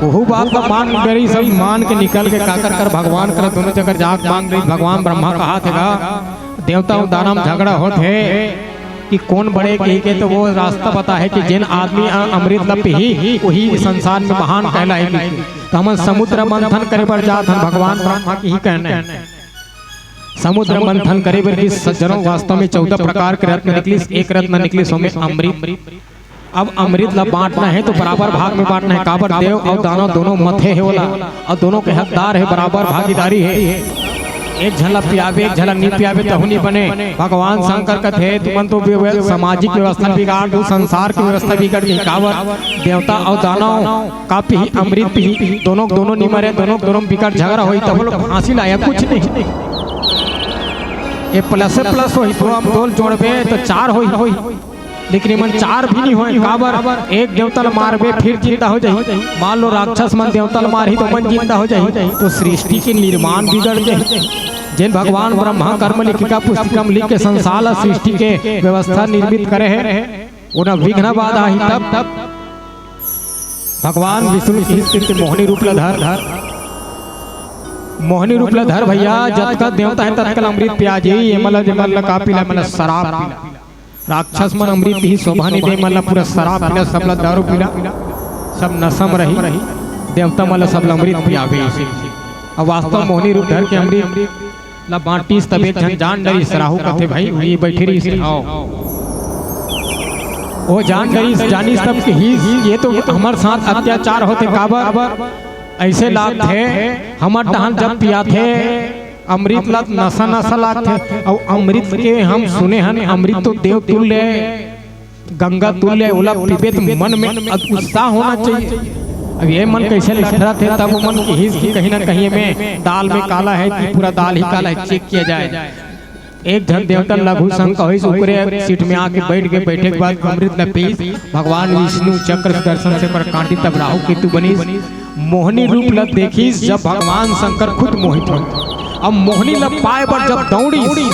ओहू बात ला मान गरी, सब मान के निकल के काकर कर भगवान कर दोनों जगह जाके मांग रही। भगवान ब्रह्मा कहाथे गा, देवता अउ दानव झगड़ा होत हे कि कोन बड़े कहिके, तो वो रास्ता बताहे कि जेन आदमी अ-, अमृत ला पीही, वही संसार में महान कहलाही। तो हमन समुद्र मंथन करे बर जात हन, भगवान ब्रह्मा के ही कहना हे। समुद्र मंथन करे बर कि सज्जनों, वास्तव में चौदह प्रकार के रत्न निकलिस, एक रत्न निकलिस ओमे अमृत। अब अमृत ला बांटना हे तो बराबर भाग में बांटना हे, काबर देव अउ दानव दोनों मथे हे ओला, अउ दोनों के हकदार हे, बराबर भागीदारी हे। एक झन ला पियाबे, एक झन ला नी पियाबे, तहू नी बने। भगवान शंकर कथे, तुमन तो व्यव-, सामाजिक व्यवस्था बिगाड़ दू, संसार के व्यवस्था बिगड़ गे। काबर? देवता अउ दानव का पीही? अमृत पीही। दोनों, दोनों नी मरे, दोनों, दोनों बिकट झगड़ा होई, तब लोग फांसी लाया, कुछ नहीं। ये प्लस प्लस होई, दो हम दो जोड़बे तो चार होई, होई। लेकिन एमन चार भी नहीं होए, काबर? एक देवता ल मारबे, फिर जिंदा हो जाही। मान लो राक्षस मन देवता ल मारही तो मन जिंदा हो जाही, तो सृष्टि के निर्माण बिगड़ जाही। जेन भगवान ब्रह्मा कर्म लिखिका पुस्तिका म लिख के संसार ल सृष्टि के व्यवस्था निर्मित करे हे, ओना विघ्न बाधा आही। तब, तब भगवान विष्णु कहिस कि मोहनी रूप ल धर, धर, मोहनी रूप ल धर भैया, जतका देवता हे ततका ल अमृत पिया जी, ये मतलब जे मन ल का पिला, मन ल शराब पिला। राक्षस मन अमृत ही शोभा नहीं दे, मन ला पूरा शराब पिला, सब ला दारू पिला, सब नशा म रही। देवता मन ला सब ला अमृत पियाबे। अब वास्तव मोहनी रूप धर के अमृत ला बांटिस, तब एक झन जान डरिस, राहु कथे, भाई, वही बैठे रहिस, आओ। वो जान डरिस, जानिस तब कहिस, ये तो हमर साथ अत्याचार होथे, काबर ऐसे लागथे, हमर डहान जब पियाथे, अमृत ला नशा नशा लागथे। अउ अमृत के हम सुने हन, अमृत तो देव तुल्य, गंगा तुल्य, ओला पीबे त मन में अत-, उत्साह होना चाहिए। अब ये मन कैसे लठरत हे, तब मन कहिस कि कहीं ना कहीं में दाल में काला है कि पूरा दाल ही काला है, चेक किया जाए। एक झन देवता लघु शंका होइस, ओकरे सीट में आके बैठ के, बैठे के बाद अमृत ल पीस। भगवान विष्णु चक्र सुदर्शन से पर कांटी, तब राहु केतु बनिस। मोहनी रूप ल देखिस, जब भगवान शंकर खुद मोहित हो। अब मोहनी ल पाए बर जब दौड़ी,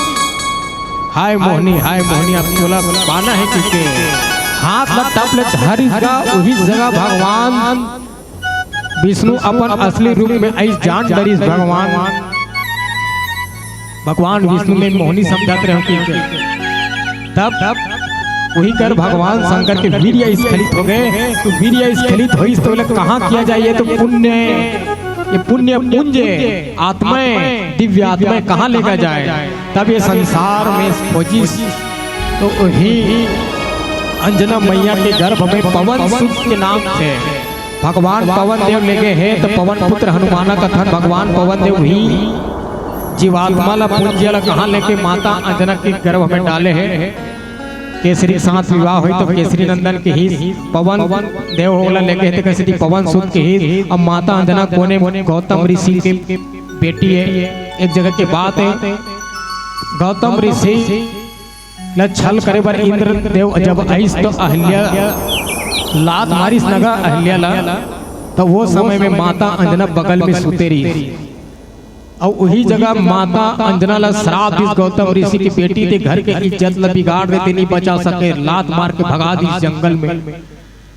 हाय मोहनी, हाय मोहनी, अब तोला पाना है किके। हाथ ल तब ले धरिस गा, वही जगह भगवान विष्णु अपन असली रूप में आइस, जान डरिस भगवान। भगवान विष्णु में मोहनी समझत रहे कि तब, तब वही कर भगवान शंकर के वीर्य स्खलित हो गए। तो वीर्य स्खलित होइस तो बोले, कहाँ किया जाए ये तो पुण्य, ये पुण्य पुंज, आत्माएं, दिव्य आत्माएं कहाँ लेकर जाए। तब ये संसार में खोजिस तो वही अंजना मैया के गर्भ में पवन सुत के नाम थे। भगवान पवन देव लेगे हे, त पवन पुत्र हनुमाना कथन भगवान पवन देव ही जीवात्मा ला, पुंजिया ला कहाँ लेके माता अंजना के गर्भ में डाले हे। केसरी के साथ विवाह होई तो केसरी नंदन के ही पवन देव ओला लेगे हे, त कइसे दी पवन सुत के ही। अब माता अंजना कोने गौतम ऋषि के बेटी हे, एक जगह के बात हे, गौतम ऋषि ला छल करे बर इंद्र देव जब आइस तो अहल्या लात मारिस नगा अहल्या ला, तो वो समय में माता अंजना बगल में सुते रही। अउ उही जगह माता अंजना ला श्राप दिस, गौतम ऋषि की बेटी ते घर के इज्जत ला बिगाड़ देते, नहीं बचा सके, लात मार के भगा दिस जंगल में।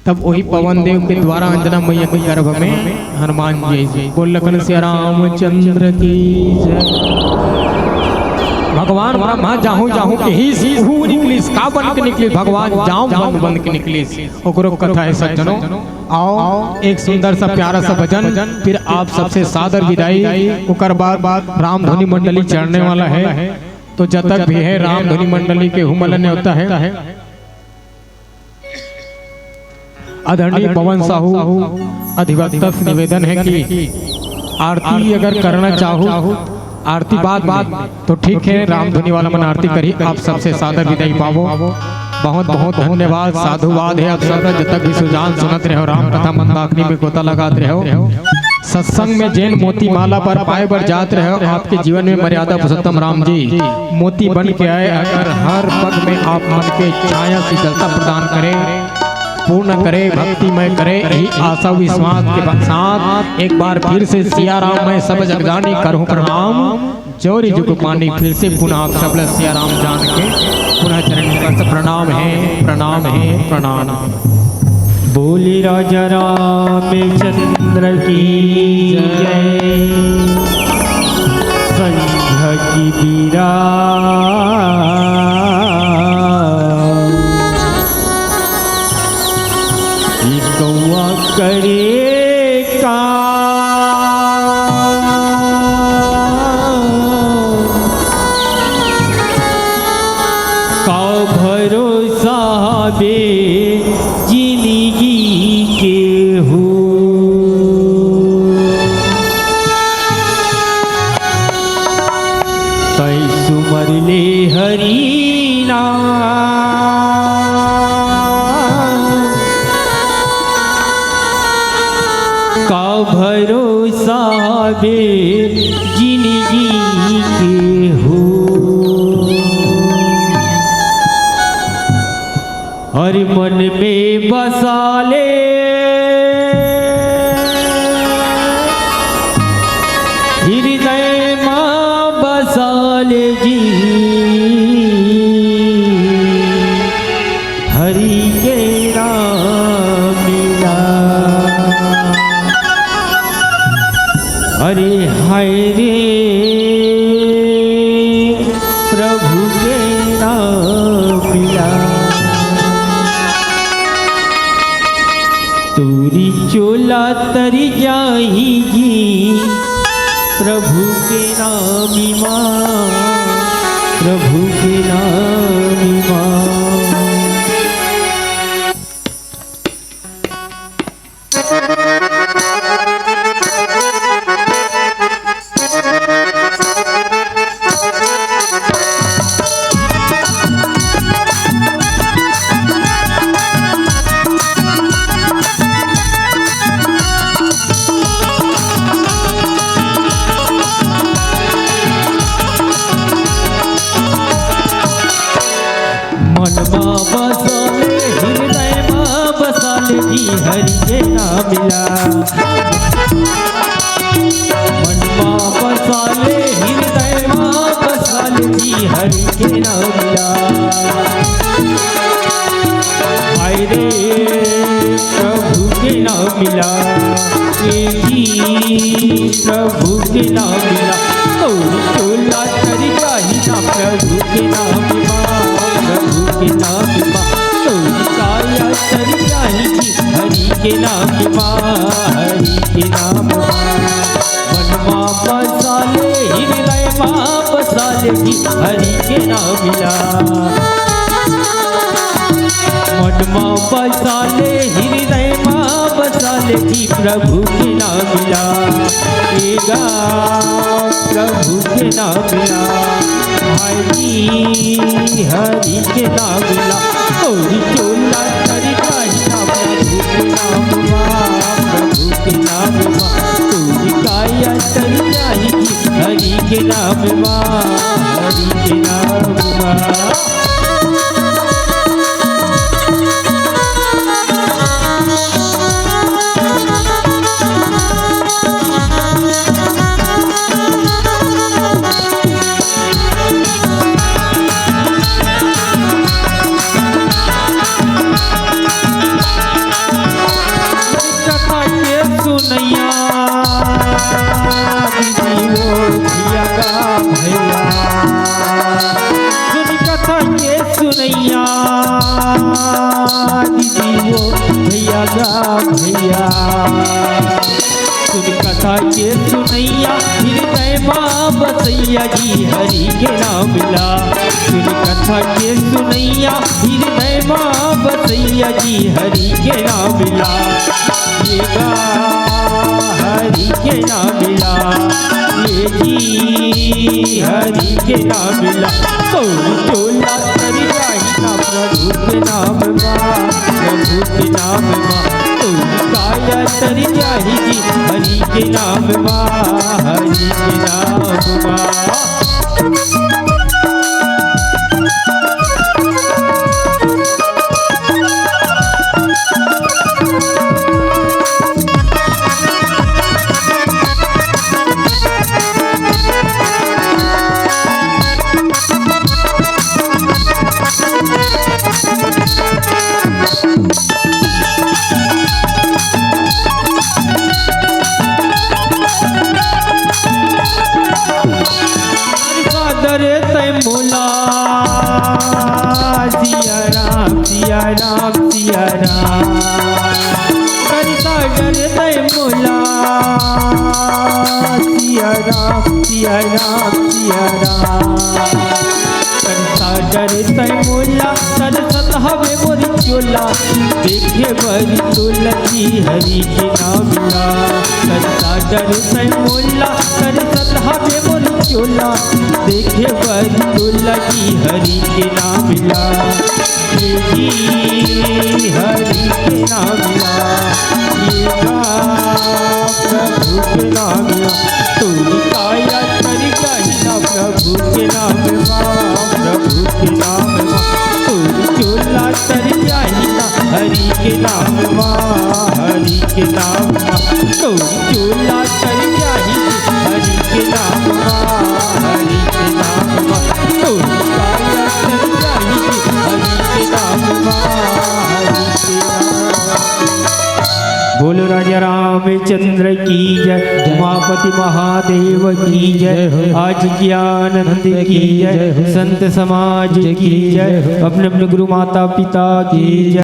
तब वही पवन देव के द्वारा अंजना मैया के गर्भ में हनुमान जी आइस। बोल लखन सिया रामचंद्र की जय। भगवान ब्रह्मा जाहू जाहू के ही उहू निकलिस, का बन के निकलिस? भगवान जाम बन बन के निकलिस। ओकरो कथा हे सज्जनों। आओ एक सुंदर सा प्यारा सा भजन, फिर आप सबसे सादर विदाई। ओकर बाद रामधुनी मंडली चढ़ने वाला है, तो जतक भी है रामधुनी मंडली के हुमल न्योता है। आदरणीय पवन साहू अधिवक्ता से निवेदन है कि आरती अगर करना चाहो, आरती बाद में तो ठीक है, रामधुनी वाला मन आरती करी, आप सबसे सादर विदाई पावो। बहुत बहुत धन्यवाद, साधुवाद है आप सब, जब तक भी सुजान सुनत रहो, राम कथा मंदाकिनी में गोता लगात रहो, सत्संग में जेन मोती माला बर पाए बर जात रहो, आपके जीवन में मर्यादा पुरुषोत्तम राम जी मोती बन के आए। अगर हर पग में आप मन के छाया शीतलता प्रदान करे, पूर्ण करे, भक्तिमय करे, यही आशा विश्वास के साथ एक बार फिर से सिया राम मैं सब जग जानी करूं प्रणाम। जोरी जुग पानी फिर से पुनः आप सबला सिया राम जान के पुनः चरण स्पर्श। प्रणाम है, प्रणाम है, प्रणाम। बोले राजा रामचंद्र की जय। संझा की बीरा ई कौआ करे का, का भरोसा बे जिंदगी के हो। तै सुमर ले हरि नाम। का भरोसा बे जिंदगी के हो। अरे मन में बसा ले, हृदय मा बसा ले जी, हरि के नाम मिला। अरे हाय रे, प्रभु के नाम मिला। तोरी चोला तरी जाही जी, प्रभु के नाम मा, प्रभु के नाम मा। मन मा बसा ले, हृदय मा बसा ले जी, हरि के नाम ला। मन मा बसा ले, हृदय मा बसा ले जी, हरि के नाम ला। हाय रे, प्रभु के नाम ला, ए जी, प्रभु के नाम ला। तोरी चोला तरी जाही ना, प्रभु के नाम मा, प्रभु के नाम मा। तोरी काया तरी जाही जी, हरि के नाम मा, हरि के नाम मा। मन मा बसा ले, हृदय मा बसा ले जी, हरि के नाम ला। मन मा बसा ले, हृदय मा बसा जी प्रभु के नाम ला, ए गा प्रभु के नाम ला, भाई जी हरि के नाम ला। तोरी चोला तर जाही ना प्रभु के नाम मा, प्रभु के नाम मा। तोरी काया तर जाही जी हरि के नाम मा, हरि के नाम मा। कथा के सुनैया दीदी वो भैया का भैया, सुन कथा के सुनैया दीदी वो भैया का भैया। सुन कथा के सुनैया हृदय मा बसैया जी हरि के नाम ला। सुन कथा के सुनैया हृदय मा बसैया जी हरि के नाम ला। ये गा हरि के नाम ला, ये जी हरि के नाम ला। तो चोला तर जाही ना प्रभु के नाम मा, प्रभु के नाम मा। तो काया तर जाही जी हरि के नाम मा, हरि के नाम मा। सादर तै मोला सिया राम, सिया राम, सिया राम। करिता डर तै मोला सिया राम, सिया राम, सिया राम। करिता डर तै मोला तरसत हवे मोर चोला। देखे बर तोला जी हरि के नाम ला। करिता डर तै मोला तरसत हवे मोर चोला। देखे बर तोला जी हरि के नाम ला। ये जी हरि के नाम ला, ये गा प्रभु के नाम ला। तोरी काया तर जाही ना प्रभु के नाम मा, प्रभु के नाम मा। तोरी चोला तर जाही ना हरि के नाम मा, हरि के नाम मा। तोरी चोला तर जाही हरि के नाम मा, हरि के नाम मा। तोरी काया तर जाही हरि के नाम मा, हरि के नाम मा। बोलो राजा रामचंद्र की जय, उमापति महादेव की जय, आज की आनंद की जय, संत समाज की जय, अपने अपने गुरु माता पिता की जय।